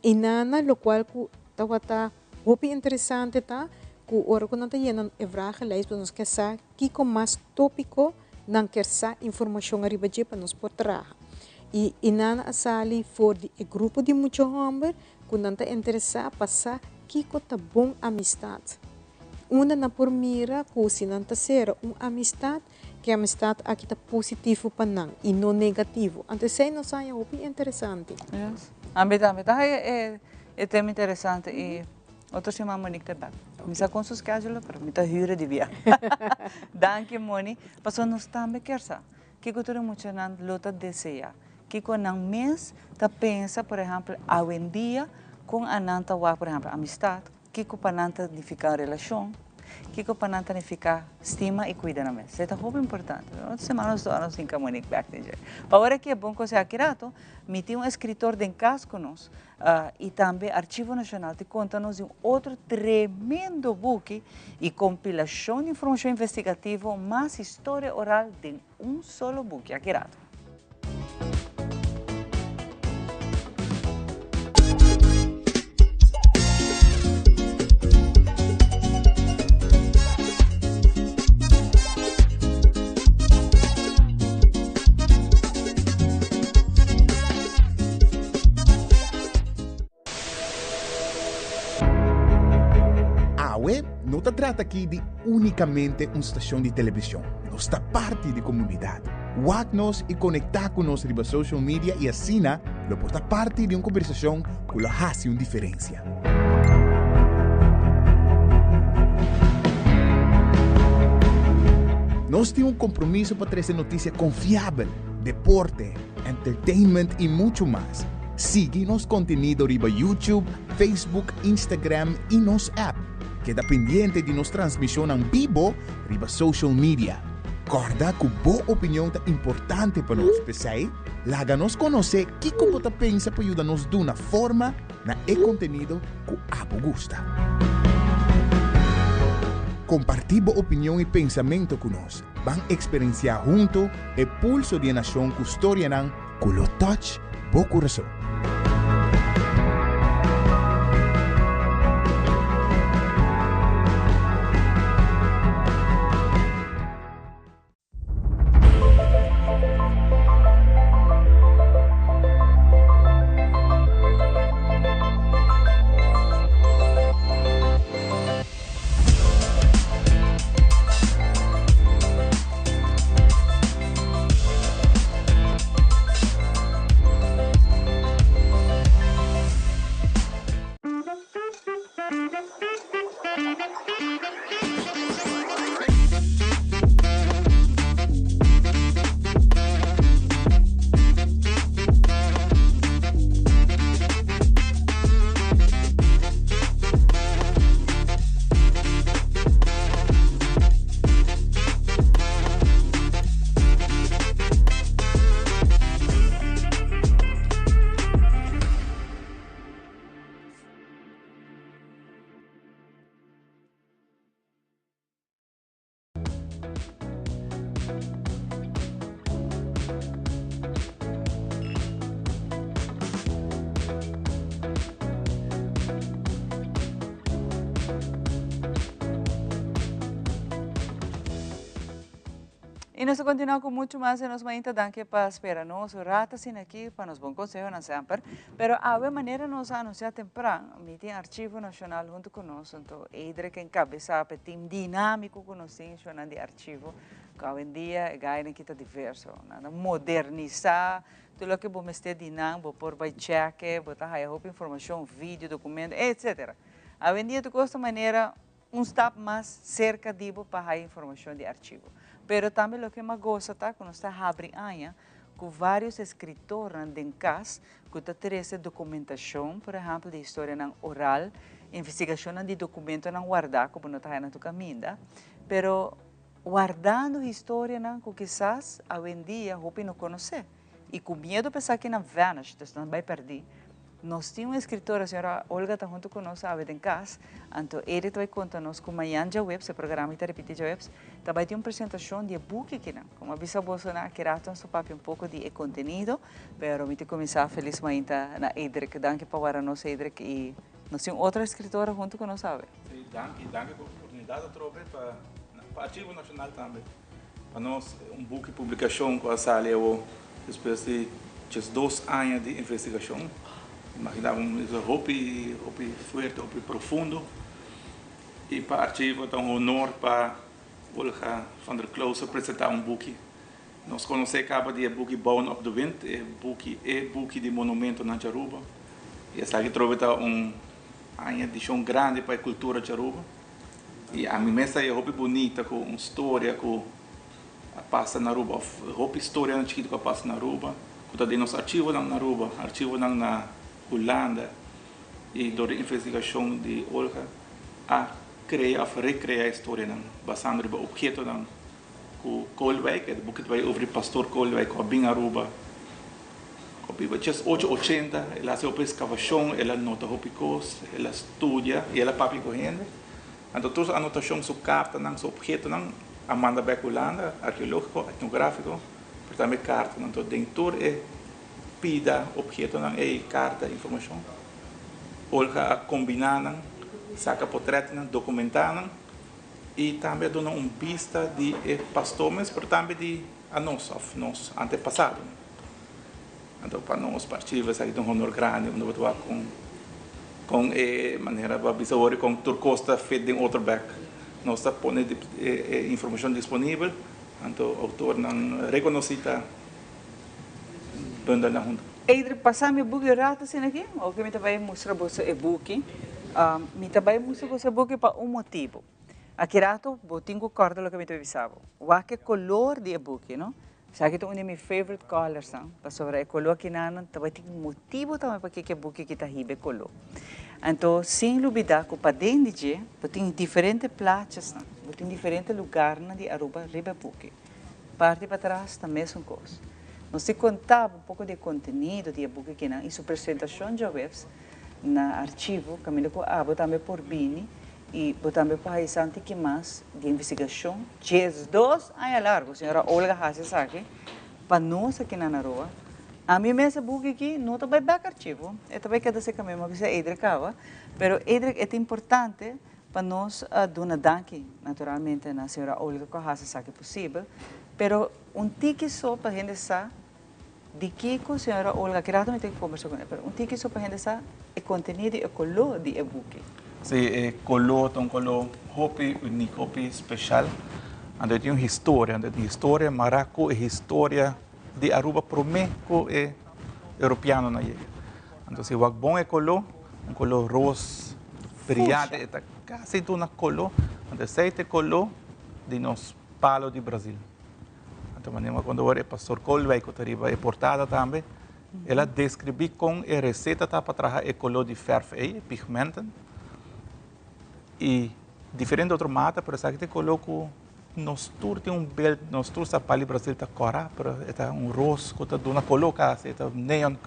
einan lokual ku tabata hopi interesante ta ku ora ku nan ta yena e vragenlijst nos ke sa kiko mas topiko nan kier sa informashon ariba dje pa nos por traha. I einan a sali for di e grupo di mucha hòmber ku nan ta interesá pa sa kiko ta bon amistat. Unda nan por mira ku si nan ta sera un amistat, ku e amistat aki ta positivo pa nan i no negativo. Anto esei nos haña hopi interesante. Yes. Ami tambe ta haña e e tema interesante i otro siman Monique ta bek. Mi sa kon su schedule pero mi ta hura di bia. Danki Moni. Pasobra nos tambe kier sa. Kiko tur e muchanan lo ta deseá? Kiko nan mes ta pensa, por ehèmpel, awendia kon anan ta wak, por ehèmpel, amistat, kiko pa nan ta nifiká un relashon, kiko pa nan ta nifiká stima i kuida nan mes. Esei ta hopi importante. Otro semana nos ta nos hinka Monique bèk den dje. Pa ora ki e bon konsehá aki rato, mi tin un eskritor den kas ku nos i tambe Archivo Nashonal ta konta nos di un otro tremendo buki i kompilashon di informashon investigativo mas historia oral den un solo buki. Aki rato. Awe no ta trata aki di únikamente un stashon di televishon. Nos ta parti di komunidat. Wak nos i konektá ku nos riba social media i asina lo por ta parti di un kombersashon ku lo hasi un diferensia. Nos tin un kompromiso pa trese notisia konfiabel, deporte, entertainment i muchu mas. Sigui nos kontenido riba YouTube, Facebook, Instagram i nos app. Keda pendiente di nos transmishonnan bibo riba social media. Kòrda ku bo opinion ta importante pa nos, p'esei laga nos konosé kiko bo ta pensa pa yuda nos duna forma na e kontenido ku abo gusta. Kompartí bo opinion i pensamentu ku nos. Ban eksperensiá huntu e pulso di e nashon ku storianan ku lo touch bo kurason. Y nos ta continua cu mucho mas den nos mainta. Danki pa spera nos un rato asina aki pa nos bon consehonan semper. Pero awe manera nos a anuncia tempran, mi tin Archivo Nacional hunto cu nos, anto Edric encabeza pa e team dinamico cu nos tin, shownan di archivo, cu awendia e gainan aki ta diverso. Nan ta modernisa tur loke bo mester di nan, bo por bay check, bo ta haya hopi informacion, video, documento, etcetera. Awendia tur cos ta manera un stap mas cerca di bo pa haya informacion di archivo. Pero tambe loke mas gosa ta cu nos ta habri aña cu varios escritornan den cas cu ta trece documentacion, por ehempel di historianan oral, investigacionnan di documentonan warda cu bo no ta haya na tur caminda, pero wardando historianan cu kisas awendia hopi no conoce y cu miedo pa esakinan vanish, dus nan bay perdi. Nos tin un escritora, señora Olga ta hunto cu nos awe den cas, anto Edith ta bay conta nos cu mañan djaweps, e programa ta ripiti djaweps, ta bay tin un presentacion di e buki kinan. Como a bisa boso na aki rato nos ta papia un poco di e contenido, pero mi ta cuminsa feliz mainta na Edric. Danki pa wara nos Edric y nos tin otro escritora hunto cu nos awe. Si, danki, danki pa oportunidad atrobe pa pa Archivo Nacional tambe. Pa nos un buki publicacion cu a sali awo despues di 12 aña di investigacion. Imagina bo un hopi hopi fuerte, hopi profundo. Y pa Archivo ta un honor pa Olga van der Klooster presenta un buki. Nos conoce caba di e buki Bouwen op de Wind, e buki e buki di monumentonan di Aruba. Y esaki trobe ta un aña edicion grandi pa e cultura di Aruba. Y ami mes ta e hopi bunita cu un storia cu. a pasa na Aruba of hopi historianan chikito ku a pasa na Aruba ku ta den nos archivonan na Aruba, archivonan na Hulanda i dor di investigashon di Olga a krea of rekrea e historianan basando riba ophetonan ku Koolwijk, e buki ta bai over di pastor Koolwijk ku a bin Aruba ku a biba djes ocho ochenta, el a hasi hopi eskavashon, el a nota hopi kos, el a studia i el a papia ku hende. Anto tur su anotashon, su kartanan, su ophetonan a manda bek Hulanda, arkeológiko, etnográfiko, pero tambe kartanan. Anto den tur e pida ophetonan ei, karta, informashon, Olga a kombiná nan, saka potrètnan, dokumentá nan i tambe a duna un bista di e pastor mes, pero tambe di anos òf nos antepasadonan. Anto pa nos pa archivo esaki ta un honor grandi unda bo ta wak con con e manera bo a bisa ori con tur cos ta fit den otro bek. Nos ta pone e informacion disponibel anto autornan reconoci ta bundel nan hunto. Eider pasa mi buki un rato asina aki, oke mi ta bai mustra boso e buki. Mi ta bai mustra boso e buki pa un motibo. Aki rato bo tin cu corda loke mi ta bisa bo. Wak e color di e buki, no? Esaki ta un di mi favorite colorsnan, pasobra e color akinanan ta bai tin un motibo tambe pakiko e buki aki ta hiba e color. Anto sin lubida cu paden di dje bo tin diferente plachasnan, bo tin diferente lugarnan di Aruba riba e buki. Parti patras ta mesun cos. Nos tin conta bo un poco di e contenido di e buki akinan y su presentacion djaweps na archivo caminda cu abo tambe por bini Y bo tambe por haci santi ki mas di investigacion. 12 aña largo señora Olga haci esaki pa nos aki na Naroa. Ami mes e buki aki no ta bay bek archivo, e ta bay keda cerca mi, mi a bisa Edric caba. Pero Edric e ta importante pa nos duna danki naturalmente na señora Olga cu a haci esaki posibel. Pero un tiki so pa hende sa Di kiko, señora Olga, ki rato mi tin ku kombersá ku ne, pero un tiki so pa hende sa e kontenido i e koló di e buki. Sí, e koló ta un koló hopi unik, hopi speshal. Anto e tin un historia, anto e tin historia mará ku e historia di Aruba promé ku e europeanonan yega. Anto si wak bon e koló, un koló ros briyante, e ta kasi duna koló, anto esei ta e koló di nos palo di Brazil. Anto manera cuando ora e pastor Koolwijk cu ta riba e portada tambe, el a describi con e receta ta pa traha e color di verf ey, e pigmenten, y diferente otro mata, pero esaki ta e color cu nos tur tin un beeld, nos tur sa pali Brasil ta cora, pero e ta un ros cu ta duna color casi, e ta neon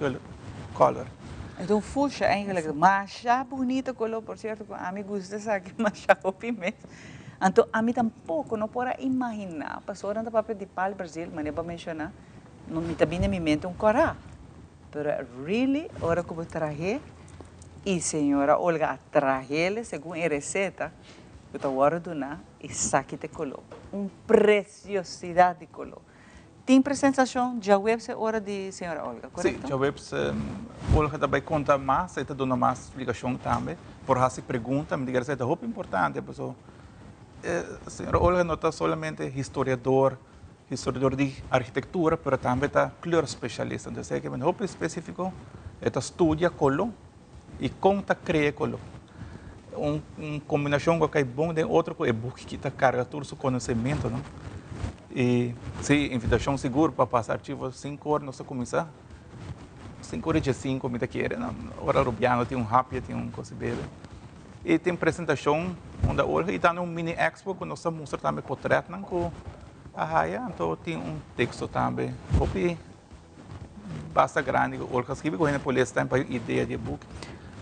color. E ta un fuchsia eigenlijk, masha bunita color, por cierto cu ami gusta esaki masha hopi mes. Anto ami tampoco no por a imagina, pasobra nan ta papia di pal Brazil, manera bo a menciona, no mi ta bini na mi mente un cora. Pero really ora cu bo trahe y señora Olga a trahele segun e receta cu ta wordo duna, esaki ta e color. Un preciosidad di color. Tin presentacion djaweps e ora di señora Olga, correcto? Sí, djaweps Olga ta bay conta mas, e ta duna mas explicacion tambe. Por haci pregunta, mi ta kere sa e ta hopi importante paso señora Olga no ta solamente historiador, historiador di arquitectura, pero tambe ta kleur specialista. Entonces esey ke hopi specifico, e ta studia colo y con ta crea colo. Un combinacion cu a cay bon den otro cu e buki ki ta carga tur su conocemento, no? Y si, invitacion sigur pa pasa archivo cinco ora nos ta cuminsa, cinco ora y diescinco mi ta kere, no? Ora Rubiano tin un hapje, tin un cos di bebe. Y tin presentacion unda Olga y tambe un mini expo cu nos ta mustra tambe potretnan cu a haya, anto tin un texto tambe hopi Basta grandi ku Olga skibi ku hende por lesa tambe pa un idea di e buki.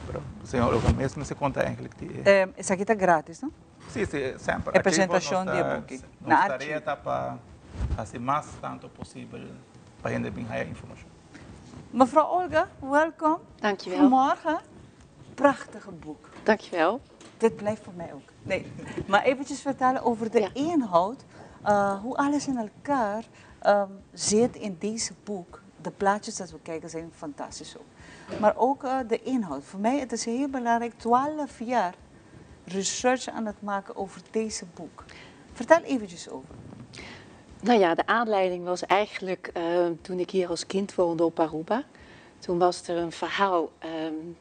Pero señor Olga mes mester konta eigenlijk di e. Esaki ta gratis, no? Si, si, semper. E presentashon di e buki. Nos tarea ta pa hasi mas tantu posibel pa hende bin haya informashon. Mevrouw Olga, welkom. Dankjewel. Goedemorgen. Prachtige boek. Dankjewel. Dit blijft voor mij ook. Nee, maar eventjes vertellen over de inhoud. Hoe alles in elkaar zit in deze boek. De plaatjes dat we kijken zijn fantastisch ook. Maar ook de inhoud. Voor mij het is heel belangrijk, 12 jaar research aan het maken over deze boek. Vertel eventjes over. Nou ja, de aanleiding was eigenlijk toen ik hier als kind woonde op Aruba. Toen was er een verhaal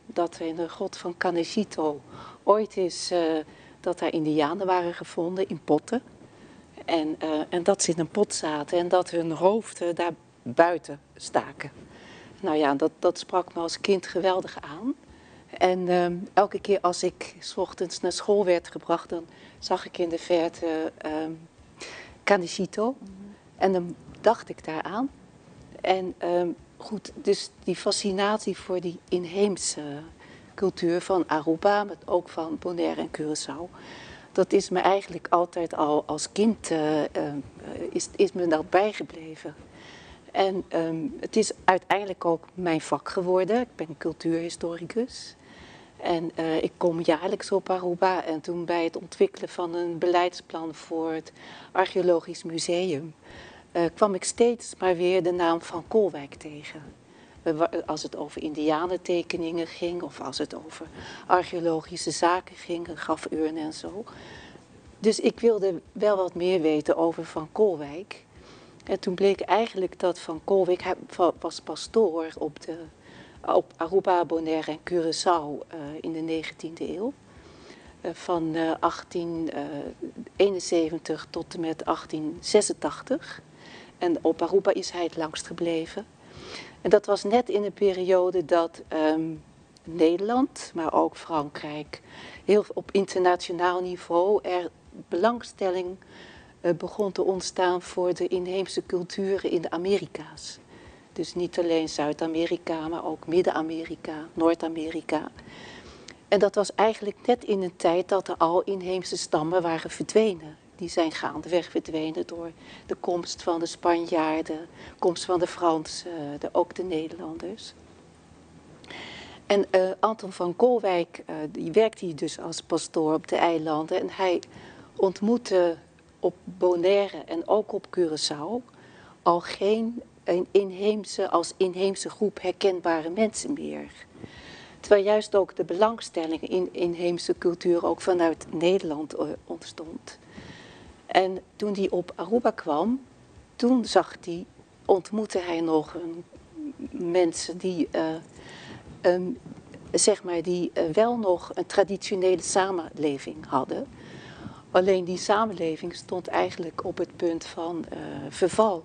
dat er in de grot van Canecito ooit is dat daar indianen waren gevonden in potten. En, uh, en dat ze in een pot zaten en dat hun hoofden daar buiten staken. Nou ja, dat, dat sprak me als kind geweldig aan. En uh, elke keer als ik s ochtends naar school werd gebracht, dan zag ik in de verte um, Canecito. Mm En dan dacht ik daaraan. En um, goed, dus die fascinatie voor die inheemse cultuur van Aruba, maar ook van Bonaire en Curaçao, dat is me eigenlijk altijd al als kind uh, uh, is, is me dat bijgebleven. En um, het is uiteindelijk ook mijn vak geworden. Ik ben cultuurhistoricus. En uh, ik kom jaarlijks op Aruba. En toen bij het ontwikkelen van een beleidsplan voor het Archeologisch Museum kwam ik steeds maar weer de naam van Koolwijk tegen. Als het over indianentekeningen ging of als het over archeologische zaken ging, grafurnen en zo. Dus ik wilde wel wat meer weten over Van Koolwijk. En toen bleek eigenlijk dat Van Koolwijk, hij was pastoor op, de, op Aruba, Bonaire en Curaçao uh, in de 19e eeuw. Uh, van uh, 1871 tot en met 1886. En op Aruba is hij het langst gebleven. En dat was net in een periode dat um, Nederland, maar ook Frankrijk, heel op internationaal niveau er belangstelling uh, begon te ontstaan voor de inheemse culturen in de Amerika's. Dus niet alleen Zuid-Amerika, maar ook Midden-Amerika, Noord-Amerika. En dat was eigenlijk net in een tijd dat er al inheemse stammen waren verdwenen. Die zijn gaandeweg verdwenen door de komst van de Spanjaarden, de komst van de Fransen, de, ook de Nederlanders. En uh, Anton van Koolwijk, uh, die werkte hier dus als pastoor op de eilanden. En hij ontmoette op Bonaire en ook op Curaçao al geen inheemse, als inheemse groep herkenbare mensen meer. Terwijl juist ook de belangstelling in inheemse cultuur ook vanuit Nederland uh, ontstond. En toen hij op Aruba kwam, toen zag hij, ontmoette hij nog een, mensen die, uh, um, zeg maar, die uh, wel nog een traditionele samenleving hadden. Alleen die samenleving stond eigenlijk op het punt van uh, verval.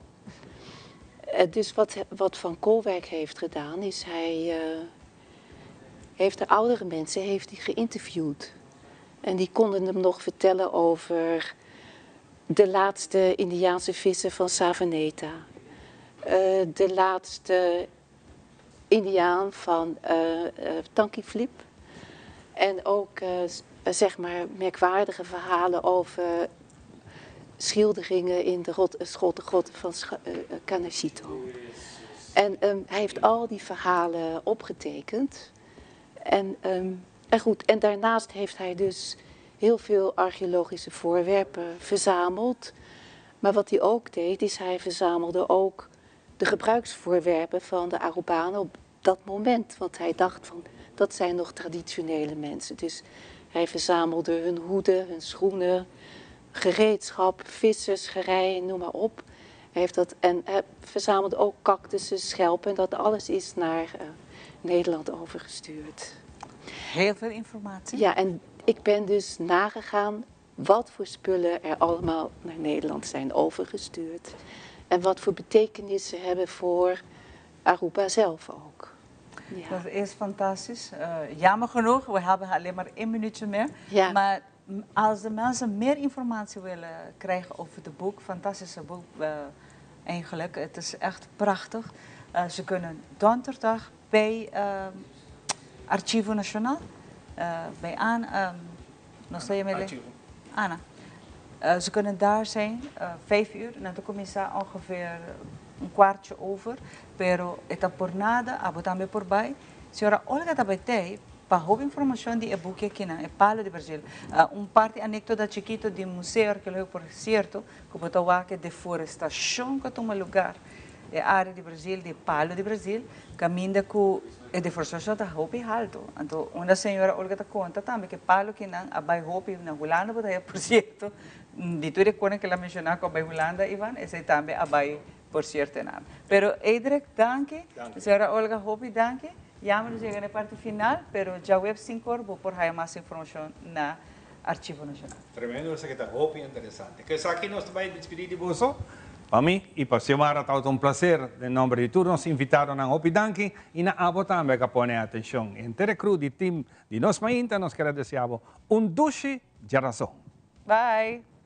Dus wat, wat Van Koolwijk heeft gedaan, is hij heeft de oudere mensen heeft hij geïnterviewd. En die konden hem nog vertellen over de laatste Indiaanse vissen van Savaneta. Uh, de laatste Indiaan van uh, uh, Tankiflip. En ook zeg maar merkwaardige verhalen over schilderingen in de rot, grot van Canachito. En um, hij heeft al die verhalen opgetekend. En, um, en goed, en daarnaast heeft hij dus heel veel archeologische voorwerpen verzameld. Maar wat hij ook deed, is hij verzamelde ook de gebruiksvoorwerpen van de Arubanen op dat moment. Want hij dacht van, dat zijn nog traditionele mensen. Dus hij verzamelde hun hoeden, hun schoenen, gereedschap, vissersgerei, noem maar op. Hij heeft dat, en hij verzamelde ook cactussen, schelpen en dat alles is naar uh, Nederland overgestuurd. Heel veel informatie. Ja, en ik ben dus nagegaan wat voor spullen er allemaal naar Nederland zijn overgestuurd. En wat voor betekenis ze hebben voor Aruba zelf ook. Ja. Dat is fantastisch. Uh, jammer genoeg, we hebben alleen maar één minuutje meer. Ja. Maar als de mensen meer informatie willen krijgen over het boek, fantastische boek uh, eigenlijk, het is echt prachtig. Uh, ze kunnen donderdag bij Archivo Nacional, bij Ana, um, no sé, Ana. Uh, ze kunnen daar zijn, uh, 5 uur, en dan comienza ongeveer een kwartje over. Pero está por nada, abo tambe por bay. Señora Olga tambe t'ey, pa hopi informacion di e buki aki na, e Palo di Brasil. Un parti anecdota chikito di Museo Arqueológico, por cierto, cu bo ta wak deforestacion cu a tuma lugar e area di Brasil, di Palo di Brasil, caminda cu e deforestacion ta hopi halto. Anto, unda señora Olga ta conta tambe cu palo akinan a bay hopi na Hulanda, bo ta por cierto, di tur e cu el a menciona cu bay Hulanda, Ivan, esey tambe a bay por cierto nan. Pero Edric, danki. Señora Olga, hopi danki. Ya nos a yega na e parti final, pero diahuebs 5 or, por haya mas informacion na Archivo Nashonal. Tremendo esaki ta hopi interesante. Ku esaki nos ta bai despidi di boso. Pa mi i pa Xiomara tabata un placer. Den nomber di tur nos invitadonan hopi danki i na abo tambe ku a pone atenshon. Henter e crew di team di Nos Mainta nos kere desea bo un dushi djarason. Bye!